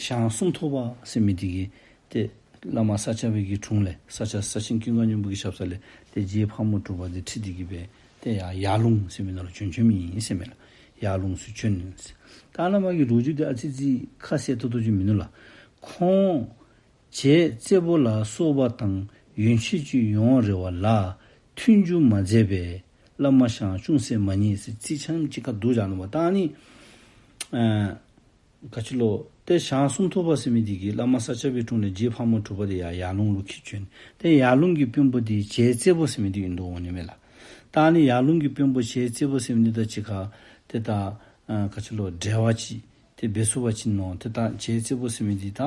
ཞང་སུམ་ཐོག་པ་ཟེར་མི་འདི་གིས་ཏེ་བླ་མ་ས་སྐྱ་པའི་གི་དྲུང་ལས་ས་སྐྱ་ས་ཆེན་ཀུན་དགའ་སྙིང་པོ་གི་ཞབས་ས་ལས་ཏེ་རྗེ་ཕག་མོ་གྲུ་པ་འདི་ཁྲིད་དེ་གི་སྦེ་ཏེ་ཡར་ཡར་ལུང་ཟེར་མི་ནང་ལུ་བྱོན་བྱོནམ་ཨིན་ཟེར་མས་ལགས། ཡར་ལུང་ཚུ་བྱོན་ཟེར། ད་ཨ་ནཱ་མ་གི་ལོ་རྒྱུས་འདི་ཨ་ཙི་ཙི་ཁ་གསལ་ཏོག་ཏོ་ཅིག་མིན་ནུག་ལགས། ཁོང་བྱད་བཙེར་པོ་ལ་སོགས་པ་དང་ཡོན་ཆབ་ཀྱི་ཡོན་རེ་བ་ལ་མཐུན་འཇུག་མ་མཛད་པས་བླ་མ་ཞང་ཅུང་ཟད་མ་མཉེས་ཟེར་ཚིག་ཙམ་ཅིག་ཁ་བསྡུ་བཞག་ནུག་པ། ད་ཨ་ནི་ཨ་ག་ཅི་ལོ། ཏེ་ཞང་སུམ་ཐོག་པ་ཟེར་མི་འདི་གིས་བླ་མ་ས་སྐྱ་པའི་དྲུང་ལས་རྗེ་ཕག་མོ་གྲུ་པ་འདི་ཡར་ཡར་ལུང་ལུ་ཁྲིད་བྱོན། ཏེ་ཡར་ལུང་གི་དཔོན་པོ་འདི་བྱད་བཙེར་པོ་ཟེར་མི་འདི་ཨིན་དོ་འོང་ནི་མས་ལགས། ད་ཨ་ནི་ཡར་ལུང་གི་དཔོན་པོ་བྱད་བཙེར་པོ་ཟེར་མི་འདི་དང་གཅིག་ཁར་ཏེ་ད་ཨ་ག་ཅི་ལོ་འབྲེལ་བ་ཅིག་ཏེ་འབད་ཚུགས་པ་ཅིན་ནོ། ཏེ་ད་བྱད་བཙེར་པོ་ཟེར་མི་འདི་ད་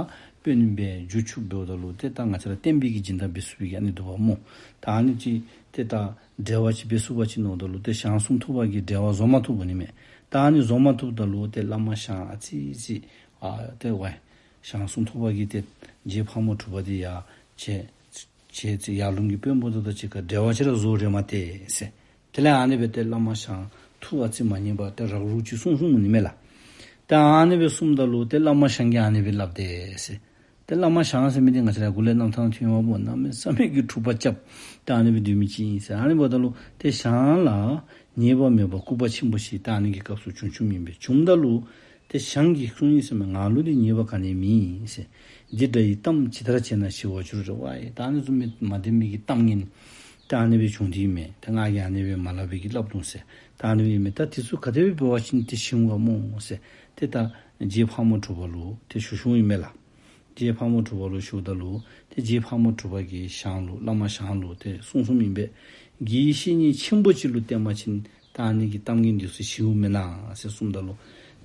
དཔོན་སྦེ་འགྱུར་ཚུགསཔ་འབདཝ་ད་ལུ་ཏེ་ད་ང་བཅས་ར་བསྟན་པའི་གི་སྦྱིན་བདག་འབད་ཚུགས་པའི་གི་ཨ་ནི་འདུག་པ་སྨོ། ད་ཨ་ནི་ཅིག་ཏེ་ད་འབྲེལ་བ་ཅིག་འབད་ཚུགས་པ་ཅིན་ནོ་ད་ལུ་ཏེ་ཞང་སུམ་ཐོག་པ་གིས་འབྲེལ་བ་བཟོ་མ་ཐུབ་པ་ནི་མས། ད་ཨ་ནི་བཟོ་མ་ཐུབ་ད་ལུ་ཏེ་བླ་མ་ཞང་ཨ་ཙི་ཅིག་ཨ་ཏེ་ཝའི་ཞང་སུམ་ཐོག་པ་གིས་ཏེ་རྗེ་ཕག་མོ་གྲུ་པ་འདི་ཡར་བྱད་བྱད་བཙེར་ཡར་ལུང་གི་དཔོན་པོ་དེ་དང་གཅིག་ཁར་འབྲེལ་བ་ཅིག་ར་བཟོ་རན་མས་ཏེ་ཟེར། དེ་ལས་ཨ་ནི་སྦེ་ཏེ་བླ་མ་ཞང་ཐུགས་ཨ་ཙི་མ་མཉེས་པར་ཏེ་རག་རུག་ཅིག་གསུངས་གསུངསམ་ཨིན་མས་ལགས། ཏེ་ཨ་ནི་སྦེ་གསུངསམ་ད་ལུ་ཏེ་བླ་མ་ཞང་གིས་ཨ་ནི་སྦེ་སླབ་དེས་ཟེར། ཏེ་བླ་མ་ཞང་ཟེར་མི་འདི་ང་བཅས་ར་གུ་ལས་རྣམ་ཐར་ཐོན་ཡོདཔ་སྨོ། གནམ་མེད་ས་མེད་ཀྱི་འཁྲུག་པ་རྐྱབ་ཏེ་ཨ་ནི་སྦེ་སྡོད་མི་ཅིག་ཨིན་ཟེར། ཨ་ནི་འབདཝ་ད་ལུ་ཏེ་ཞང་ལ་ཉེས་པ་མེད་པར་སྐུར་པ་ཆེན་པོ་ཞིག་ཏེ་ཨ་ནི་གི་སྐབས་སུ་བྱུང་བྱུངམ་ཨིན་པས། བྱུངམ་ད་ལུ་ཏེ་ཞང་གིས་གསུངས་ཡི་ཟེར་མས། ང་ལུ་ནི་ཉེས་པ་ག་ནི་མེད་ཟེར། འདི་འདྲ་ཡི་གཏམ་ཇི་ལྟར་བྱས་ན་ཞི་བར་འགྱུར་རེ་བ་ཡི། ད་ཨ་ནི་བཟུམ་མའི་མ་བདེན་མི་གི་གཏམ་ངན་ད་ཨ་ནི་སྦེ་བྱུང་སྟེ་ཨིན་མས། ད་ང་གིས་ཨ་ནི་སྦེ་མ་སླབ་པའི་གི་སླབ་དོ་ཟེར། ད་ཨ་ནི་སྦེ་ཨིན་མས། ད་དེ་ཚུ་ག་དེ་སྦེ་འབད་བ་ཅིན་ཏེ་ཞི་འོང་ག་སྨོ་ཟེར། ཏེ་ད་རྗེ་ཕག་མོ་གྲུ་པ་ལུ་ཏེ་ཞུ་ཞུཝ་ཨིན་མས་ལགས། རྗེ་ཕག་མོ་གྲུ་པ་ལུ་ཞུཝ་ད་ལུ་ཏེ་རྗེ་ཕག་མོ་གྲུ་པ་གིས་ཞང་ལུ་བླ་མ་ཞང་ལུ་ཏེ་གསུངས་གསུངསམ་ཨིན་པས། དགེ་བའི་བཤེས་གཉེན་ཆེན་པོ་ཅིག་ལུ་བསྟེན་པ་ཅིན་ད་ཨ་ནི་གི་གཏམ་ངན་འདི་ཚུ་ཞི་འོང་མེན་ན་ཟེར་གསུངསམ་ད་ལུ་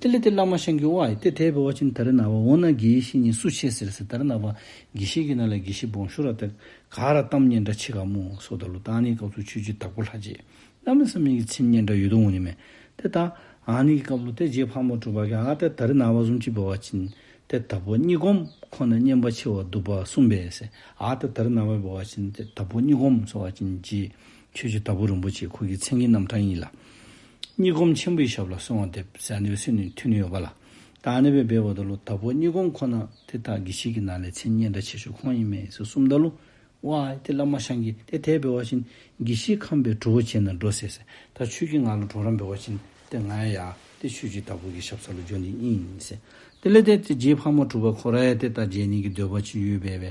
དེ་ལས་ཏེ་བླ་མ་ཞང་གིས་ཝའི་ཏེ་དེ་འབད་བ་ཅིན་ད་རེས་ནངས་པ་འོ་ན་དགེ་བའི་བཤེས་གཉེན་སུ་ཆེ་ཟེར་ཟེར། ད་རེས་ནངས་པ་དགེ་བཤེས་ཀྱི་ནང་ལས་དགེ་བཤེས་སྦོམ་ཤོས་ར་ཏེ་ག་ར་གཏམ་སྙན་གྲགས་ཆེ་ག་སྨོ་ཟེརཝ་ད་ལུ་ད་ཨ་ནི་སྐབས་སུ་ཆོས་རྗེ་དྭགས་པོ་ལྷ་རྗེ་གནམ་མེད་ས་མེད་ཀྱི་མཚན་སྙན་གྲགས་ཡོད་དོ་འོང་ནི་མས། ཏེ་ད་ཨ་ནི་གི་སྐབས་ལུ་ཏེ་རྗེ་ཕག་མོ་གྲུ་པ་གིས་ཨ་ཏེ་ད་རེས་ནངས་པ་བཟུམ་ཅིག་འབད་བ་ཅིན་ཏེ་དྭགས་པོ་སྙིང་སྒོམ་ཁོ་ན་སྙན་པ་ཆེ་བ་འདུག་པ་གསུངས་པས་ཟེར། ཨ་ཏེ་ད་རེས་ནངས་པ་འབད་བ་ཅིན་ཏེ་དྭགས་པོ་སྙིང་སྒོམ་ཟེར་བ་ཅིན་རྗེ་ཆོས་རྗེ་དྭགས་པོ་རིན་པོ་ཆེ་ཁོ་གི་མཚན་གྱི་རྣམ་གྲངས་ཨིན་ལགས། སྙིང་སྒོམ་ཆེན་པོའི་ཞབས་ལ་གསོལ་བ་འདེབས་ཟེར་ཨ་ནི་སྦེ་གསོལ་ནི་ཐོན་ནི་ཡོདཔ་ལགས། ད་ཨ་ནི་སྦེ་འབདཝ་ད་ལུ་དྭགས་པོ་སྙིང་སྒོམ་ཁོ་ན་ཏེ་ད་དགེ་བཤེས་ཀྱི་ནང་ལས་མཚན་སྙན་གྲགས་ཆེ་ཤོས་ཁོང་ཨིན་མས་ཟེར་གསུངསམ་ད་ལུ་ཝའི་ཏེ་བླ་མ་ཞང་གིས་ཏེ་དེ་འབད་བ་ཅིན་དགེ་བཤེས་ཁམས་པའི་གྲོགས་བྱས་ན་འགྲོ་ཟེར་ཟེར། ད་ཁྱོད་ཀྱིས་ང་ལུ་གྲོགས་རམ་འབད་བ་ཅིན་ཏེ་ང་ཡང་ཏེ་ཆོས་རྗེ་དྭགས་པོ་གི་ཞབས་ས་ལུ་འགྱོ་ནི་ཨིན་ཟེར། དེ་ལས་ཏེ་ཏེ་རྗེ་ཕག་མོ་གྲུ་པ་ཁོ་ར་ཡང་ཏེ་ད་མཇལ་ནི་གི་འདོད་པ་ཅིག་ཡོད་པས་སྦེ་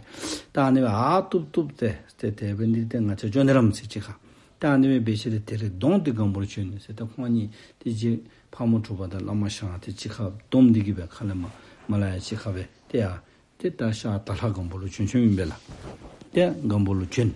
ད་ཨ་ནི་སྦེ་ཨ་བཏུབ་བཏུབ་ཏེ་ཏེ་དེ་འབད་ནི་ཏེ་ང་བཅས་འགྱོ་ནི་རམ་ཟེར་གཅིག་ཁར། ད་ཨ་ནི་སྦེ་འབད་ཞིནམ་ཏེ་དེ་རེ་བསྡོམས་ཏེ་སྒམ་པོ་ལུ་བྱོན་ནུག་ཟེར། ད་ཁོང་གཉིས་ཏེ་རྗེ་ཕག་མོ་གྲུ་པ་དང་བླ་མ་ཞང་ཏེ་གཅིག་ཁར་བསྡོམས་ཏེ་གི་སྦེ་ཁ་ལས་མར་མར་ལས་ཡར་གཅིག་ཁར་སྦེ་ཏེ་ཡར་ཏེ་ད་ཤར་དྭགས་ལྷ་སྒམ་པོ་ལུ་བྱོན་བྱོནམ་ཨིན་པས་ལགས། ཏེ་སྒམ་པོ་ལུ་བྱོན།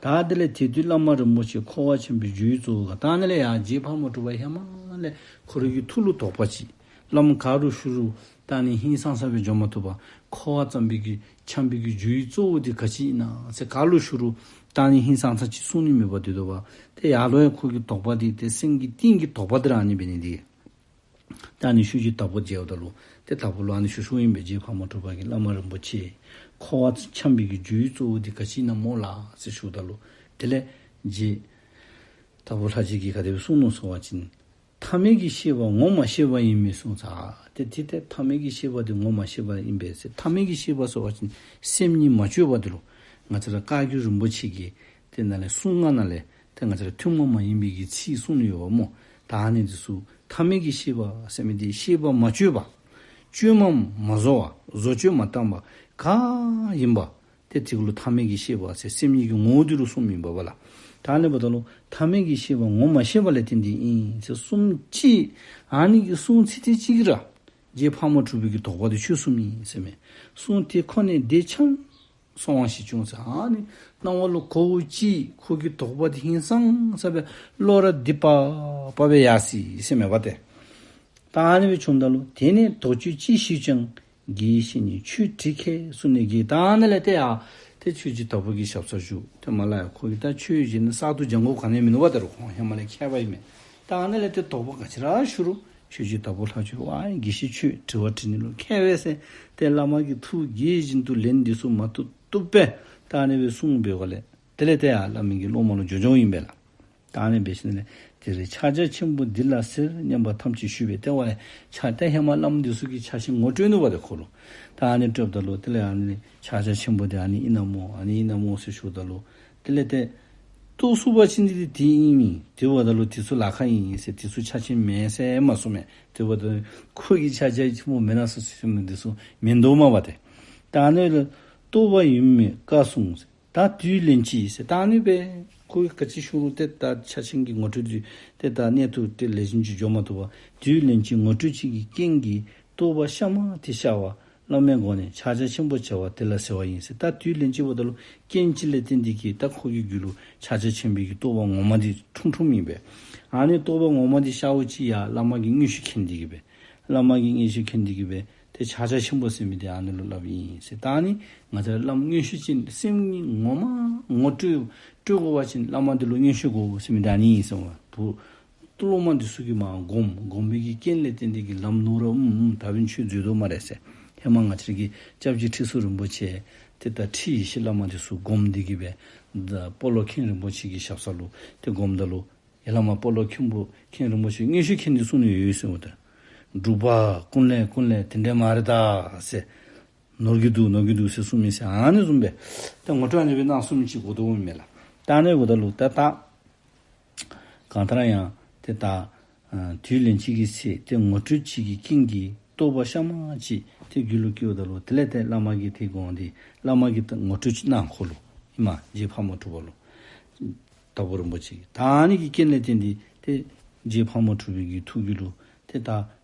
ད་དེ་ལས་དེ་དུས་བླ་མ་རིན་པོ་ཆེ་འཁོར་བ་འཁྱམས་པའི་རྒྱུའི་གཙོ་བོ་ག། ད་ཨ་ནི་ལས་ཡར་རྗེ་ཕག་མོ་གྲུ་པ་ཧེ་མ་ལས་ཁོ་རའི་གི་ཐུགས་ལུ་དོགས་པ་ཅིག། བླམ་ག་རུ་ཞུ་རུང་ད་ཨ་ནི་ཧིང་སངས་ས་སྦེ་འགྱོ་མ་བཏུབ་པར་འཁོར་བ་འཁྱམས་པའི་གི་འཁྱམས་པའི་གི་རྒྱུའི་གཙོ་བོ་འདི་ག་ཅི་ཨིན་ན་ཟེར་ག་ལུ་ཞུ་རུང་ད་ཨ་ནི་ཧིང་སངས་ས་ཅིག་གསུང་ནི་མེད་པར་སྡོད་དོ་བ། ཏེ་ཡར་ལུ་ཡང་ཁོ་གི་དོགས་པ་འདི་ཏེ་སེམས་ཀྱི་གཏིང་གི་དོགས་པ་འདི་ར་ཨ་ནི་འབད་ནི་འདི། ད་ཨ་ནི་ཆོས་རྗེ་དྭགས་པོ་མཇལཝ་ད་ལུ་ཏེ་དྭགས་པོ་ལུ་ཨ་ནི་ཞུ་ཞུཝ་ཨིན་པས། རྗེ་ཕག་མོ་གྲུ་པ་གིས་བླ་མ་རིན་པོ་ཆེ་འཁོར་བ་འཁྱམས་པའི་གི་རྒྱུའི་གཙོ་བོ་འདི་ག་ཅི་ཨིན་ན་སྨོ་ལགས་ཟེར་ཞུཝ་ད་ལུ་དེ་ལས་རྗེ་དྭགས་པོ་ལྷ་རྗེ་གིས་ག་དེ་སྦེ་གསུངས་ནུག་ཟེར་བ་ཅིན་ཐ་མལ་གྱི་ཤེས་པ་ངོ་མ་ཤེས་པ་ཨིན་མི་གསུངས་ཚར། ཏེ་དེ་ཏེ་ཐ་མལ་གྱི་ཤེས་པ་འདི་ངོ་མ་ཤེས་པ་ཨིན་པས་ཟེར། ཐ་མལ་གྱི་ཤེས་པ་ཟེར་བ་ཅིན་སེམས་ཉིད་མ་བཅོས་པ་འདི་ལུ་ང་བཅས་ར་བཀའ་བརྒྱུད་རིན་པོ་ཆེ་གི་ཏེ་ནང་ལས་གསུང་ངག་ནང་ལས་ཏེ་ང་བཅས་ར་ཐུན་མོང་མ་ཡིན་པའི་གི་ཚིག་གསུངས་ནི་ཡོདཔ་སྨོ། ད་ཨ་ནི་འདི་ཚུ་ཐ་མལ་གྱི་ཤེས་པ་ཟེར་མི་འདི་ཤེས་པ་མ་བཅོས་པ་བཅོས་མ་མ་བཟོ་བ་བཟོ་བཅོས་མ་བཏང་བ་ག་ཨིན་པ་ཏེ་དེ་གུ་ལུ་ཐ་མལ་གྱི་ཤེས་པ་ཟེར་སེམས་ཉིད་ཀྱི་ངོ་བོ་འདི་ལུ་གསུངསམ་ཨིན་པས་ལགས། ད་ཨ་ནི་འབདཝ་ད་ལུ་ཐ་མལ་གྱི་ཤེས་པ་ངོ་མ་ཤེས་པ་ལས་བརྟེན་ཏེ་ཨིན་ཟེར་གསུངསམ་ཅིག། ཨ་ནི་གི་གསུང་ཚིག་དེ་གཅིག་གིས་ར་རྗེ་ཕག་མོ་གྲུ་པའི་གི་དོགས་པ་འདི་ཆོད་སོངམ་ཨིན་ཟེར་མས། གསུང་དེ་ཁོ་ནས་བདེ་འཆམ་ སོང་བ་ཞིག་བྱུང་ཟེར། ཨ་ནི་སྣང་བ་ལུ་གོཝ་ཅིག་ཁོ་གི་དོགས་པ་འདི་ཧིང་སངས་ས་སྦེ་བློ་ར་སྡིག་པ་པ་སྦེ་ཡར་སོ་ཡི་ཟེར་མས་པ་ཏེ། ད་ཨ་ནི་སྦེ་བྱུངམ་ད་ལུ་དེ་ནས་དོགས་གཅོད་ཅི་ཞུས་ཀྱང་དགེ་བའི་བཤེས་གཉེན་ཆོས་དྲི་མཁས་གསུངས་ནས་དགེ། ད་ཨ་ནི་ལས་ཏེ་ཡ་ཏེ་ཆོས་རྗེ་དྭགས་པོ་གི་ཞབས་སར་བཞུགས། ཏེ་མ་ལ་ཡ་ཁོ་གིས་ད་ཆོས་བཞིན་གསར་དུ་སྦྱང་དགོཔ་ག་ནི་མིན་ནུག་པ། ད་རུང་ཁོང་ཧེ་མ་ལས་མཁས་པ་ཨིན་མས། ད་ཨ་ནི་ལས་ཏེ་དོགས་པ་ག་ཅི་ར་ཞུ་རུང་ཆོས་རྗེ་དྭགས་པོ་ལྷ་ཆོས་ཝའི་དགེ་བཤེས་ཁྱོད་དྲི་བ་དྲི་ནི་ལུ་མཁས་པས་ཟེར། ཏེ་བླ་མ་གིས་ཐུགས་དགྱེས་བཞིན་དུ་ལན་འདི་ཚུ་མ་བཏུབ་བཏུབ་སྦེ་ད་ཨ་ནི་སྦེ་གསུངས་པའི་སྒོ་ལས་དེ་ལས་ཏེ་ཡ་བླ་མ་གི་སློབ་མ་ལུ་འགྱོ་འགྱོཝ་ཨིན་པས་ལགས། ད་ཨ་ནི་སྦེ་ཞིནམ་ལས་དེར་ཕྱག་རྒྱ་ཆེན་པོ་འདི་ལ་ཟེར་སྙམ་པ་ཐམས་ཅད་ཞུས་པས། ཏེ་ཝའི་ཕྱག་ཏེ་ཧེ་མ་བླམ་འདི་ཚུ་གིས་ཕྱག་ཆེན་ངོ་སྤྲོད་ནུག་པ་ཏེ་ཁོ་ལུ། ད་ཨ་ནི་སྤྲོདཔ་ད་ལུ་དེ་ལས་ཨ་ནི་ཕྱག་རྒྱ་ཆེན་པོ་འདི་ཨ་ནི་ཨིན་ན་མོ་ཨ་ནི་ཨིན་ན་མོ་ཟེར་ཞུཝ་ད་ལུ་དེ་ལས་ཏེ་རྟོགས་ཚུགས་པ་ཅིན་འདི་འདི་ཨིན་མས། དེ་འབདཝ་ད་ལུ་དེ་ཚུ་ལཱ་ཁག་ཨིན་ཟེར་དེ་ཚུ་ཕྱག་ཆེན་མེན་ཟེར་མ་གསུངས་མས། དེ་འབདཝ་ད་ཁོ་གིས་ཕྱག་རྒྱ་ཆེན་པོ་མེན་ན་ཟེར་གསུངས་མི་འདི་ཚུ་མིན་འདུག་མས་པ་ཏེ། ད་ཨ་ནི་ལུ་རྟོགས་པ་ཡུན་མེད་བཀའ་གསུངས་ཟེར། ད་དུས་ལན་གཅིག་ཟེར། ད་ཨ་ནི་སྦེ་ཁོ་གིས་ག་ཅི་ཞུ་རུང་ཏེ་ད་ཕྱག་ཆེན་གྱི་ངོ་སྤྲོད་འདི་ཏེ་ད་གནད་དུ་ཏེ་ལེགས་ཤོམ་ཅིག་འགྱོ་མ་བཏུབ་པར་དུས་ལན་གཅིག་ངོ་སྤྲོད་ཅིག་གི་རྐྱེན་གྱིས་རྟོགས་པ་གཤའ་མ་དེ་ཤར་བ་བླ་མའི་སྒོ་ནས་ཕྱག་རྒྱ་ཆེན་པོ་བྱ་བ་དེ་ལ་ཟེར་བ་ཡིན་ཟེར། ད་དུས་ལན་གཅིག་འབདཝ་ད་ལུ་རྐྱེན་ཅིག་ལས་བརྟེན་ཏེ་གིས་ད་ཁོ་གི་རྒྱུད་ལུ་ཕྱག་རྒྱ་ཆེན་པོའི་གི་རྟོགས་པ་ངོ་མ་འདི་འཁྲུངས་འཁྲུངསམ་ཨིན་པས། ཨ་ནི་རྟོགས་པ་ངོ་མ་འདི་ཤརཝ་ཅིག་ཡ་བླ་མ་གིས་མངོན་ཤེས་མཁྱེན་ཏེ་གིས་སྦེ་བླ་མ་གིས་མངོན་ཤེས་མཁྱེན་ཏེ་གིས་སྦེ་ཏེ་ཕྱག་རྒྱ་ཆེན་པོ་ཟེར་མི་འདི་ཨ་ནི་ལུ་སླབ་ཨིན་ཟེར། ད་ཨ་ནི་ང་བཅས་ར་བླམ་མངོན་ཤེས་ཅན་སེམས་ཉིད་ངོ་མ་ངོ་སྤྲོད་སྤྲོད་དགོ་པ་ཅིན་བླ་མ་འདི་ལུ་མངོན་ཤེས་དགོ་ཟེར་མི་འདི་ཨ་ནི་ཨིན་ཟེར་བ། བུ་སློབ་མ་འདི་ཚུ་གིས་མར་སྒོམ་སྒོམ་པའི་གི་རྐྱེན་ལས་བརྟེན་ཏེ་གིས་ལམ་ནོར་ར་ཨུམ་ཨུམ་ད་འབདན་ཁྱོད་འཛོལ་དོ་སྨ་རེ་ཟེར། ཧེ་མ་ང་བཅས་ར་གི་སྐྱབས་རྗེ་ཁྲི་ཟུར་རིན་པོ་ཆེ་ཏེ་ད་ཁྲི་ཡེ་ཤེས་བླ་མ་འདི་ཚུ་སྒོམ་སྟེ་གིས་སྦེ་ད་སྤོ་ལོ་མཁན་རིན་པོ་ཆེ་གི་ཞབས་ས་ལུ་ཏེ་སྒོམ་ད་ལུ་ཡ་བླ་མ་སྤོ་ལོ་མཁན་པོ་མཁན་རིན་པོ་ཆེ་མངོན་ཤེས་མཁྱེན་ཏེ་གསུངས་ནི་ཡོད་ཟེར་བ་ད། འབྲུག་པ་ཀུན་ལེགས་ཀུན་ལེགས་དེ་འདྲས་སྨ་རེ་ད་ཟེར། ནོར་གྱི་འདུག་ནོར་གྱི་འདུག་ཟེར་གསུངས་མི་ཟེར་ཨ་ནི་བཟུམ་སྦེ་ད་ངོ་སྤྲོད་ཨ་ནི་སྦེ་གནང་གསུངས་མི་ཅིག་གོ་དོ་མས་ལགས། ད་ཨ་ནི་འབདཝ་ད་ལུ་ད་ད་གང་ལྟར་ཡང་ཏེ་ད་ཨ་དུས་ལན་གཅིག་གི་ཚེ་ཏེ་ངོ་སྤྲོད་ཅིག་གི་རྐྱེན་གྱིས་རྟོགས་པ་གཤའ་མ་ཅིག་ཏེ་རྒྱུད་ལུ་སྐྱེཝ་ད་ལུ་དེ་ལས་ཏེ་བླ་མ་གིས་ཏེ་དགོངས་ཏེ་བླ་མ་གིས་ད་ངོ་སྤྲོད་ཅིག་གནང་ཁོ་ལུ་ཨིན་མས། རྗེ་ཕག་མོ་གྲུ་པ་ལུ། དྭགས་པོ་རིན་པོ་ཆེ་གིས། ད་ཨ་ནི་གི་རྐྱེན་ལས་བརྟེན་ཏེ་ཏེ་རྗེ་ཕག་མོ་གྲུ་པའི་གི་ཐུགས་རྒྱུད་ལུ་ཏེ་ད་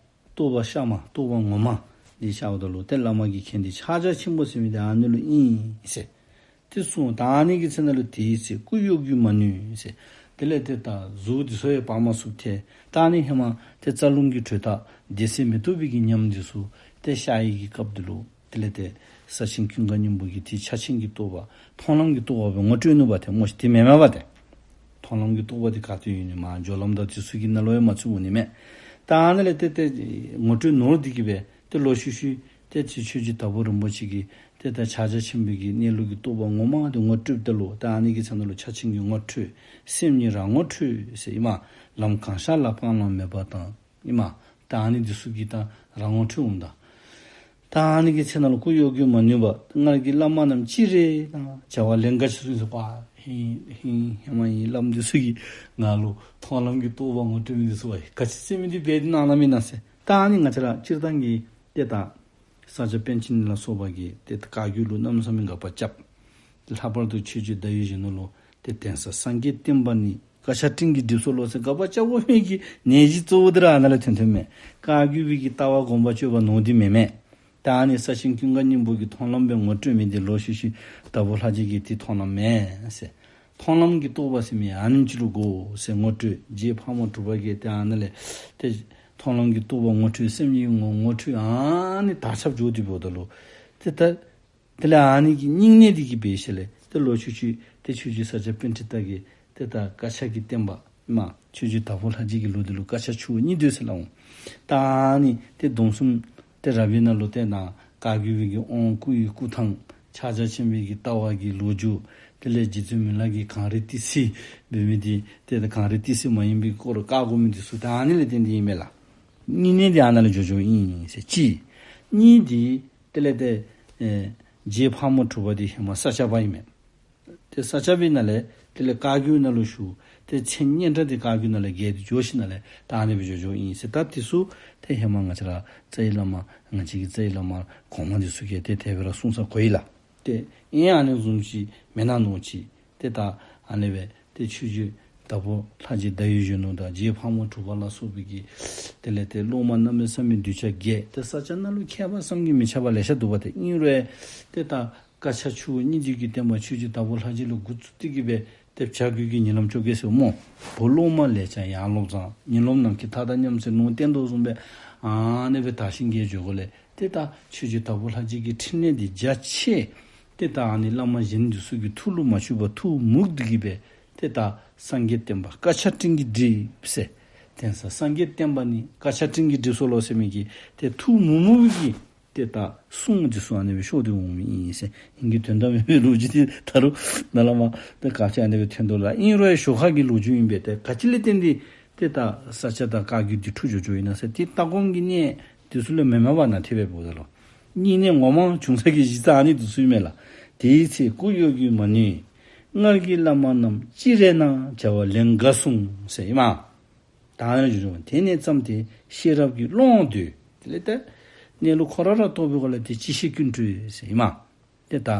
རྟོགས་པ་གཤའ་མ་རྟོགས་པ་ངོ་མ་འདི་ཤརཝ་ད་ལུ་ཏེ་བླ་མ་གིས་མཁྱེན་ཏེ་ཕྱག་རྒྱ་ཆེན་པོ་ཟེར་མི་འདི་ཨ་ནི་ལུ་ཨིན་ཟེར་ཏེ་གསུངས། ད་ཨ་ནི་གི་ཚེ་ན་ལུ་དེའི་ཚེ་སྐུ་གཡོ་འགུལ་མ་ནུས་ཟེར། དེ་ལས་ཏེ་ད་གཟུགས་འདི་ཚུ་ཡང་འབག་མ་ཚུགས་ཏེ་ད་ཨ་ནི་ཧེ་མ་ཏེ་རྩ་རླུང་གི་དྲོད་རྟགས་བདེ་གསལ་མི་རྟོག་པའི་གི་ཉམས་འདི་ཚུ་ཏེ་ཤར་བའི་གི་སྐབས་འདི་ལུ་དེ་ལས་ཏེ་ས་ཆེན་ཀུན་དགའ་སྙིང་པོ་གིས་ཏེ་ཕྱག་ཆེན་གྱི་རྟོགས་པ་མཐོང་ལམ་གྱི་རྟོགས་པ་སྦེ་ངོ་སྤྲོད་ནུག་པ་ཏེ་སྨོ་ཤིག། དེ་མེན་མས་པ་ཏེ། མཐོང་ལམ་གྱི་རྟོགས་པ་འདི་ག་ཏེ་ཡོད་ནི་མས། སྦྱོར་ལམ་དང་དེ་ཚུ་གི་ནང་ལུ་ཡང་མ་ཚུད་འོང་ནི་མས། ད་ཨ་ནི་ལས་ཏེ་ཏེ་ངོ་སྤྲོད་ནོར་ཏེ་གིས་སྦེ་ཏེ་ལོག་ཤུལ་ཤུལ་ཏེ་ཏེ་ཆོས་རྗེ་དྭགས་པོ་རིན་པོ་ཆེ་གིས་ཏེ་ད་ཕྱག་རྒྱ་ཆེན་པོའི་གི་གནས་ལུགས་ཀྱི་རྟོགས་པ་ངོ་མ་འདི་ངོ་སྤྲོདཔ་ད་ལུ་ད་ཨ་ནི་གི་ཚེ་ན་ལུ་ཕྱག་ཆེན་གྱི་ངོ་སྤྲོད་སེམས་ཉིད་རང་ངོ་འཕྲོད་ཟེར་ཨིན་མས། ལམ་གང་ཤར་ལ་སྤང་བླང་མེད་པ་དང་ཨིན་མས། ད་ཨ་ནི་འདི་ཚུ་གི་ད་རང་ངོ་འཕྲོད་འོངམ་ད། ད་ཨ་ནི་གི་ཚེ་ན་ལུ་སྐུ་གཡོ་འགུལ་མ་ནུས་པ། སྔར་གྱི་བླ་མ་རྣམས་ཅི་རེད་དང་བྱ་བ་ལན་ག་ཅི་གསུངས་ཟེར་པ། ཧིང་ཧིང་ཧེ་མ་གི་བླམ་འདི་ཚུ་གིས་ང་ལུ་མཐོང་ལམ་གྱི་རྟོགས་པ་ངོ་སྤྲོད་མི་འདི་ཚུ་བ་ག་ཅི་ཟེར་མི་འདི་འབད་དེ་གནང་གནངམ་ཨིན་ན་ཟེར། ད་ཨ་ནི་ང་བཅས་ར་སྤྱིར་བཏང་གི་ཏེ་ད་ས་སྐྱ་པཎ་ཆེན་ལ་སོགས་པ་གིས་ཏེ་བཀའ་བརྒྱུད་ལུ་གནམ་མེད་ས་མེད་དགག་པ་རྐྱབ། ལྷག་པར་དུ་ཆོས་རྗེ་ཟླ་འོད་གཞོན་ནུ་ལུ་ཏེ་གདན་ས་སངས་རྒྱས་བསྟན་པ་ནི་བཀའ་ཕྱག་སྤྲིན་གྱིས་བསྒྲིབས་སོ་ལོ་ཟེར་དགག་པ་རྐྱབ་དགོ་མི་གི་ནད་གཞི་གཙོ་བོ་འདི་ར་ཨ་ནཱ་ལས་ཐོན་ཐོནམ་མས། བཀའ་བརྒྱུད་པའི་གི་ལྟ་བ་སྒོམ་པ་སྤྱོད་པ་ནོར་འདི་མེན་མས། ད་ཨ་ནི་ས་ཆེན་ཀུན་དགའ་སྙིང་པོ་གིས་མཐོང་ལམ་སྦེ་ངོ་སྤྲོད་མི་འདི་ལོག་ཤུལ་ཤུལ་དྭགས་པོ་ལྷ་རྗེ་གིས་ཏེ་མཐོང་ལམ་མེན་ཟེར། མཐོང་ལམ་གྱི་རྟོགས་པ་ཟེར་མི་ཨ་ནེམ་ཅིག་ལུ་དགོ་ཟེར་ངོ་སྤྲོད། རྗེ་ཕག་མོ་གྲུ་པ་གིས་ཏེ་ཨ་ནཱ་ལས་ཏེ་མཐོང་ལམ་གྱི་རྟོགས་པ་ངོ་སྤྲོད་སེམས་ཉིད་ངོ་ངོ་སྤྲོད་ཨ་ནི་དར་ཁྱབ་འགྱོ་སྟེ་འབདཝ་ད་ལུ་ཏེ་ད་དེ་ལས་ཨ་ནི་གི་སྙིང་ནད་འདི་གིས་འབད་ཞིནམ་ལས་ཏེ་ལོག་ཤུལ་ཤུལ་ཏེ་ཆོས་རྗེ་ས་སྐྱ་པཎྜི་ཏ་གིས་ཏེ་ད་བཀའ་ཕྱག་གི་བསྟན་པ་མ་ཆོས་རྗེ་དྭགས་པོ་ལྷ་རྗེ་གི་ལུགས་འདི་ལུ་བཀའ་ཕྱག་ཆུ་བོ་གཉིས་བརྡོལ་ཟེར་སླབ་འོང་། ད་ཨ་ནི་ཏེ་སྡོམ་གསུམ་ཏེ་རབ་དབྱེ་ནང་ལུ་ཏེ་ནཱ་བཀའ་བརྒྱུད་པའི་གི་དབང་བསྐུར་བའི་བསྐུར་ཐངས་ཕྱག་རྒྱ་ཆེན་པོའི་གི་ལྟ་བ་གི་ལོ་རྒྱུས་དེ་ལས་རྗེ་བཙུན་མི་ལ་གིས་གངས་རི་ཏི་སེ་འབད་མི་འདི་ཏེ་ད་གངས་རི་ཏི་སེ་མ་ཡིན་པའི་སྐོར་བཀག་དགོ་མི་འདི་ཚུ་ད་ཨ་ནི་ལས་བརྟེན་ཏེ་ཨིན་མས་ལགས། སྙིང་ནད་འདི་ཨ་ནཱ་ལས་འགྱོ་འགྱོཝ་ཨིན་ཟེར་གཅིག། གཉིས་འདི་དེ་ལས་ཏེ་ཨེ་རྗེ་ཕག་མོ་གྲུ་པ་འདི་ཧེ་མ་ས་སྐྱ་པ་ཨིན་མས། ཏེ་ས་སྐྱ་པའི་ནང་ལས་དེ་ལས་བཀའ་བརྒྱུད་ནང་ལུ་ཞུགས། ཏེ་མཚན་སྙན་གྲགས་འདི་བཀའ་བརྒྱུད་ནང་ལས་རྒྱས་ཏེ་འགྱོ་ཞིནམ་ལས་ད་ཨ་ནི་སྦེ་འགྱོ་འགྱོཝ་ཨིན་ཟེར། ད་འདི་ཚུ་ཏེ་ཧེ་མ་ང་བཅས་ར་རྩ་བའི་བླ་མ་ང་བཅས་ཀྱི་རྩ་བའི་བླ་མ་གོང་མ་འདི་ཚུ་གིས་ཏེ་དེ་སྦེ་ར་གསུངས་ས་གོ་ཡི་ལགས། ཏེ་ཨིན་ཨ་ནི་བཟུམ་ཅིག་མེན་ན་མནོ་ཅི། ཏེ་ད་ཨ་ནི་སྦེ་ཏེ་ཆོས་རྗེ་དྭགས་པོ་ལྷ་རྗེ་ཟླ་འོད་གཞོན་ནུ་དང་རྗེ་ཕག་མོ་གྲུ་པ་ལ་སོགས་པའི་གི་དེ་ལས་ཏེ་སློབ་མ་གནམ་མེད་ས་མེད་གདུལ་བྱ་བརྒྱད་ཏེ་ས་སྐྱ་ནང་ལུ་མཁས་པ་བསམ་གྱིས་མི་ཁྱབ་པ་ལེ་ཤ་འདུག་པ། ཏེ་ཨིན་རུང་ཏེ་ད་ བཀའ་ཕྱག་ཆུ་བོ་གཉིས་འདུས་ཀྱི་བསྟན་པ་ཆོས་རྗེ་དྭགས་པོ་ལྷ་རྗེ་ལས་འགོ་བཙུགས་ཏེ་གི་སྦེ་ཏེ་བྱ་རྒོད་ཀྱི་ཉིན་ལམ་བཅོ་བརྒྱད་ཟེར་སྨོ། བུ་སློབ་མ་ལས་ཀྱང་ཡང་བློ་བཟང་། ཉིན་སློབ་ནམ་མཁའི་མཐའ་དང་མཉམ་ཟེར་ལུང་བསྟན་དོ་བཟུམ་སྦེ་ཨ་ནི་སྦེ་དར་ཞིང་རྒྱས་འགྱོ་དགོ་ལས། ཏེ་ད་ཆོས་རྗེ་དྭགས་པོ་ལྷ་རྗེ་གི་ཕྲིན་ལས་འདི་རྒྱ་ཆེ། ཏེ་ད་ཨ་ནི་བླ་མ་གཞན་འདི་ཚུ་གི་ཐུགས་ལུ་མ་ཆུད་པར་ཐུགས་མུག་སྟེ་གི་སྦེ་ཏེ་ད་སངས་རྒྱས་བསྟན་པ་བཀའ་ཆ་སྤྲིན་གྱིས་བསྒྲིབས་ཟེར། དེང་སང་སངས་རྒྱས་བསྟན་པ་ནི་བཀའ་ཆ་སྤྲིན་གྱིས་བསྒྲིབས་སོ་ལོ་ཟེར་མི་གི་ཏེ་ཐུགས་མུག་མུག་གི་ཏེ་ད་གསུང་འདི་ཚུ་ཨ་ནི་སྦེ་ཤོར་ཏེ་འོང་མི་ཨིན་ཟེར། ཨིན་གྱི་དོན་དག་མེད་པའི་ལོ་རྒྱུས་འདི་ད་རུང་ནཱ་ལས་མར་ཏེ་ག་ཅི་ཨ་ནི་སྦེ་ཐོན་དོ་ལགས། ཨིན་རུང་ཡང་ཞོར་ཁ་གི་ལོ་རྒྱུས་ཨིན་པས། ཏེ་ག་ཅི་ལས་བརྟེན་ཏེ་ཏེ་ད་ས་སྐྱ་དང་བཀའ་བརྒྱུད་འདི་འཁྲུགས་འགྱོ་འགྱོཝ་ཨིན་ན་ཟེར། ཏེ་ལྟ་སྒོམ་གྱི་གནད་འདི་ཚུ་ལས་མེན་མས་པ་ན་ཐེབས་པའི་བུ་ད་ལོ། གཉིས་གནད་ངོ་མ་བྱུང་ས་གི་གཞི་རྩ་ཨ་ནི་འདི་ཚུ་ཨིན་མས་ལགས། དེའི་ཚེ་སྐུ་གཡོ་སྒྱུས་མ་ནུས། སྔར་གྱི་བླ་མ་རྣམས་ཅི་རེད་ན། བྱ་བ་ལན་འགའ་གསུངས་ཟེར་ཨིན་མས། ད་ཨ་ནི་བྱུང་བྱུང་། དེ་ནས་བརྩམས་ཏེ་ཤེས་རབ་ཀྱི་ཀློང་བརྡོལ། དེ་ལས་ཏེ་གནས་ལུགས་ཁོ་ར་ར་རྟོགས་པའི་སྒོ་ལས་ཏེ་ཅི་ཤེས་ཀུན་གྲོལ་ཟེར་ཨིན་མས། ཏེ་ད་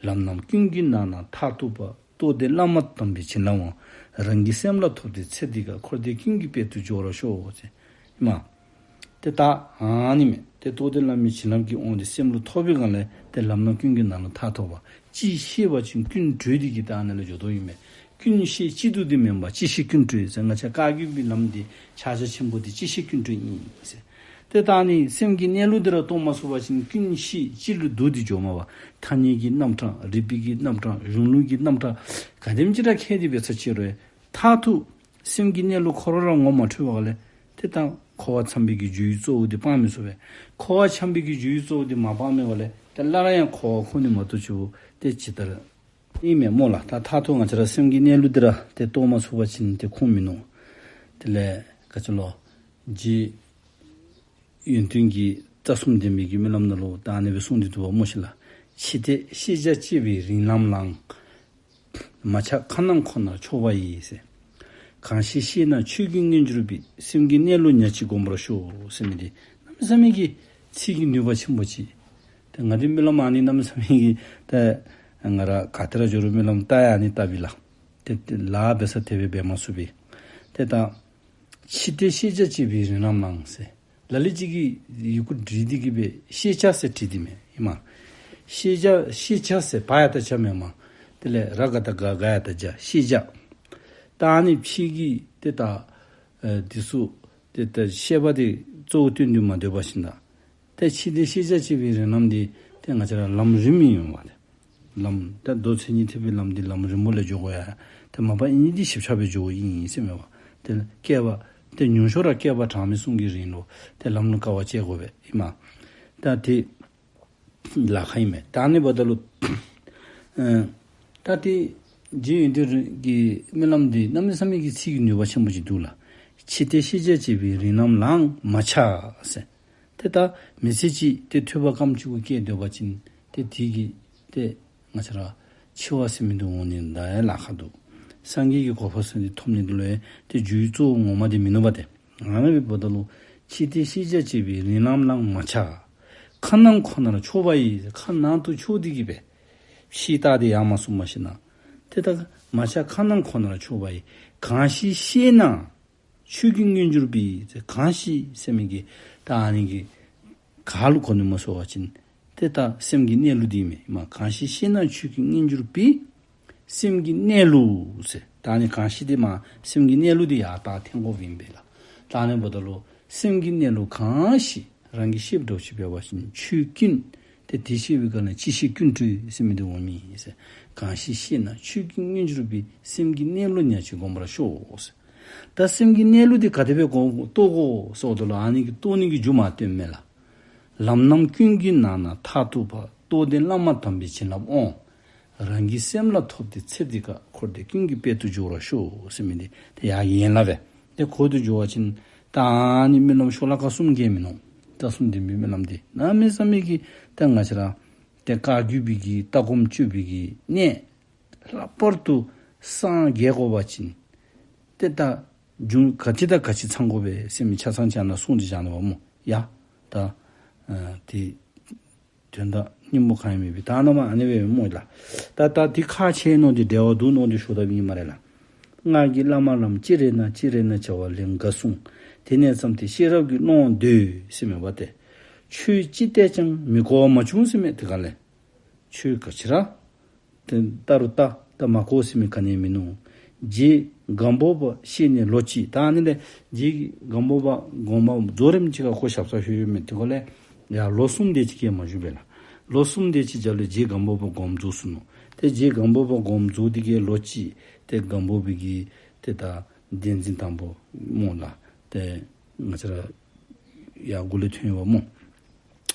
ལམ་རྣམས་ཀུན་གྱི་ནང་ན་མཐར་ཐུག་པ། རྟོགས་ལྡན་བླ་མ་དམ་པའི་བྱིན་རླབས་དབང་། རང་གི་སེམས་ལ་ཐོབ་སྟེ་ཚེ་འདི་ཀ། འཁོར་འདས་ཀུན་གྱི་དཔལ་དུ་འགྱུར་བར་ཤོག་ཟེར་ཨིན་མས། ཏེ་ད་ཨ་ནི་མས། ཏེ་རྟོགས་ལྡན་བླ་མའི་བྱིན་རླབས་ཀྱི་དབང་འདི་སེམས་ལུ་ཐོབ་པའི་སྒང་ལས་ཏེ་ལམ་རྣམས་ཀུན་གྱི་ནང་ན་མཐར་ཐུག་པ། ཅི་ཤེས་པ་ཅིན་ཀུན་གྲོལ་འདི་གིས་ད་ཨ་ནི་ལུ་འགྱོ་དོ་ཨིན་མས། ཀུན་ཤེས་གཅིག་ཏུ་འདི་མིན་པ། ཅི་ཤེས་ཀུན་གྲོལ་ཟེར། ང་བཅས་བཀའ་བརྒྱུད་པའི་ལམ་འདི་ཕྱག་རྒྱ་ཆེན་པོ་འདི་ཅི་ཤེས་ཀུན་གྲོལ་ཨིན་ཟེར། ཏེ་ད་ཨ་ནི་སེམས་ཀྱི་གནས་ལུགས་འདི་ར་རྟོགས་མ་ཚུགས་པ་ཅིན་ཀུན་ཤེས་གཅིག་ལུ་བསྡུ་སྟེ་འགྱོཝ་མས་པ། ཐ་སྙད་ཀྱི་རྣམ་གྲངས་རིགས་པའི་གི་རྣམ་གྲངས་གཞུང་ལུགས་ཀྱི་རྣམ་གྲངས་ག་དེམ་ཅིག་ར་མཁས་ཏེ་འབད་ས་ཅིག་རུང་མཐར་ཐུག་སེམས་ཀྱི་གནས་ལུགས་ཁོ་ར་ར་ངོ་མ་འཕྲོད་པའི་སྒང་ལས་ཏེ་ད་འཁོར་བ་འཚམས་པའི་གི་རྒྱུ་ཡི་གཙོ་བོ་འདི་སྤང་མི་ཚུགས་པས། འཁོར་བ་འཚམས་པའི་གི་རྒྱུ་ཡི་གཙོ་བོ་འདི་མ་སྤང་མི་སྒང་ལས་ཏེ་སླར་ཡང་འཁོར་བ་ཁོ་ནི་མ་གཏོགས་ཆུ་བོ་ཏེ་ཇི་ལྟར་ཨིན་མས་སྨོ་ལགས། ད་མཐར་ཐུག་ང་བཅས་ར་སེམས་ཀྱི་གནས་ལུགས་འདི་ར་ཏེ་རྟོགས་མ་ཚུགས་པ་ཅིན་ཏེ་ཁུངས་མིན་ནུག། དེ་ལས་ག་ཅི་ལོ། རྗེ་ཡོན་ཏན་གྱི་རྩ་གསུམ་ལྡན་མའི་གི་སྨོན་ལམ་ནང་ལུ་ད་ཨ་ནི་སྦེ་གསུངས་ཏེ་འདུག་པ་སྨོ་ཤིག་ལགས། ཕྱི་བལྟས་ཤེས་བྱ་གཅེས་པའི་རིང་ལམ་བླང་། མ་ཆགས་ཁ་ནང་ཁོ་ནར་ཕྱོགས་པ་ཡིས་ཟེར། གང་ཞིག་ཤེས་ན་ཆོས་ཀྱི་མངོན་གྱུར་པའི། སེམས་ཀྱི་གནས་ལུགས་ཉག་གཅིག་བསྒོམ་པར་ཤོག་ཟེར་མི་འདི་གནམ་མེད་ས་མེད་ཀྱི་ཚིག་གི་ནུས་པ་ཆེན་པོ་ཅིག། ཏེ་ང་འདི་སྨོན་ལམ་ཨ་ནི་གནམ་མེད་ས་མེད་ཀྱི་ཏེ་ང་ར་ག་ཏེ་ར་འགྱོ་རུང་སྨོན་ལམ་བཏབ་ཡང་ཨ་ནི་བཏབ་པས་ལགས། ཏེ་ཏེ་ལཱ་འབད་ས་དེ་སྦེ་འབད་མ་ཚུགས་པས། ཏེ་ད་ཕྱི་བལྟས་ཤེས་བྱ་གཅེས་པའི་རིང་ལམ་བླང་ཟེར། ལ་ལུ་ཅིག་གིས་ཡི་གུ་བྲིས་ཏེ་གི་སྦེ་ཤེས་བྱ་ཟེར་བྲིས་ཏེ་མས་ཨིན་མས། ཤེས་བྱ་ཤེས་བྱ་ཟེར་བ་ཡ་བཏགས་བྱ་མེན་མས། དེ་ལས་ར་ག་བཏགས་རྒ་ག་ཡ་བཏགས་རྒྱ་ཤེས་བྱ། ད་ཨ་ནི་ཕྱི་གི་ཏེ་ད་ཨེ་འདི་ཚུ་ཏེ་ད་ཤེས་པ་འདི་གཙོ་བོ་བཏོན་ཏེ་མ་སྡོད་པ་ཅིན་ད། ཏེ་ཕྱི་བལྟས་ཤེས་བྱ་གཅེས་པའི་རིང་ལམ་འདི་ཏེ་ང་བཅས་ར་ལམ་རིངམོ་ཨིན་པས་ཏེ། ལམ་ད་མདོ་མཚན་ཉིད་ཐེག་པའི་ལམ་འདི་ལམ་རིངམོ་ལས་འགྱོ་དགོ་ཡ། ཏེ་མ་པ་ཨིན་ནི་འདི་ཞིབ་ཆ་སྦེ་འགྱོཝ་ཨིན་ཟེར་མས་པ། ཏེ་བསྐལ་པ་ཏེ་ཉུང་ཤོས་ར་བསྐལ་པ་གྲངས་མེད་གསུམ་གྱི་རིང་ལུ་ཏེ་ལམ་ལུ་དཀའ་བ་སྤྱད་དགོ་པས་ཨིན་མས། ད་དེ་ལཱ་ཁག་ཨིན་མས། ད་ཨ་ནི་འབདཝ་ད་ལུ་ཨེ་ད་དེ་རྗེ་ཡོན་ཏན་གྱི་སྨོན་ལམ་འདི་གནམ་མེད་ས་མེད་ཀྱི་ཚིག་གི་ནུས་པ་ཆེན་པོ་ཅིག་འདུག་ལགས། ཕྱི་བལྟས་ཤེས་བྱ་གཅེས་པའི་རིང་ལམ་བླང་། མ་ཆགས་ཟེར། ཏེ་ད་མི་ཚེ་གཅིག་ཏེ་ཐོས་པ་སྐརམ་གཅིག་གུ་སྐྱེལ་སྡོད་པ་ཅིན་ཏེ་དེ་གིས་ཏེ་ང་བཅས་ར་འཆི་བ་ཟེར་མི་འདི་འོང་ནི་ད་ཡང་ལཱ་ཁག་འདུག། སངས་རྒྱས་ཀྱི་གོ་འཕང་ཟེར་འདི་ཐོབ་ནི་འདི་ལུ་ཡང་ཏེ་རྒྱུའི་གཙོ་བོ་ངོ་མ་འདི་མིན་ནུག་པ་ཏེ། ཨ་ནི་འབདཝ་ད་ལུ་ཕྱི་བལྟས་ཤེས་བྱ་གཅེས་པའི་རིང་ལམ་བླང་། མ་ཆགས་ཁ་ནང་ཁོ་ནར་ཕྱོགས་པ་ཡིས། ཁ་ནང་དུ་ཕྱོགས་ཏེ་གི་སྦེ་ཕྱི་ལྟ་སྟེ་ཡར་མ་སོང་པ་ཅིན་ན། ཏེ་ད་མ་ཆགས་ཁ་ནང་ཁོ་ནར་ཕྱོགས་པ་ཡིས། གང་ཞིག་ཤེས་ན་ཆོས་ཀྱི་མངོན་གྱུར་པའི། གང་ཞིག་ཟེར་མི་གི་ད་ཨ་ནི་གི་ག་ལུ་གོ་ནི་སྨོ་ཟེར་བ་ཅིན་ཏེ་ད་སེམས་ཀྱི་གནས་ལུགས་འདི་མས་ཨིན་མས། གང་ཞིག་ཤེས་ན་ཆོས་ཀྱི་མངོན་གྱུར་པའི། སེམས་ཀྱི་གནས་ལུགས་ཟེར། ད་ཨ་ནི་གང་ཞིག་འདི་མ་སེམས་ཀྱི་གནས་ལུགས་འདི་ཡར་ད་འཐེན་དགོཔ་ཨིན་པས་ལགས། ད་ཨ་ནི་འབདཝ་ད་ལུ་སེམས་ཀྱི་གནས་ལུགས་གང་ཞིག་རང་གིས་ཤེསཔ་འདྲཝ་ཅིག་འབད་བ་ཅིན་ཆོས་ཀུན། ཏེ་དེ་ཤེས་པའི་སྒང་ལས་ཅི་ཤེས་ཀུན་གྲོལ་ཟེར་མི་འདི་འོང་མི་ཨིན་ཟེར། གང་ཞིག་ཤེས་ན་ཆོས་ཀྱི་མངོན་གྱུར་པའི། སེམས་ཀྱི་གནས་ལུགས་ཉག་གཅིག་བསྒོམ་པར་ཤོག་ཟེར། ད་སེམས་ཀྱི་གནས་ལུགས་འདི་ག་དེ་སྦེ་བསྒོམ་རྟོགས་དགོ་ཟེརཝ་ད་ལུ་ཨ་ནི་གི་རྟོགས་ནི་གི་རྒྱུ་མར་སྟོནམ་མས་ལགས། ལམ་རྣམས་ཀུན་གྱི་ནང་ན་མཐར་ཐུག་པ། རྟོགས་ལྡན་བླ་མ་དམ་པའི་བྱིན་རླབས་དབང་། རང་གི་སེམས་ལ་ཐོབ་སྟེ་ཚེ་འདི་ཀ། འཁོར་འདས་ཀུན་གྱི་དཔལ་དུ་འགྱུར་བར་ཤོག་ཟེར་མི་འདི་ཏེ་ཡར་གྱི་ཡན་ལག་སྦེ་ཏེ་གོ་སྟེ་འགྱོ་བ་ཅིན་ད་ཨ་ནི་སྨོན་ལམ་ཤོ་ལོ་ཀ་གསུམ་གྱིས་མི་ནུག། རྩ་གསུམ་ལྡན་མའི་སྨོན་ལམ་འདི་གནམ་མེད་ས་མེད་ཀྱི་ད་ང་བཅས་ར་ཏེ་བཀའ་བརྒྱུད་པའི་གི་ལྟ་སྒོམ་སྤྱོད་པའི་གི་གནད་ལྷག་པར་དུ་སངས་རྒྱས་དགོ་པ་ཅིན་ཏེ་ད་རྒྱུ་ག་ཅི་དང་ག་ཅི་ཚང་དགོ་པས་ཟེར་མི་ཆ་ཚང་ཅིག་ནཱ་གསུངས་ཏེ་བཞག་ནུག་པ་སྨོ། ཡ་ད་ཨ་དེ་དོན་དག་སྙིང་པོ་གང་ཡང་མེད་པས། ད་ནཱ་མར་ཨ་ནི་སྦེ་སྨོ་ལགས། ད་ད་དེ་ཁག་ཆེ་མནོ་སྟེ་འབྲེལ་བ་འདུག་མནོ་སྟེ་ཞུ་དོ་ཨིན་སྨ་རེ་ལགས། སྔར་གྱི་བླ་མ་རྣམས་ཅི་རེད་ན། ཅི་རེད་ན། བྱ་བ་ལན་འགའ་གསུངས། དེ་ནས་བརྩམས་ཏེ་ཤེས་རབ་ཀྱི་ཀློང་བརྡོལ་ཟེར་མས་པ་ཏེ། ཆོས་ཅི་བལྟས་ཀྱང་མི་གོ་བ་མ་བྱུང་ཟེར་མས། དེ་ག་ལས་ ཆོས་ག་ཅི་ར་ཏེ་ད་རུང་ད་ད་མ་གོ་ཟེར་མི་ག་ནི་མིན་ནུག། རྗེ་སྒམ་པོ་པ་གཤེགས་ནས་ལོ་གཅིག། ད་ཨ་ནི་ལས་རྗེ་སྒམ་པོ་པ་དགོངས་པ་རྫོགས་རནམ་ཅིག་ཁར་ཁོ་ཞབས་སར་ལྷོད་ཡོད་མི་དེ་ཁར་ལས་ཡར་ལོ་གསུམ་དེ་ཅིག་གིས་མ་བཞུགས་པས་ལགས། ལོ་གསུམ་དེ་ཅིག་རྒྱབ་ལས་རྗེ་སྒམ་པོ་པ་དགོངས་རྫོགས་སོ་ནུག། ཏེ་རྗེ་སྒམ་པོ་པ་དགོངས་རྫོགས་དེ་གིས་ལོ་གཅིག་ཏེ་སྒམ་པོ་པའི་གི་ཏེ་ད་གདན་འཛིན་དང་པོ་སྨོ་ལགས། ཏེ་ང་བཅས་ར་ཡར་མགུ་ལས་ཐོན་ཡོདཔ་སྨོ།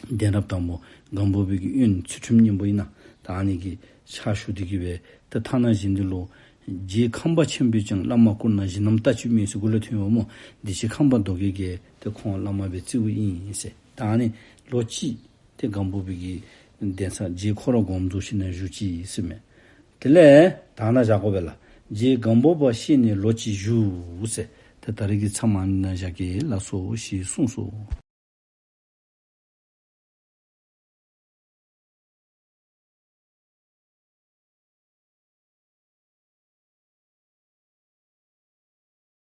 གདན་རབས་དང་པོ་སྒམ་པོ་པའི་གི་དབོན་ཚུལ་ཁྲིམས་སྙིང་པོ་ཨིན་ན། ད་ཨ་ནི་གི་ཕྱག་ཞུ་སྟེ་གི་སྦེ་ཏེ་ཐ་ན་གཞན་འདི་ལུ་རྗེ་ཁམས་པ་ཆེན་པོས་ཀྱང་བླ་མ་བཀུར་ན་གཞན་རྣམས་ལྟ་ཅི་སྨོས་ཟེར་མགུ་ལས་ཐོན་ཡོདཔ་སྨོ། དེ་ཅིག་ཁམས་པ་མདོ་རྒྱུད་ཀྱིས་ཏེ་ཁོང་བླ་མ་སྦེ་བརྩིཝ་ཨིན་ཟེར། ད་ཨ་ནི་ལོ་གཅིག་ཏེ་སྒམ་པོ་པའི་གི་གདན་ས་རྗེ་ཁོ་ར་དགོངས་རྫོགས་ཞིནམ་ལས་བཞུགས་ཅི་ཟེར་མས། དེ་ལས་ད་ནཱ་བཞག་དགོ་པས་ལགས། རྗེ་སྒམ་པོ་པ་གཤེགས་ནས་ལོ་གཅིག་བཞུགས་ཟེར། ཏེ་ད་རིས་ཀྱི་མཚམས་ཨ་ནི་ནང་བཞག་གེ་ལགས་སོ་ཞེས་གསུངས་སོ།